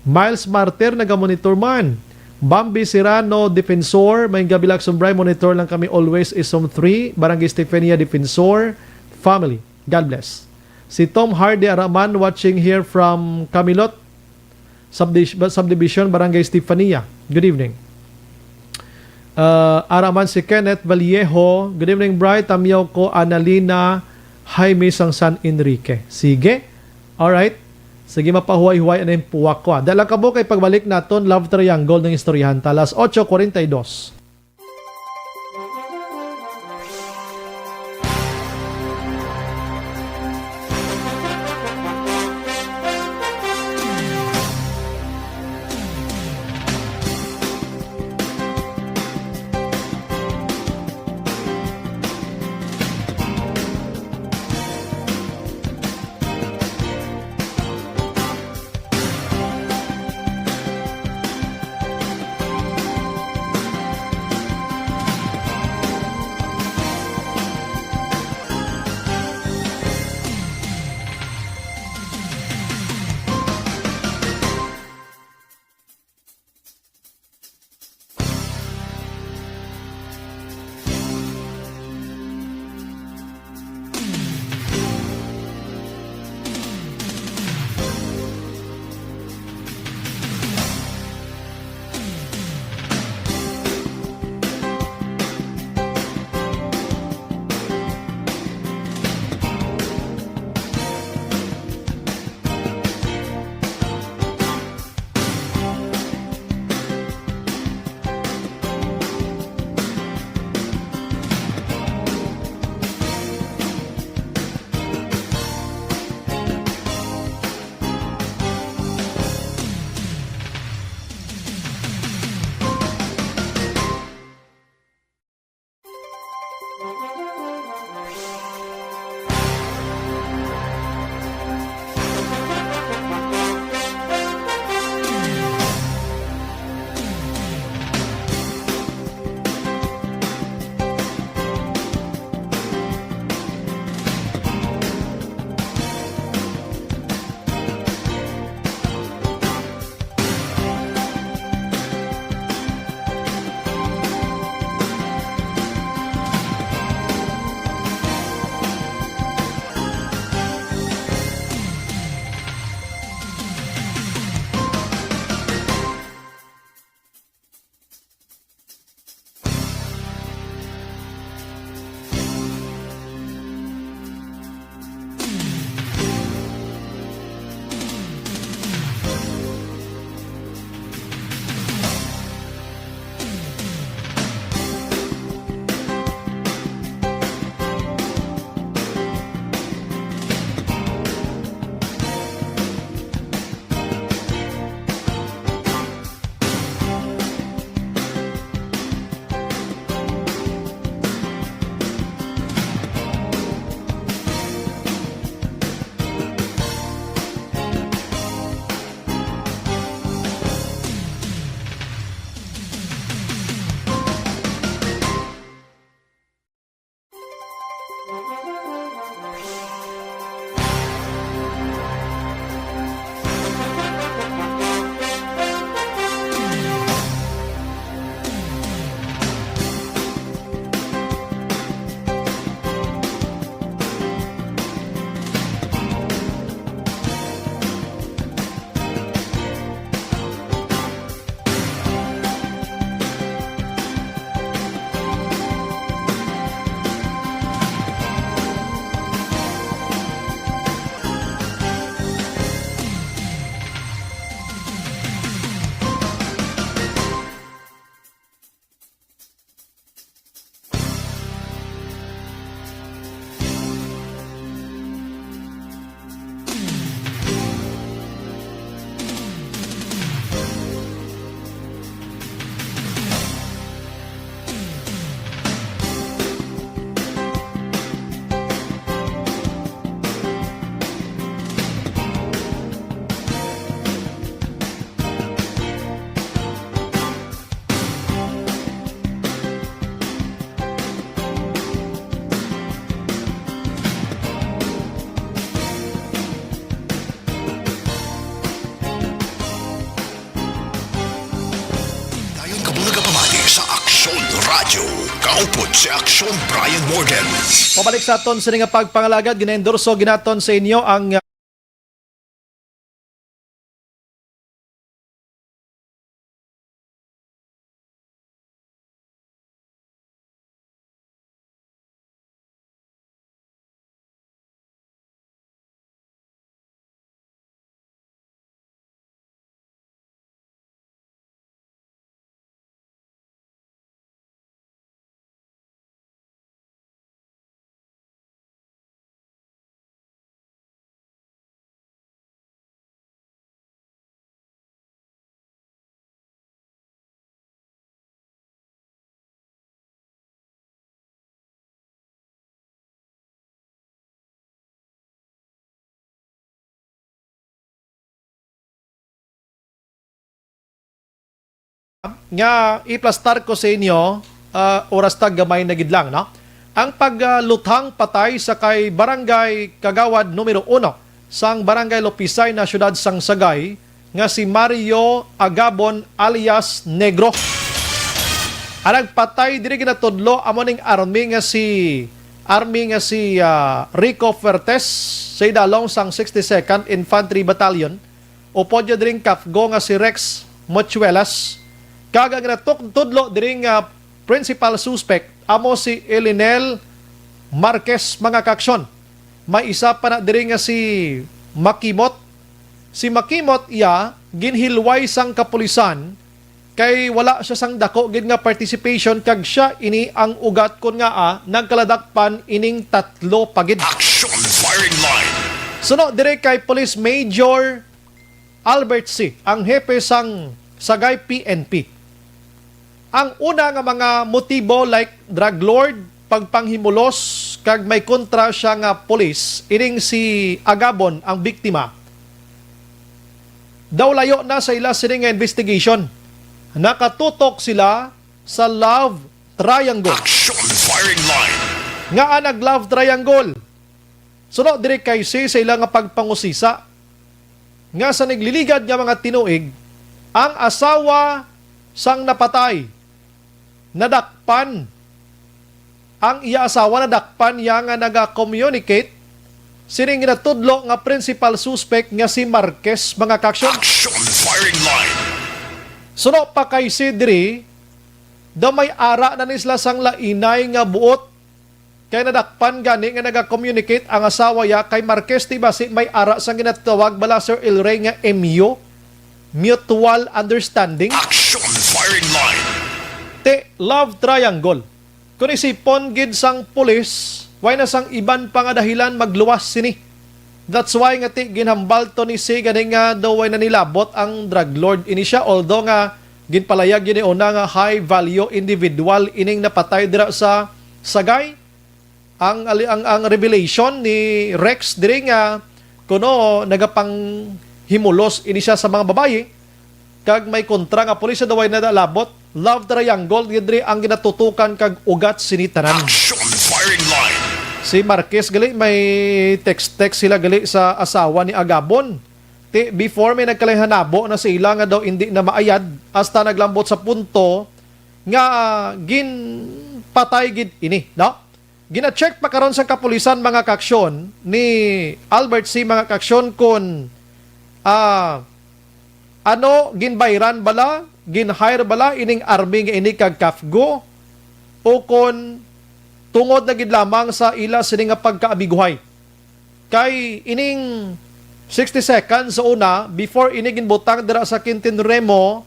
Miles Martir, naga-monitor man. Bambi Serrano, Defensor, may gabilak sumbray, monitor lang kami always, Isom three, Barangay Stefania, Defensor, family. God bless. Si Tom Hardy Araman, watching here from Camilot, Subdi-, Subdivision, Barangay Stefania. Good evening. Uh, Araman si Kenneth Vallejo, good evening, Bright. Tamyaw ko, Annalena Jaime sang San Enrique. Sige. Alright. Sige, mapahuway-huway ano yung puwak ko, ah. Dala ka mo kay pagbalik naton, love triangle ng istoryahan ta. Alas ocho cuarenta y dos. Joe, kaupod si Aksyon Brian Morgan. Pabalik sa aton sini nga pagpangalagad, ginaendorso ginaton sa inyo ang, uh, nga iplastar ko sa inyo, ah, oras ta gamay na gid lang, no? Ang pagluthang patay sa kay Barangay Kagawad numero uno sang Barangay Lopisay na siyudad sang Sagay, nga si Mario Agabon alias Negro. Ang nagpatay diri ginatudlo amo ning army nga si, army nga si, ah, Rico Fuertes sa idalom sang sixty-second Infantry Battalion, upod niya diri ang CAFGU nga si Rex Mochuelas, kag ang natuk-, tudlo diri nga principal suspect amo si Elinel Marquez, mga kaaksyon. May isa pa na diri nga si Makimot. Si Makimot iya ginhilway sang kapulisan kay wala siya sang dako gid nga participation, kag siya ini ang ugat kon ngaa nagkaladakpan ining tatlo pa gid. Action firing line. Suno diri kay Police Major Albert C, ang hepe sang Sagay P N P. Ang una nga mga motibo, like drug lord, pagpanghimulos, kag may kontra siya nga pulis, ining si Agabon ang biktima. Daw layo na sa ila sini nga investigation. Nakatutok sila sa love triangle. Action firing line. Ngaa nag-love triangle? Suno diri kay si sa ila nga pagpangusisa nga sa nagliligad nga mga tinuig, ang asawa sang napatay nadakpan, ang iya asawa nadakpan iya nga naga-communicate sining ginatudlo nga principal suspect nga si Marquez, mga kaaksyon. Action firing line. Suno pa kay si diri, daw may ara na ni sila sang lainay nga buot. Kay nadakpan gani nga naga-communicate ang asawa ya kay Marquez, ti basi may ara sang ginatawag bala, Sir Elray, nga M U, mutual understanding. Action firing line. Ti love triangle. Kung isipon gid sang pulis, way na sang iban pa nga dahilan magluwas sini. That's why nga ti ginhambal to ni si gani nga daw way na nilabot ang drug lord ini siya, although nga ginpalayag yun ni una nga high value individual ining napatay dira sa Sagay. Ang, ang, ang revelation ni Rex diri nga kuno nagapanghimulos ini siya sa mga babayi, kag may kontra nga pulis sa daway na nalabot. Love triangle gid diri ang ginatutukan kag ugat sini tanan. Action firing line. Si Marquez gali, may text-text sila gali sa asawa ni Agabon. Ti, before, may nagkalayhanabo na sa ila nga daw indi na maayad, hasta naglambot sa punto nga ginpatay gid ini, no? Gina-check pa karon sa kapulisan, mga kaaksyon, ni Albert C, mga kaaksyon, kun, ah, ano, ginbayran bala, gin-hire bala ining army nga ini kag CAFGU, o kun tungod na gid lamang sa ila sini nga pagkaabiguhay. Kay ining sixty seconds sa una, before ini ginbutang dira sa Quintin Remo,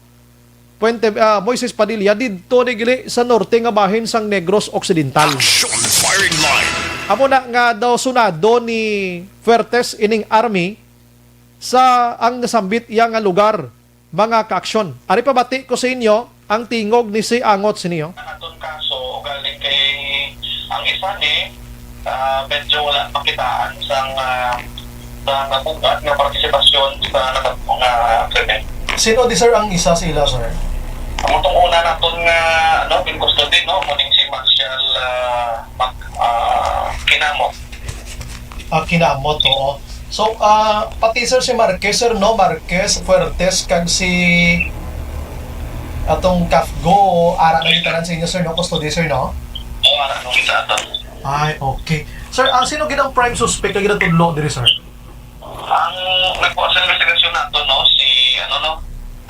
Puente, ah, Moises Padilla, didto ni gali sa norte nga bahin sang Negros Occidental. Action firing line. Amo na nga daw sunado ni Fuertes ining army sa ang nasambit iya nga lugar, mga kaaksyon. Ari pabati ko sa inyo ang tingog ni si Angot sini, oh. Ang aton kaso, ugaling kay ang isa ni, ah, medyo wala makitaan sang, ah, sa nabugat nga partisipasyon sa natabo nga krimen. Sino di, sir, ang isa sa ila, sir? Ang atong una naton nga, ano, in custody, no, muning si Marshall, ah, Mac-, ah, Kinamot. Ah, Kinamot, oo. So, ah, pati, sir, si Marquez, sir, no? Marquez, Fuertes, kag si Atong CAFGO, ara na gitanan sa inyo, sir, no? Custody, sir, no? Oo, ara na kita ato. Ay, okay. Sir, ang sino gid ang prime suspect nga ginatudlo diri, sir? Ang nagkuha sa investigasyon nato, no, si, ano, no,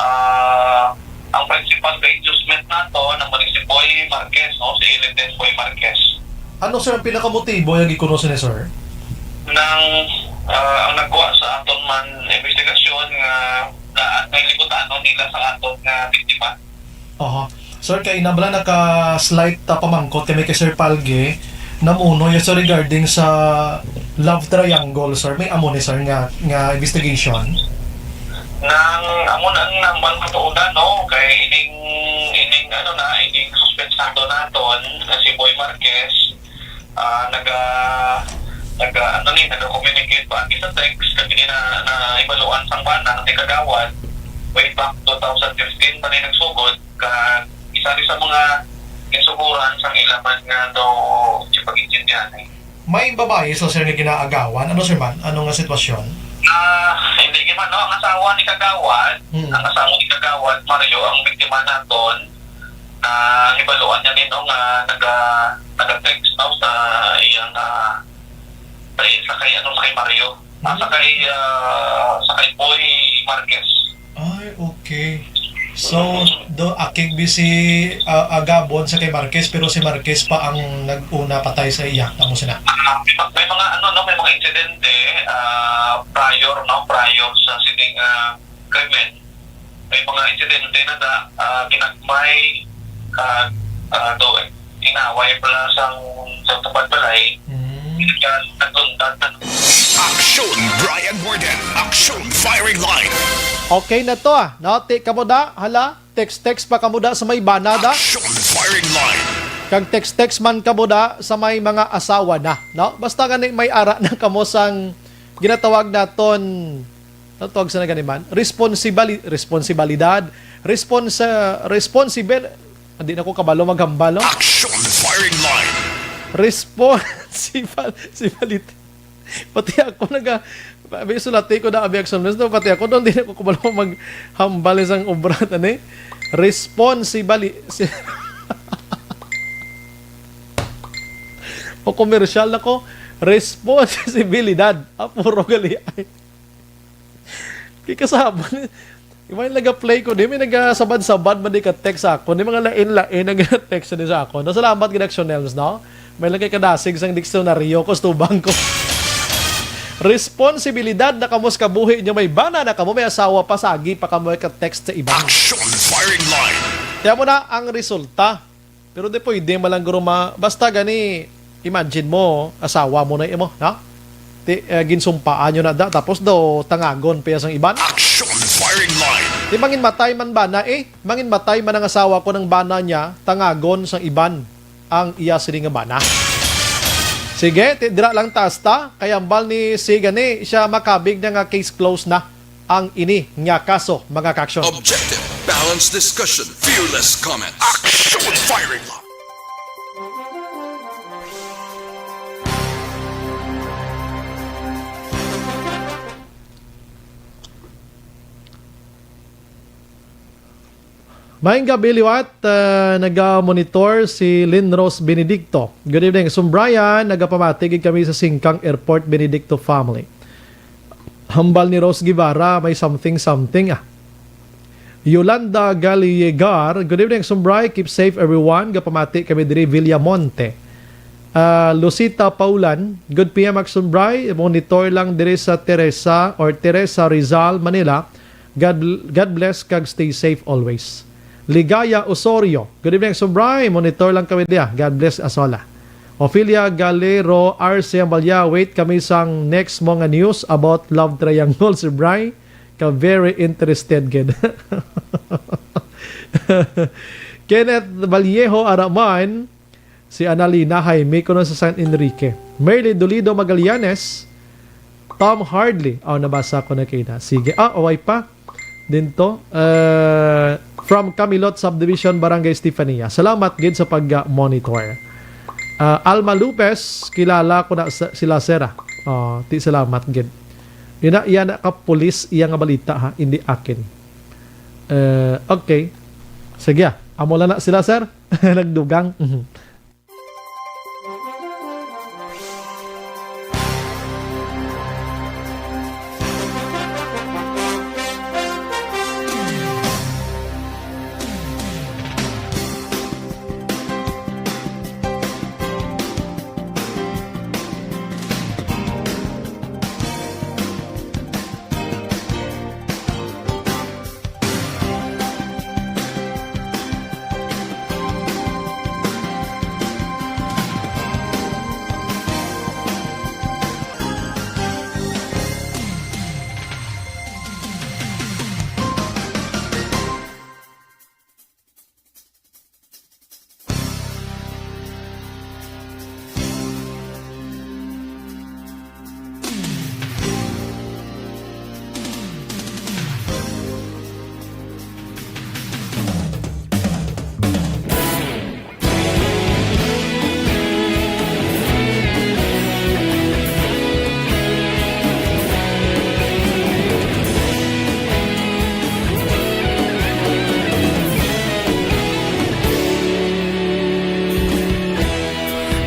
ah, ang principal kay inducement nato, na mo ni si Boy Marquez, no, si Lieutenant Boy Marquez. Ano, sir, ang pinakamotibo nga gikuno sini, sir? Nang, ah, ang nagkuha sa aton man investigasyon nga na, may libutano nila sa aton nga biktima. Oho. Sir, kay nabala naka-slight, ah, pamangkot kami kay Sir Palge, namuno ya, sir, regarding sa love triangle, sir. May amo ni, sir, nga, nga investigation? Nang amo na ang nambal ko tuod, no, kay ining, ining, ano na, ining suspetsado naton nga si Boy Marquez, ah, naga, naga, ano ni, naga-communicate pa sa text, kag ini na, na ibaluan sang bana nga si Kagawad, way back two thousand fifteen pa ni nagsugod, kag isa ni sa mga ginsuguran sang ila man nga daw si pag-intindihan, eh. May babayi sa, sir, nga ginaagawan? Ano, sir, man? Ano nga sitwasyon? Ah, hindi man, no? Ang asawa ni Kagawad, Hmm. ang asawa ni Kagawad, Mario, ang biktima naton, na hibaluan niya nino nga naga, naga-text, no, sa iyang, ah, sa, sa kay, ano, sa kay Mario. Ah, sa Hmm. kay, ah, sa kay Boy Marquez. Ay, okay. So, do, akig bi si, ah, Agabon sa kay Marquez, pero si Marquez pa ang nag-una patay sa iya. Amo sina. Ah, may, may mga, ano, no, may mga insidente, ah, prior, no, prior sa sining, ah, krimen. May mga insidente na da, ah, ginagmay, ah, ah, do, inaway pala sang, sa tupad balay. Mm. Kaya naglundag na. Aksyon, Brian Warden. Aksyon, firing line. Okay na to, ah. No, ti kamo da, hala, text-text pa kamo da sa may bana da. Aksyon, firing line. Kag text-text man kamo da sa may mga asawa na, no? Basta gani may ara na kamo sang ginatawag naton, ano tawag sa gani man? Responsibali-, responsibilidad, responsa-, responsible, hindi na ko kabalo maghambal, no? Action firing line. Responsible, sibalit. Pati ako naga, abi, sulati ko na, abi, action, no? Pati ako doon, di na ko kabalo maghambal isang obra, tani. Responsibali-, si-, o komersyal na ko, responsibilidad. Ah, puro gali ay. Kay kasabot. Imay naga-play ko, di may nagasabad-sabad man di ka text sa ako. Di mga lain-lain ang text ni sa ako. No, salamat gid, Action Elms, no? May lagay kadasig sang diksyonaryo, kustubang ko. Responsibilidad na kamo sa kabuhi nyo, may bana na kamo, may asawa pa, sagi pa kamo ka-text sa iba. Action firing line. Kaya mo na ang resulta. Pero di pwede malangguro ma-, basta gani, imagine mo, asawa mo na imo, no? Ti, eh, ginsumpaan nyo na da, tapos daw tangagon pa iya sang iban. Action firing line. Ti mangin matay man bana, eh. Mangin matay man ang asawa ko, nang bana niya, tangagon sang iban ang iya sini nga bana. Sige, ti, dira lang taas ta, kay ambal ni si gani, siya makabig na nga case closed na ang ini nga kaso, mga ka-action. Objective, balanced discussion, fearless comments. Action firing line. Maayong gabi liwat, ah, naga-monitor si Lynn Rose Benedicto. Good evening. Sumbrayan, nagapamati gid kami sa Singkang Airport Benedicto family. Hambal ni Rose Guevara, may something, something, ah. Yolanda Galiegar, good evening, Sumbray. Keep safe, everyone. Gapamati kami diri, Villamonte. Ah, Lucita Paulan, good P M, Sumbray. Monitor lang diri sa Teresa or Teresa Rizal, Manila. God, God bless kag stay safe always. Ligaya Osorio, good evening, Sumbray. Monitor lang kami diya. God bless us all, ah. Ophelia Galero, R C Ambalya, wait kami sang next mo nga news about love triangle, Sumbray. Ka very interested gid. Kenneth Vallejo, ara man, si Annalena Jaime kuno sa San Enrique. Merly Dolido Magallanes, Tom Hardley. Oh, nabasa ko na kaina. Sige. Ah, away pa. Dinto. Uh, from Camilot Subdivision, Barangay Estefania. Salamat gid sa pag-monitor. Ah, Alma Lopez, kilala ko na sa, sila, sir, ah. Oh, ti, salamat gid. Ina, iya na ka pulis, iya nga balita, ha, hindi akin. Eh, okay. Sige, ah. Amo lang na sila, sir. Nagdugang. Mhm.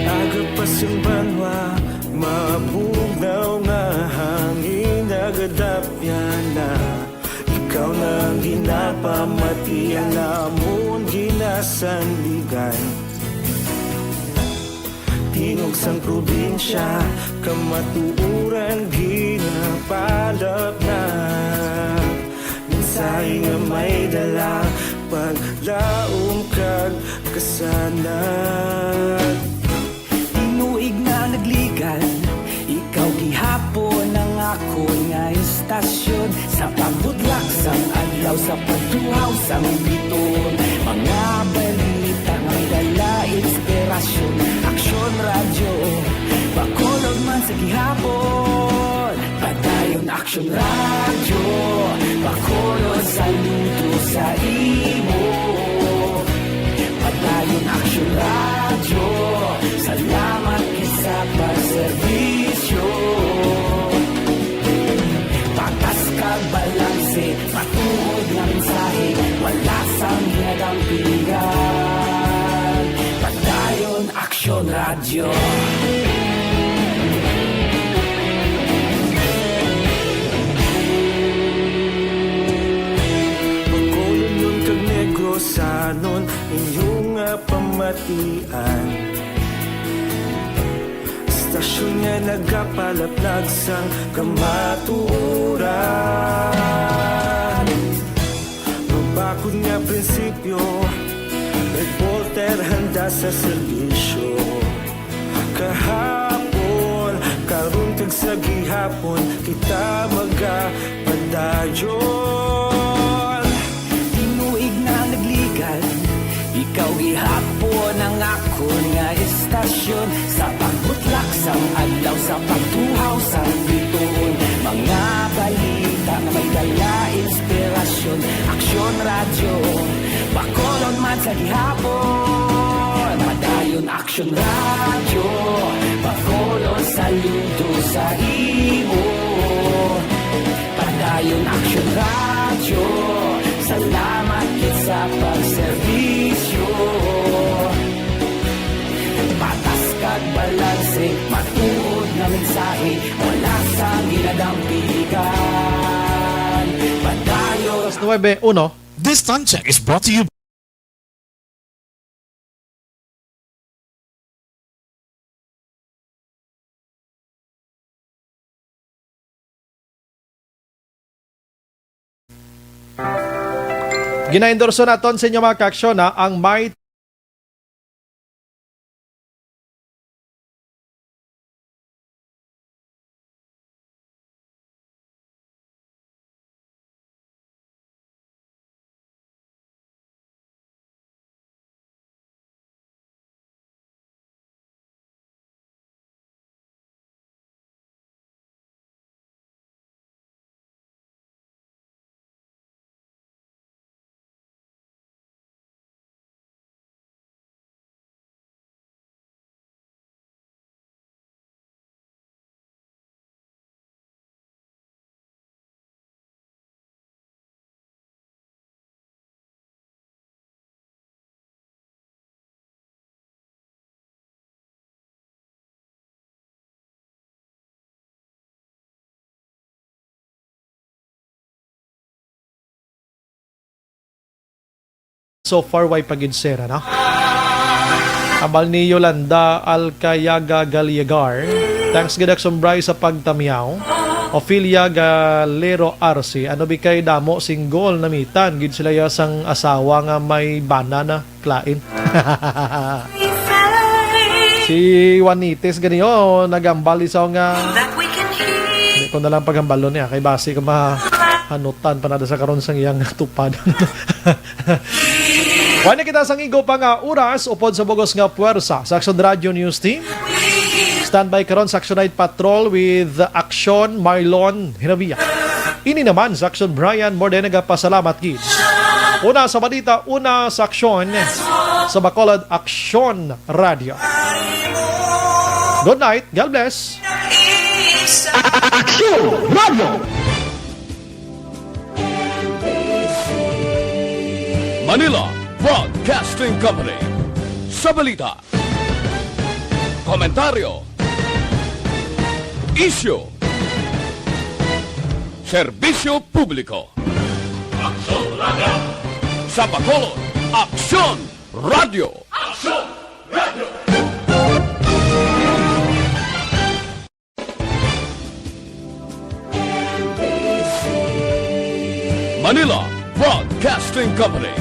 Agapas ang banwa, mabugnaw nga hangin, nagadapyan na. Ikaw na ang ginapamati, ang amon ginasandigan. Tingog sang probinsya, kamatuoran ginapalapnag. Mensahe nga may dala, paglaom kag kasanag. Tinuig nga nagligan, ikaw gihapon ang akon nga istasyon. Sa pagbudlak sang adlaw, sa pagtuhaw sang biton, mga balita nga may dala inspirasyon. Aksyon Radyo, Bacolod man sa gihapon. Padayon Aksyon Radyo, Bacolod, saludo sa imo. Padayon Aksyon Radyo, salamat gid sa pagserbisyo. Patas kag balanse, matuod nga mensahe, wala sang ginadampigan. Padayon Aksyon Radyo. Bacolod kag Negros, sanon inyo nga pamatian. Istasyon nga nagapalaplag sang kamatuoran. Mabakod nga prinsipyo, reporter handa sa serbisyo. Kahapon, karon kag sa gihapon, kita magapadayon. Tinuig nga nagligan, ikaw gihapon ang akon nga istasyon. Sa pagbutlak sang adlaw, sa pagtuhaw sang bituon, mga balita nga may dala inspirasyon. Aksyon Radyo, Bacolod man sa gihapon. Padayon Aksyon Radyo, Bacolod, saludo sa imo. Padayon Aksyon Radyo, salamat gid sa pagserbisyo. Patas kag balanse, matuod nga mensahe, wala sang ginadampigan. Padayon. Alas nuebe uno. This time check is brought to you. Ginaendorso naton sa inyo, mga kaaksyon, ha, ang may So far, way pa gid, sir, ano? Ambal ni Yolanda Alcayaga Galiagar, "Thanks gid, Action Bri, sa pagtamyaw." Ophelia Galero Arce, "Ano bi kay damo single, namitan gid sila ya sang asawa nga may bana na, klain." Si Juanites gani, oh, nagambal isa nga, di ko na lang paghambalon niya, kay basi ko mahanutan pa na sa karon sang iyang tupad. Wala na kita sang igo pa nga oras upod sa bugos nga puwersa sa Action Radio News Team. Standby karon sa Action Night Patrol with Action Marlon Hiravia. Ini naman sa Action Brian Morde nagapasalamat gid. Una sa balita, una sa aksyon sa Bacolod Action Radio. Good night, God bless. Action Radio. Manila Broadcasting Company. Sa balita, komentaryo, isyu, serbisyo publiko. Aksyon Radio. Sa Bacolod, Aksyon Radio. Aksyon Radio. Manila Broadcasting Company.